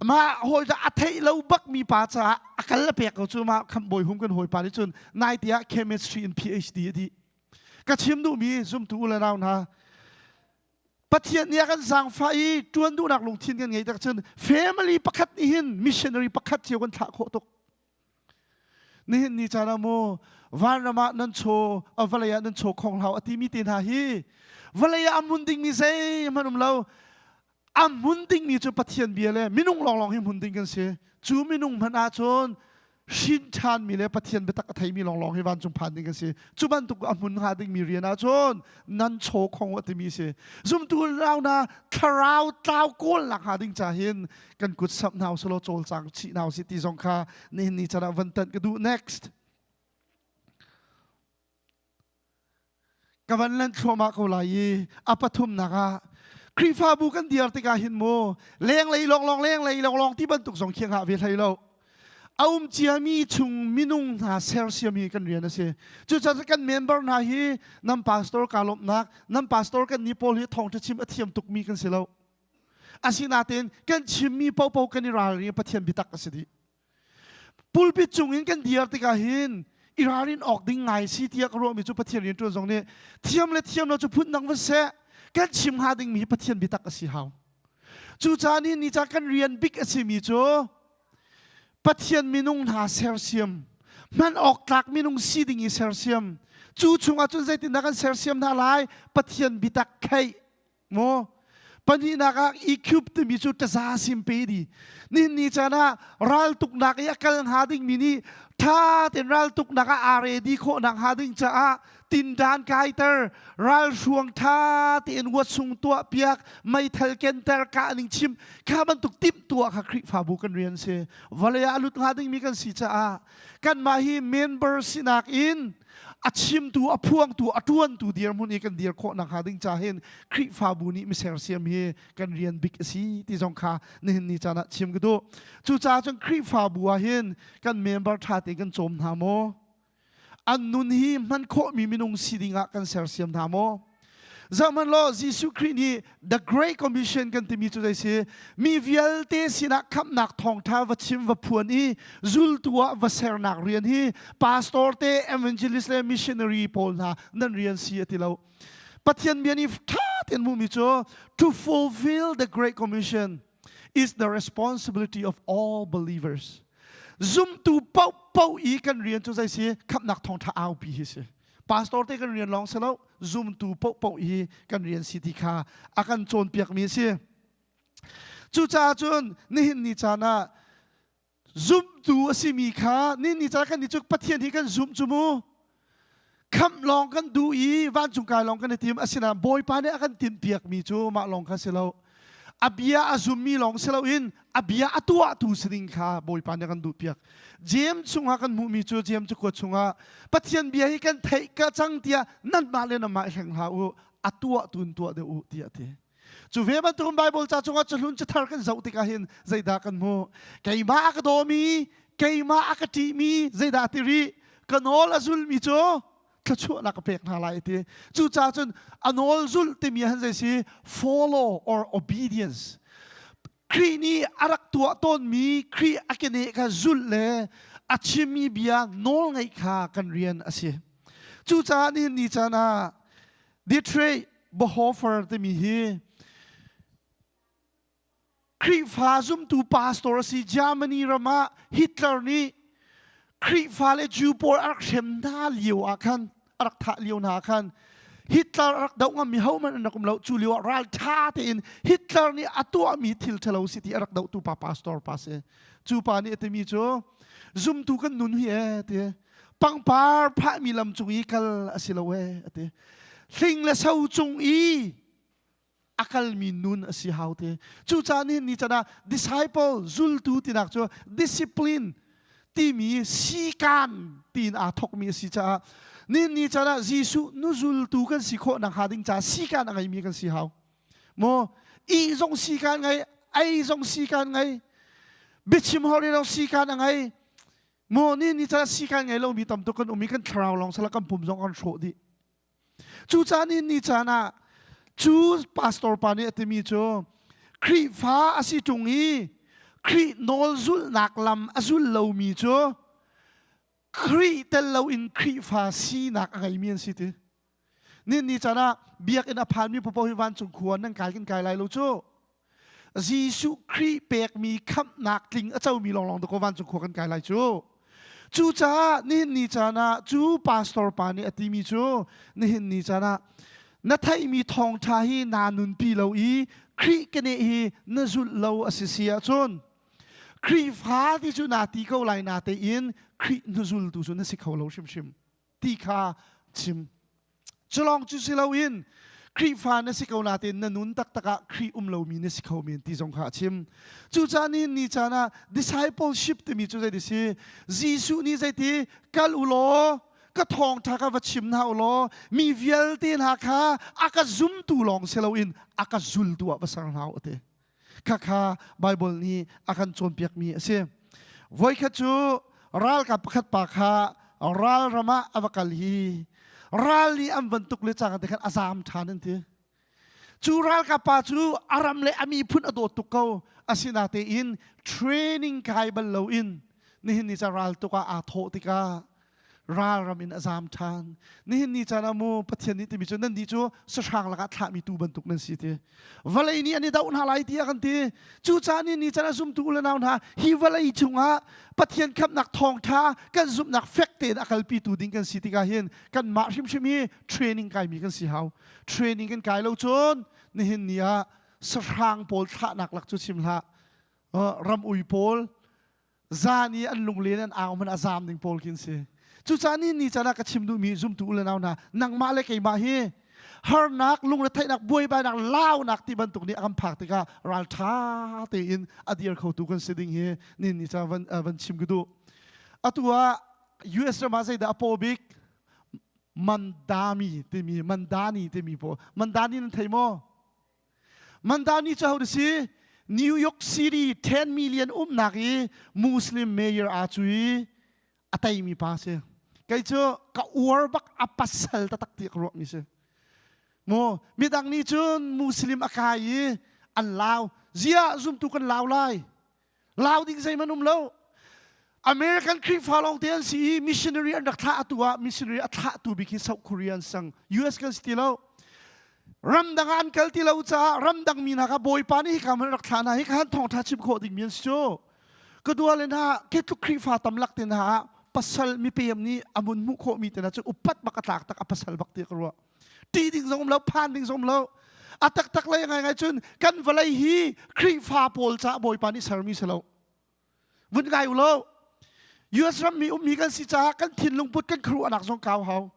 mah hawi a theih lo bak mi pa caah a kal a pek ko cu mah khamh bawi hum kan hawi pa nih cun nai te ah chemistry in PhD a dih ka chim duhmi zumtu u le nau hna Pathian nih a kan zaangfah i ṭuan duhnak lungthin kan ngei tak cun family pakhat nih hin missionary pakhat cio kan thlah khawh tuk nihin ni caan ah mu vanram ah nan chaw vawlei ah nan chaw khong hlau a timi te hna hi vawlei ah a hmun dingmi zeihmanh um lo a hmun dingmi cu Pathian bia le minung lawnglawng hi hmun ding kan si. Cu minung hmanh ahcun hrin ṭhanmi le Pathian biatak a theimi lawnglawng hi vancung phan ding kan si. Cu bantuk a hmun hnga dingmi rian ahcun nan chaw khong a timi si. Zumtu rau na thlarau tlau kawlnak hnga ding ca hin kan kut samh hna usih law cawlcang chih hna usih ti zong kha nihin ni can ah van tanh ka duh. Next. Ka van lan thluahmah ko lai i a pathumnak ah Khrihfabu kan dir tikah hin mu lenglei lawnglawng lenglei lawnglawng ti bantuk zong khi ngah ve hlei lo. A um ciami chung minung hna sersiam hi kan rian a si. Cucaah kan member hna hi nan pastor ka lawmhnak, nan pastor kan ni pawl hi thawngṭha chim a thiam tukmi kan si lo. Asinain kan chimmi paohpaoh kan i ralring Pathian biatak a si dih. Pulpit cungin kan dir tikah hin i ralrin awk ding ngai si tiah ka ruahmi cu Pathian rianṭuan zong nih thiam le thiam lo cu phun dang va seh kan chim hnga dingmi hi Pathian biatak a si hau. Cucaah ni ni ca kan rian bik a simi cu Pathian minung hna sersiam hman awk tlak minung si ding i sersiam cu chungah cun zeitindah kan sersiam hna lai Pathian biatak theih Maw pahnihnak ah equip timi cu taza sim pe di nihin ni caan ah raltuknak i a kal hnga dingmi nih ṭha tein raltuknak ah aa ready khawhnak hnga ding caah tindan kaiter ralhruang ṭha tein huatsung tuah piak meithal kenter kah ning chim kha bantuk timhtuah kha Khrihfabu kan rian si vawlei ah a lut hnga dingmi kan si caah kanmah hi member sinak in a chimtu a phuangtu a ṭuantu dirhmun i kan dir khawh nakhnga ding ca hin Khrihfabu nih misersiam hi kan rian bik a si ti zong kha nihin ni caan ah chim ka duh. Cucaah cun Khrihfabu ah hin kan member ṭha tein kan cawm hna maw? An nun hi hman khawhmi minung si ding ah kan sersiam hna maw? Zohhmanh law Jesuh Khrih nih The Great Commission kan timi cu zei si? Mi vialte sinah khamhnak thawngṭha va chim va phuan i zultu ah va sernak rian hi pastor te, evangelist le missionary pawl hna nan rian si a ti lo. Pathian bia nih ṭha tein hmuhmi cu to fulfill the great commission is the responsibility of all believers. Zumtu paohpaoh i kan rian cu zei si khamhnak thawngṭha aupi hi si. Pastor te kan rian lawng si lo, zumtu paohpaoh i kan rian si ti kha a kan cawnpiakmi a si. Cucaah cun nihin ni caan ah zumtu a simi kha ni ni caan kan nih cu Pathian hi kan zumh cu mu khamh lawng kan duh i vancung kai lawng kan i tim asinain Bawipa nih a kan tinhpiakmi cu mah lawng kha si lo a bia a zummi lawng si loin a bia a tuahtu si ding kha Bawipa nih a kan duhpiak James chungah kan hmuhmi cu James cakuat chungah Pathian bia hi kan theih ka cang tiah nanmah le nanmah i hleng hlah u a tuah tu in tuah deuh u tiah a ti Cu ve bantukin Bible ca chungah cahlun cathar kan zoh tikah hin zeidah kan hmuh? Keimah a ka dawmi, keimah a ka ṭihmi zeidah ti rih? Ka nawl a zulmi cu thluachuahnak ka pek hna lai ti. Cucaah cun a nawl zulh timi han zei si? Follow or obedience. Khrih nih a rak tuah tawnmi Khrih a keneh kha zulh le a chimmi bia nawl ngaih kha kan rian a si. Cucaah nihin ni caan ah Dietrich Bonhoeffer timi hi Khrihfa zumtu pastor a si. Germany ram ah Hitler nih Khrihfa le Jew pawl a rak hrem hna lio ah khan a rak thah lio hna khan Hitler a rak doh ngammi hohmanh an rak um lo. Cu lio ah ralṭha tein Hitler nih a tuahmi thil ṭhalo si ti a rak dohtu pa pastor pa si. Cu pa nih a timi cu zumtu kan nun hi e ti pangpar phahmi lam cung i kal a si lo e a ti hling le so cung i a kalmi nun a si hau te cucaah nihin ni can ah disciple zultu tinak cu discipline timi sikan tiin aa thokmi a si caah nihin ni can ah Jesuh nu zultu kan si khawh nak hnga ding caah sikan a ngeimi kan si hau maw ih zong sikan ngei ei zong sikan ngei biachim hori zong sikan a ngei Maw ni ni ca sikan ngei lomi tam tuk kan um i kan thlarau lawng sala kan pum zong kan hrawh dih. Cucaah ni ni caan ah cu pastor pa nih a timi cu Khrihfa a si ṭung i Khrih nawl zulhnak lam a zul lomi cu Khrih tel loin Khrihfa sinak a ngeimi an si ti. Ni ni caan ah biakinn a phanmi paoh hi vancung khua nan kai kan kai lai lo cu. Jesuh Khrih pekmi khamhnak tling a comi lawnglawng dakaw vancung khua kan kai lai cu. Cucaah nihin ni caan ah cu pastor pa nih a timi cu nihin ni caan ah na theihmi thawngṭha hi naa nunpi lo i Khrih keneh hi na zulh lo a si si ahcun Khrihfa ti cu naa ti ko lai natein Khrih hnuzultu cu na si kho lo hrimhrim. ti kha chim. Culawng cu si loin Khrihfa na si ko natein na nun taktak ah Khrih um lomi na si kho men ti zong kha a chim. Cucaah nihin ni caan ah discipleship timi cu zeiti si? Jesuh nih zeiti kal u law ka thawngṭha kha va chim hna u law mi vialte hna kha a ka zumtu lawng si loin a ka zultu ah va ser hna u a ti. Khakha Baibal nih a kan cawnpiakmi a si. Voikhat cu ralkap pakhat pa kha ral ram ah a va kal i ral nih an van tuk le cang te khan a zaam ṭhan an ti. Cu ralkap pa cu a ram le a miphun a dawt tuk ko. Asinatein training kai bal loin nihin ni ca ral tuk ah aa thawh tikah ralram in a zaam ṭhan. Nihin ni caan ah mu Pathian nih timi cu nan nih cu sahrang lakah thlahmi tuu bantuk nan si ti. Vawlei nih an i doh hna lai tiah kan ti. Cucaah ni ni caan ah zumtu u le nau hna hi vawlei cungah Pathian khamhnak thawngṭha kan zumhnak fek tein a kalpitu ding kan si tikah hin kanmah hrimhrim hi training kaimi kan si hau. Training kan kai lo cun nihin ni ah sahrang pawl thlahnak lak cu chim hlah. Ram ui pawl zan i an lunglen an au hmanh a zaam ding pawl khi si cucaah ni ni caan ah ka chim duhmi zumtu u le nau hna nangmah le keimah hi harnak lungretheihnak buaibainak launak ti bantuk nih a kan phak tikah ralṭha tein a dir khotu kan si ding hi ni ni caan van, van chim ka duh atu ah US ram ah zeidah a paw bik mandami timi mandani timi paw mandani nan thei maw Mandani cu ho si? New York City 10 million umnak i Muslim mayor aa cu i a teimi pa si. Kei cu ka uar bak a pasal taktak ti ka ruahmi si. Mu midang nih cun Muslim a kai i an lau. Ziah zumtu kan lau lai. Lau ding zeihmanh um lo. American Khrihfa lawng te an si i missionary an rak thlah atu ah missionary a thlahtu bik hi South Korea an sang. US kan si ti lo. Ramdang ah an kal ti lo caah ramdang mi hna kha Bawipa nih hika hmun rak thlah hna hika han thawngṭha chim khawh dingmi an si cu. Ka dua le hna khi tluk Khrihfa tam lak te hna ah pasal mipem nih a mun hmuh khawhmi te hna cu upat bak a tlak tak a pasal bak ti ka ruah. Ṭih ding zong um lo, phan ding zong um lo. A taktak lei ngaingai cun kan vawlei hi Khrihfa pawl caah Bawipa nih sermi si lo. Vun ngai u law US rammi ummi kan si caah kan thinlung put kan khuaruahnak zong kau hau.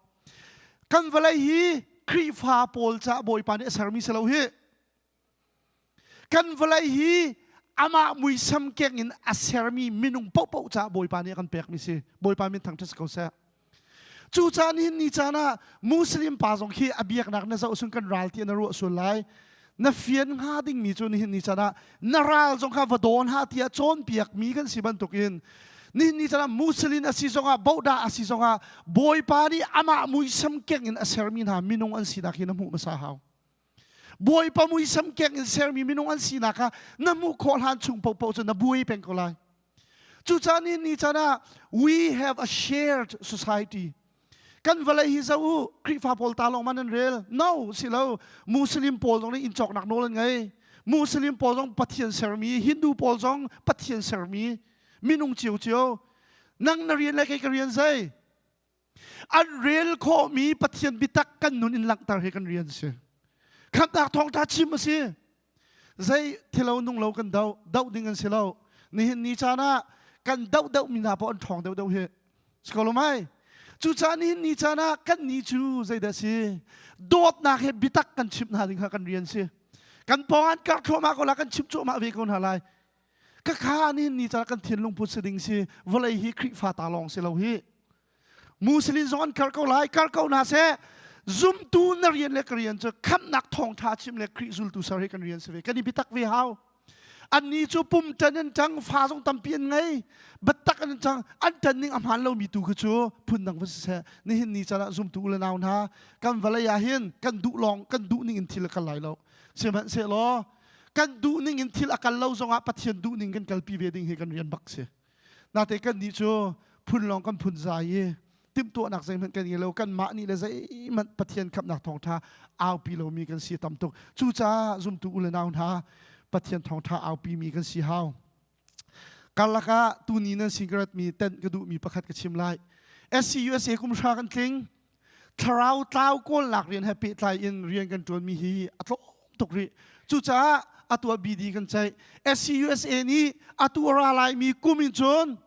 Kan vawlei hi Khrihfa pawl caah Bawipa nih a sermi si lo hi. Kan vawlei hi amah muisam keng in a sermi minung paohpaoh caah Bawipa nih a kan pekmi si. Bawipa min thangṭhat si ko seh. Cu caan hin ni caan ah Muslim pa zong khi a biaknak na zoh sun kan ral ti na ruah sual lai. Na fian hnga dingmi cu nihin ni caan ah na ral zong kha va dawn ha tiah cawnpiak mi kan si bantukin nihin ni caan ah Muslim a si zongah Bohdah a si zongah Bawipa nih amah muisam keng in a sermi hna minung an sinak hi na hmuh hmasa hau. Bawipa muisam keng in sermi minung an sinak kha na hmuh khawh hlan chung paohpaoh cu na buai peng ko lai. Cucaah ni ni caan ah we have a shared society. Kan vawlei hi zoh u, Khrihfa pawl ta lawng man an rel. No, si lo. Muslim pawl zong nih inn cawknak nawl an ngei. Muslim pawl zong Pathian sermi, Hindu pawl zong Pathian sermi, minung ciocio. Nang na rian le kei ka rian zei? An rel khawhmi Pathian biatak kan nun in langhter hi kan rian si. Khamhnak thawngṭha chim a si. Zei thilo nung lo kan doh, doh ding an si lo. Nihin ni caan ah kan doh deuh mi hna paoh an ṭhawng deuh deuh hi. Si ko lo mai? Cucaah nihin ni caan ah kan ni cu zeidah si? Dawtnak he biatak kan chimh hna ding kha kan rian si. Kan pawng an karh thluahmah ko la, kan chimh cuahmah ve ko hna lai. Khakha nihin ni caan kan thinlung put si ding si vawlei hi Khrihfa ta lawng si lo hi. Muslim zong an kar ko lai, kar ko hna seh. Zumtu na rian le ka rian cu khamhnak thawngṭha chim le Khrih zultu ser hi kan rian si ve. Kan i biatak ve hau. Annih cu pum ṭan an ṭang, fa zong tampi an ngei. Biatak an ṭang, an ṭan ning a hmaan lomi tu khi cu phundang va si seh. Nihin ni caan ah zumtu u le nau hna, kan vawlei ah hin kan duh lawng, kan duh ning in thil a kal lai lo. Sihmanhsehlaw kan duh ning in thil a kal lo zongah Pathian duh ning kan kalpi ve ding hi kan rian bak si. Nate kan nih cu phun lawng kan phun zai i timhtuahnak zeihmanh kan ngei lo kanmah nih le zeihmanh Pathian khamhnak thawngṭha aupi lomi kan si tam tuk. Cucaah zumtu u le nau hna Pathian thawngṭha aupi mi kan si hau. Karlak ah tuni nan sin ka ratmi tenh ka duhmi pakhat ka chim lai. SCUSA kum hra kan tling. Thlarau tlau kawlnak rian he pehtlai in rian kan ṭuanmi hi a tlawm tuk rih. Cucaah atu ah BD kan ceih. SCUSA nih atu a ra laimi kum in cun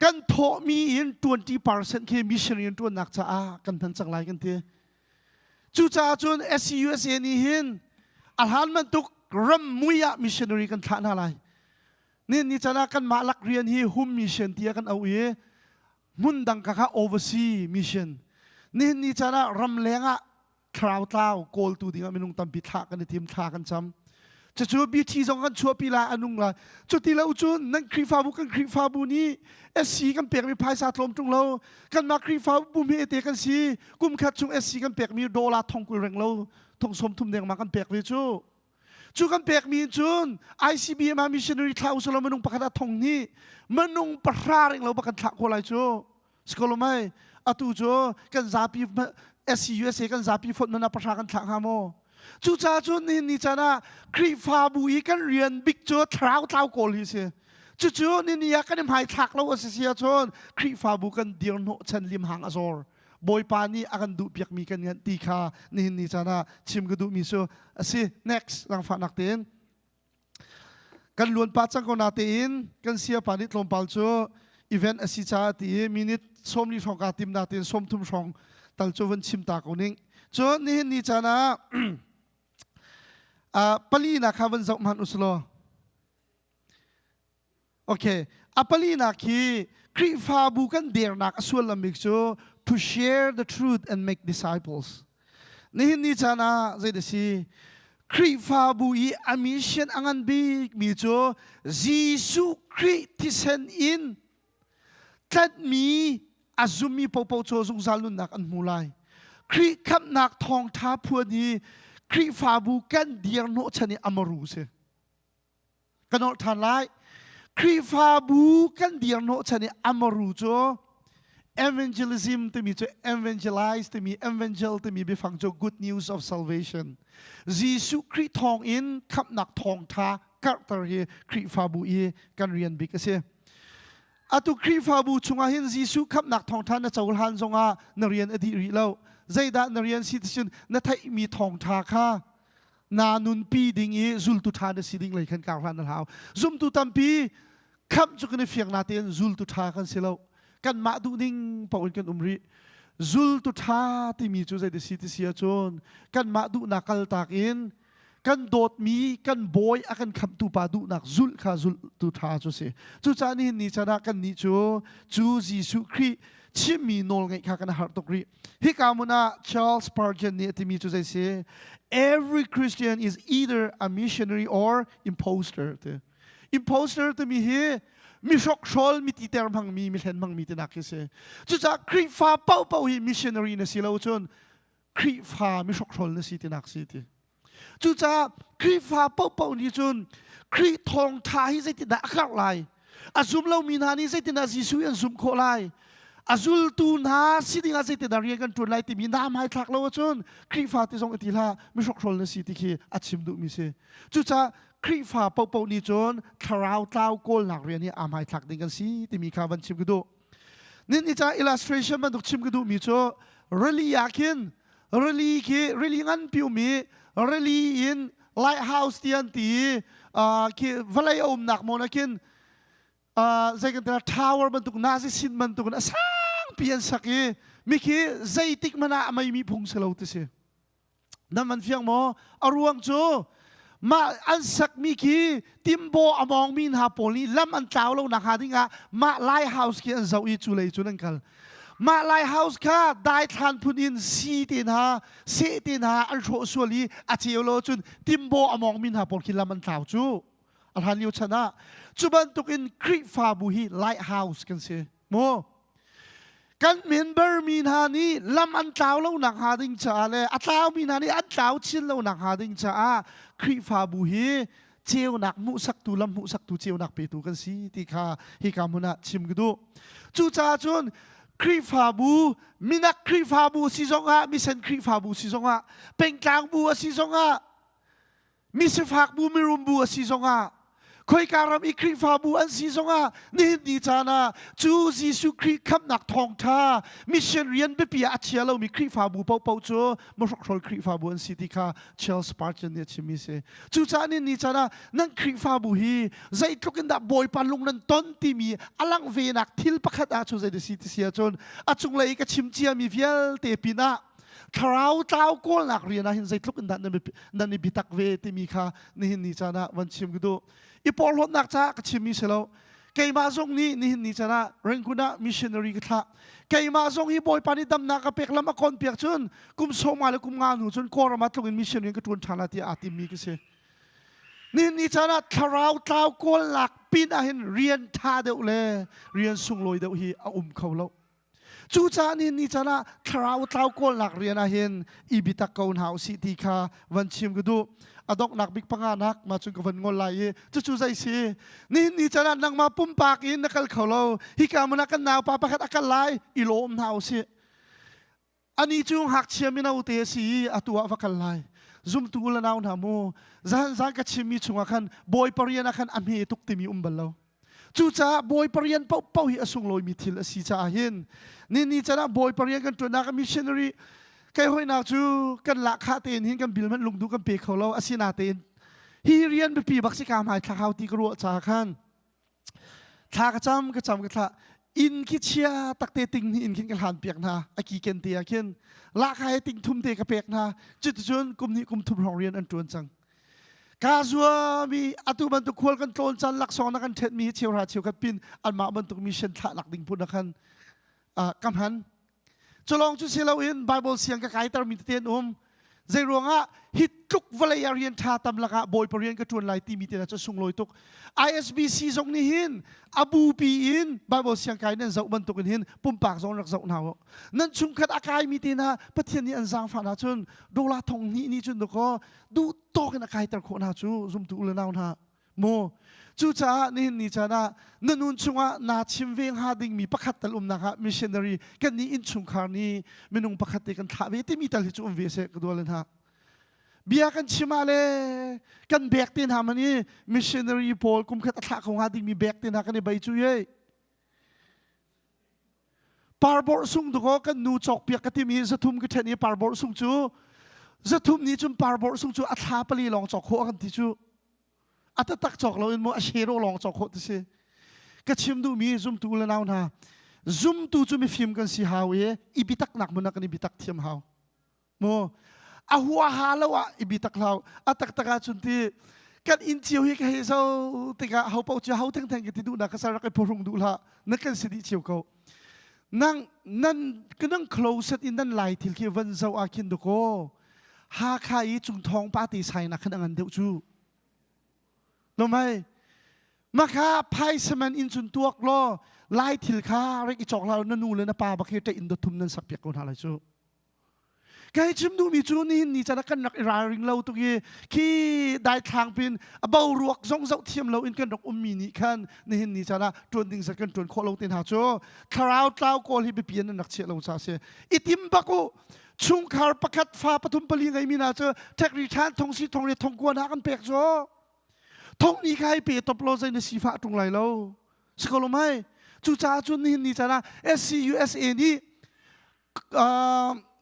kan thawhmi in 20% khi mission rian ṭuannak caah kan hman cang lai kan ti. Cucaah cun SCUSA nih hin a hlan bantuk ram mui ah missionary kan thlah hna lai. Ni ni can ah kanmah lak rian hi hum mission tiah kan auh i hmun dang ka kha oversea mission nihin ni caan ah ramleng ah thlarau tlau kawltu dingah minung tampi thlah kan i tim thla kan cam cucu BT zong kan chuahpi lai a nung lai cuti lo cun nan Khrihfabu kan Khrihfabu nih SC kan pekmi phaisa tlawm ṭung lo kanmah Khrihfabu mi te kan si kum khat chung SC kan pekmi dollar thong 20 reng lo thong 30 deng ma kan pek ve cu Cu kan pekmi in cun ICBM ah missionary thlah usalaw minung pakhat ah thong hnih minung pahra ring lo bak kan thlah ko lai cu. Sikolomai atu cu kan zapi SCUSA kan zapi fonh man ah pahra kan thlah hnga maw? Cucaah cun nihin ni caan ah Khrihfabu i kan rian bik cu thlarau tlau kawl hi si. Cucu nini ah kan i hmaithlak lo a si si ahcun Khrihfabu kan dirhnawh chan limhang a zor. Bawipa nih a kan duhpiakmi kan nganh ti kha nihin ni caan ah chim ka duhmi cu a si. Next, langfahnak tein. Kan luan pah cang ko na tein kan siapa nih tlawmpal cu event a si caah ti i minute 40 hrawng kaa tim na tein 30 hrawng tal cu van chim ta ko ning. Cun nihin ni caan ah pali na kha van zoh hmanh usilaw. Okay, a palinak hi Khrihfabu kan dernak a sullam bik cu to share the truth and make disciples. Nihin ni caan ah zei da si? Khrihfabu i a mission a ngan bikmi cu Jesuh Khrih thisen in tlanhmi a zummi paohpaoh cu zungzal nunnak an hmu lai. Khrih khamhnak thawngṭha phuan hi Khrihfabu kan dir hnawhchan i a maru si. Ka nolh ṭhan lai. Khrihfabu kan dir hnawhchan i amaru cu Evangelism timi cu evangelize timi evangel timi biafang cu good news of salvation. Jesuh Khrih thawng in khamhnak thawngtha karhter hi Khrihfabu i kan rian bik a si. Atu Khrihfabu chungah hin Jesuh khamhnak thawngtha na cohlan zongah na rian a dih rih lo. Zeidah na rian si ti cun na theihmi thawngtha kha na nunpi ding i zultu ṭha na si ding lei khan kar hlan na hlau. Zumtu tampi khamh cu kan i fiang natein zultu ṭha kan si lo. Kanmah duh ning paoh in kan um rih. Zultu ṭha timi cu zei si ti si ahcun kanmah duhnak kaltak in kan dawtmi kan bawi a kan khamhtu pa duhnak zulh kha zultu ṭha cu si. Cucaah nihin ni chan ah kannih cu cu Jesuh Khrih chimmi nawl ngeih kha kan harh tuk rih. Hika hmun ah Charles Spurgeon nih a timi cu zei si? Every Christian is either a missionary or imposter. Ti. Imposter timi hi mi hrokhrol, mi titer hmangmi, mi hlen hmangmi tinak khi si. Cucaah Khrihfa paohpaoh hi missionary na si lo cun Khrihfa mi hrokhrol na si tinak si ti. Cucaah Khrihfa paohpaoh nih cun Khrih thawngṭha hi zeitindah a karh lai? A zum lomi hna nih zeitindah Jesuh an zumh khawh lai? A zultu hna si dingah zeitindah rian kan ṭuan lai timi naa hmaithlak lo ahcun Khrihfa ti zong i ti hlah, mihrokhrol na si ti khi a chim duhmi si. Cucaah Khrihfa paohpaoh nih cun thlarau tlau kawlnak rian hi aa hmaithlak ding kan si timi kha van chim ka duh. Nin i ca illustration bantuk chim ka duhmi cu rili ah khin rili khi rili nganpi um i rili in lighthouse ti an ti i khi vawlei a umnak mawn ah khin zei kan ti tower bantuk nazi sin bantuk in a sangpi an sak i mikhi zeitik hmanh ah a meimi phung si lo ti si. Nan van fiang maw? A ruang cu mah an sakmi khi timbaw a mawngmi hna pawl nih lam an tlau lo nak hnga dingah mah lighthouse khi an zoh i cu lei cun an kal. Mah lighthouse kha daithlan phun in si te hna, seh te hna an hrawh sual i a ceu lo cun timbaw a mawngmi hna pawl khi lam an tlau cu. A hlan lio chan ah cu bantukin Khrihfabu hi lighthouse kan si. Mu kan member mi hna nih lam an tlau lo nak hnga ding caah le a tlaumi hna nih an tlau chin lo nak hnga ding caah Khrihfabu hi ceunak hmuhsaktu lam hmuhsaktu ceunak petu kan si ti kha hika hmun ah chim ka duh. Cucaah cun Khrihfabu minak Khrihfabu si zongah misen Khrihfabu si zongah pengtlang bu a si zongah misifak bu mirum bu a si zongah khoika ram i Khrihfabu an si zongah nihin ni caan ah cu Jesuh Khrih khamhnak thawngṭha mission rian biapi ah a chia lomi Khrihfabu paohpaoh cu mahrokhrawl Khrihfabu an si ti kha Charles Spurgeon nih a chimmi si. Cucaah nihin ni caan ah nan Khrihfabu hi zeitluk in dah Bawipa lung nan ton timi a langh venak thil pakhat ah cu zei si ti si ahcun a cunglei i ka chim ciami vialte pinah thlarau tlau kawlnak rian ah hin zeitluk in dah nan i biatak ve timi kha nihin ni caan ah van chim ka duh i porhlawtnak caah ka chimmi si lo keimah zong nih nihin ni caan ah Rangoon ah missionary ka thlah keimah zong hi Bawipa nih damnak ka pek lam a kon piak cun kum sawma le kum nga hnu cun Kawlram ah tlung in missionary ka ṭuan ṭhan la tiah aa timmi ka si nihin ni caan ah thlarau tlau kawlnak pin ah hin rian ṭha deuh le rian sunglawi deuh hi a um kho lo Cucaah ni ni caan ah thlarau tlau kawlnak rian ah hin i biatak ko hna usih ti kha van chim ka duh. A donghnak bik panganak ma cun ka van ngol lai i cucu zei si nihin ni caan ah nangmah pumpak in na kal kho lo hika hmun ah kan naupa pakhat a kal lai i lawm hna usih. Ani cu ngakchia mino te a si i atu ah va kal lai. Zumtu u le nau hna mu zan zan ka chimmi chungah khan Bawipa rian ah khan a hme tuk timi um bal lo. Cucaah Bawipa rian paohpaoh hi a sunglawimi thil a si caah hin ni ni can ah Bawipa rian kan ṭuannak ah missionary kai hoinak cu kan lahkhah tein hin kan bil hmanh lungduh kan pe kho lo asinatein hi rian biapi bak si ka hmai thlak hau ti ka ruah caah khan thla ka cam ka cam ka thla inn khi chia takte ting hnih in khin ka hlan piak hna a ki ken te ah khin lahkhah he ting thum te ka pek hna cuticun kum hnih kum thum hrawng rian an ṭuan cang Kaa zuam i atu bantuk khual kan tlawn caan laksawng na kan ṭhenmi hi cheuhra cheukhat pin anmah bantuk mission thlahnak ding phun ah khan ka hman. Culawng cu si loin Bible siang ka kaitermi tete an um. Zei ruangah hi tluk vawlei ah rian ṭha tam lakah Bawipa rian ka ṭuan lai timi te cu sunglawi tuk. ISBC zong nih hin a bupi in Bible siang kai nan zoh bantukin hin pumpak zong rak zoh hna u. Nan chungkhat a kaimi te hna Pathian nih an zaangfah hna cun dollar thong hnih nih cun dakaw duh tawk in a kaiter khawh hna cu zumtu u le nau hna. Mu cucaah nihin ni caan ah na nun chungah naa chim ve hnga dingmi pakhat tal umnak ah missionary kan nih innchungkhar nih minung pakhat te kan thlah ve timi tal hi cu um ve seh ka dual hna. Bia kan chim ah le kan bek te hna man i missionary pawl kum khat a thlah kho hnga dingmi bek te hna kan i bei cu ye. Parborh sung dakaw kan nu cawkpiak ka timi zathum ka ṭhen i parborh sung cu zathum nih cun parborh sung cu a thla pali lawng cawk khawh a kan ti cu. A taktak cawk loin mu a shero lawng cawk khawh ti si. Ka chim duhmi zumtu le nau hna zumtu cu mifim kan si hau i i biataknak hmun ah kan i biatak thiam hau. Mu a huaha lo ah i bitak hlau a taktak ahcun ti kan inn cio hi ka hei zo tikah ho paoh cio ho thengtheng ka ti duhnak ka sa rak i phuhrung duh hlah na kan si dih cio ko nang nan nang closet in nan lai thil khi van zo ah khin dakaw Hakha i cungthawng pa te sai nak khan a ngan deuh cu Lomai makha phaisa man in cun tuak law lai thil kha rek i cawk hlah na nu le na pa bak hi ṭe in dot thum nan sak piak ko hna lai cu Kai chim duhmi cu nihin ni can ah kan rak i ralring lo tuk i khi daithlang pin a boruak zong zoh thiam lo in kan rak ummi nih khan nihin ni can ah ṭuan ding zat kan ṭuan khawh lo te hna cu thlarau tlau kawl hi biapi an rak chiah lo ca si i tim bak u chungkhar pakhat fa pathum pali ngeimi hna cu ṭhekri ṭhan thong si thong re thong kua hna kan pek cu thong ni kha hei pe top lo zei na sifah ṭung lai lo si ko lo mai cucaah cun nihin ni can ah SCUSA nih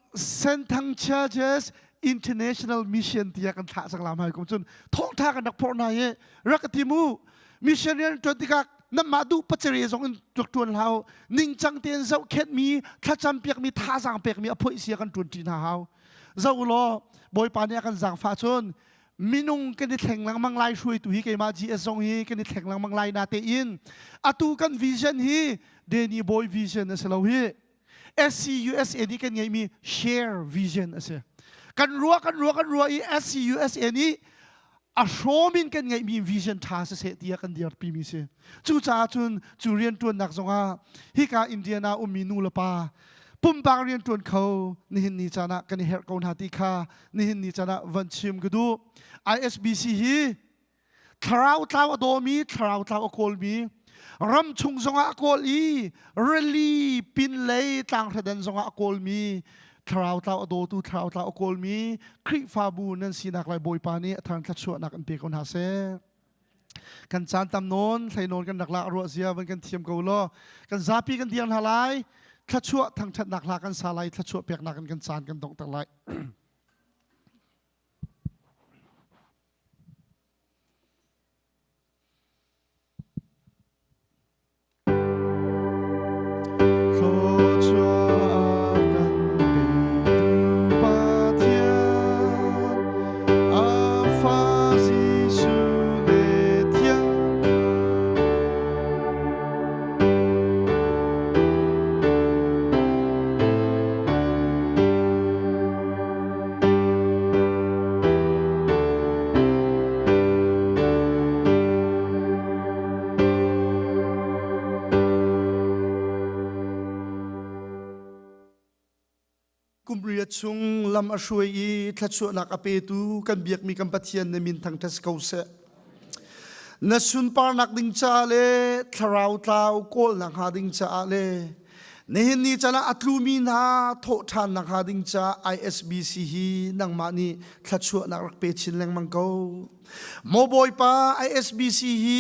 Senthang Churches International Mission tiah kan thlah cang la hmai kum cun thawngtha kan rak phorh hna hi rak ka ti mu mission rian ṭuan tikah nanmah duh pacere zong in rak ṭuan hlah u ningcang tein zohkhenhmi thlacam piakmi thazaang pekmi a phoih sia kan ṭuan ṭi hna hau zoh u law Bawipa nih a kan zaangfah cun minung kan i thleng lengmang lai hruaitu hi keimah GS zong hi kan i thleng lengmang lai na tein atu kan vision hi Danny Boy vision a si lo hi SCUSA nih kan ngeihmi share vision a si. Kan ruah kan ruah kan ruah i SCUSA nih a hrawm in kan ngeihmi vision ṭha siseh tiah kan dirpimi si. Cucaah cun cu rianṭuannak zongah hika Indiana ummi nu le pa pumpak rianṭuan kho nihin ni caan ah kan i herh ko hna ti kha nihin ni caan ah van chim ka duh. ISBC hi Thlarau tlau a dawmi, thlarau tlau a kawlmi, ram chung zongah a kawl i rili pinlei tlanghradan zongah a kawlmi, thlarau tlau a dawtu, thlarau tlau a kawlmi Khrihfabu nan sinak lai Bawipa nih a thar thluachuahnak in pe ko hna seh. Kan caan tam nawn, hlei nawn kan rak lak ruah zia van kan thiam ko law kan zapi kan dir hna lai. Thluachuah thangṭhatnak hla kan sa lai, thluachuah peknak in kan caan kan donghter lai. Thluachuah kan petu Pathian, a Fa Jesuh le Thiang Kum riat chung lam a hruai i thluachuahnak a petu kan biakmi kan Pathian na min thangṭhat si ko seh. Na sunparnak ding caah le thlarau tlau kawlnak hnga ding caah le Nihin ni caan ah a tlumi hna thawh ṭhan nakhnga ding caah ISBC hi nangmah nih thluachuahnak rak pe chin lengmang ko. Maw Bawipa, ISBC hi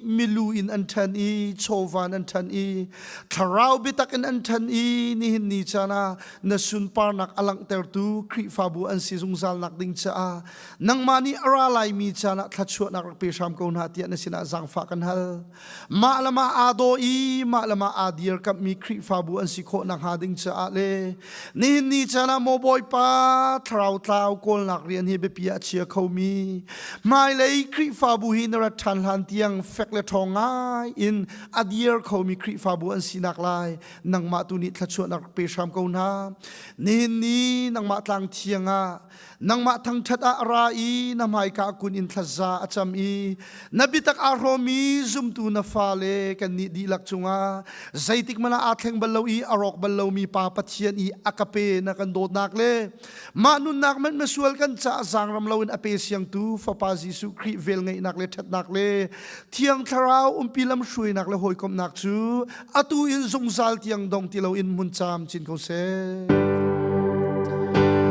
milu in an ṭhan i chawva in an ṭhan i thlarau biatak in an ṭhan i nihin ni caan ah na sunparnak a langhtertu Khrihfabu an si zungzal nak ding caah nangmah nih a ra laimi caan ah thluachuahnak rak pe hram ko hna tiah na sinah zaangfah kan hal. Mah le mah aa daw i mah le mah aa dirkamhmi Khrihfabu an si khawh nakhnga ding caah le nihin ni caan ah maw Bawipa thlarau tlau kawlnak rian hi biapi ah a chia khomi hmailei Khrihfabu hi na rat ṭhan hlan tiang fek le ṭhawng ngai in a dir khomi Khrihfabu an sinak lai nangmah tu nih thluachuahnak rak pe hram ko hna. Nihin ni nangmah tlang thiang ah Nangmah thangṭhat ah a ra i na hmaika kun in thlaza a cam i na biatak aa hrawmmi zumtu na fale kannih dihlak cungah zeitik hmanh ah aa thleng bal lo i a rawk bal lomi Pa Pathian i a ka pe na kan dawtnak le mah nunnak hmanh misual kan caah zaangram loin a pe siangtu Fapa Jesuh. Jesuh Khrih velngeihnak le ṭhatnak le Thiang Thlarau umpi lamhruainak le hawikomhnak cu atu in zungzal tiang dong ti loin hmun camcin ko seh.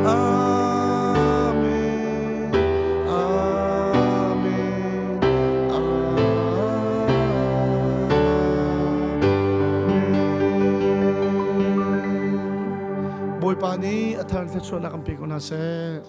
Amen. Amen. Amen. Bawipa nih a thar thluachuahnak kan pe ko hna seh.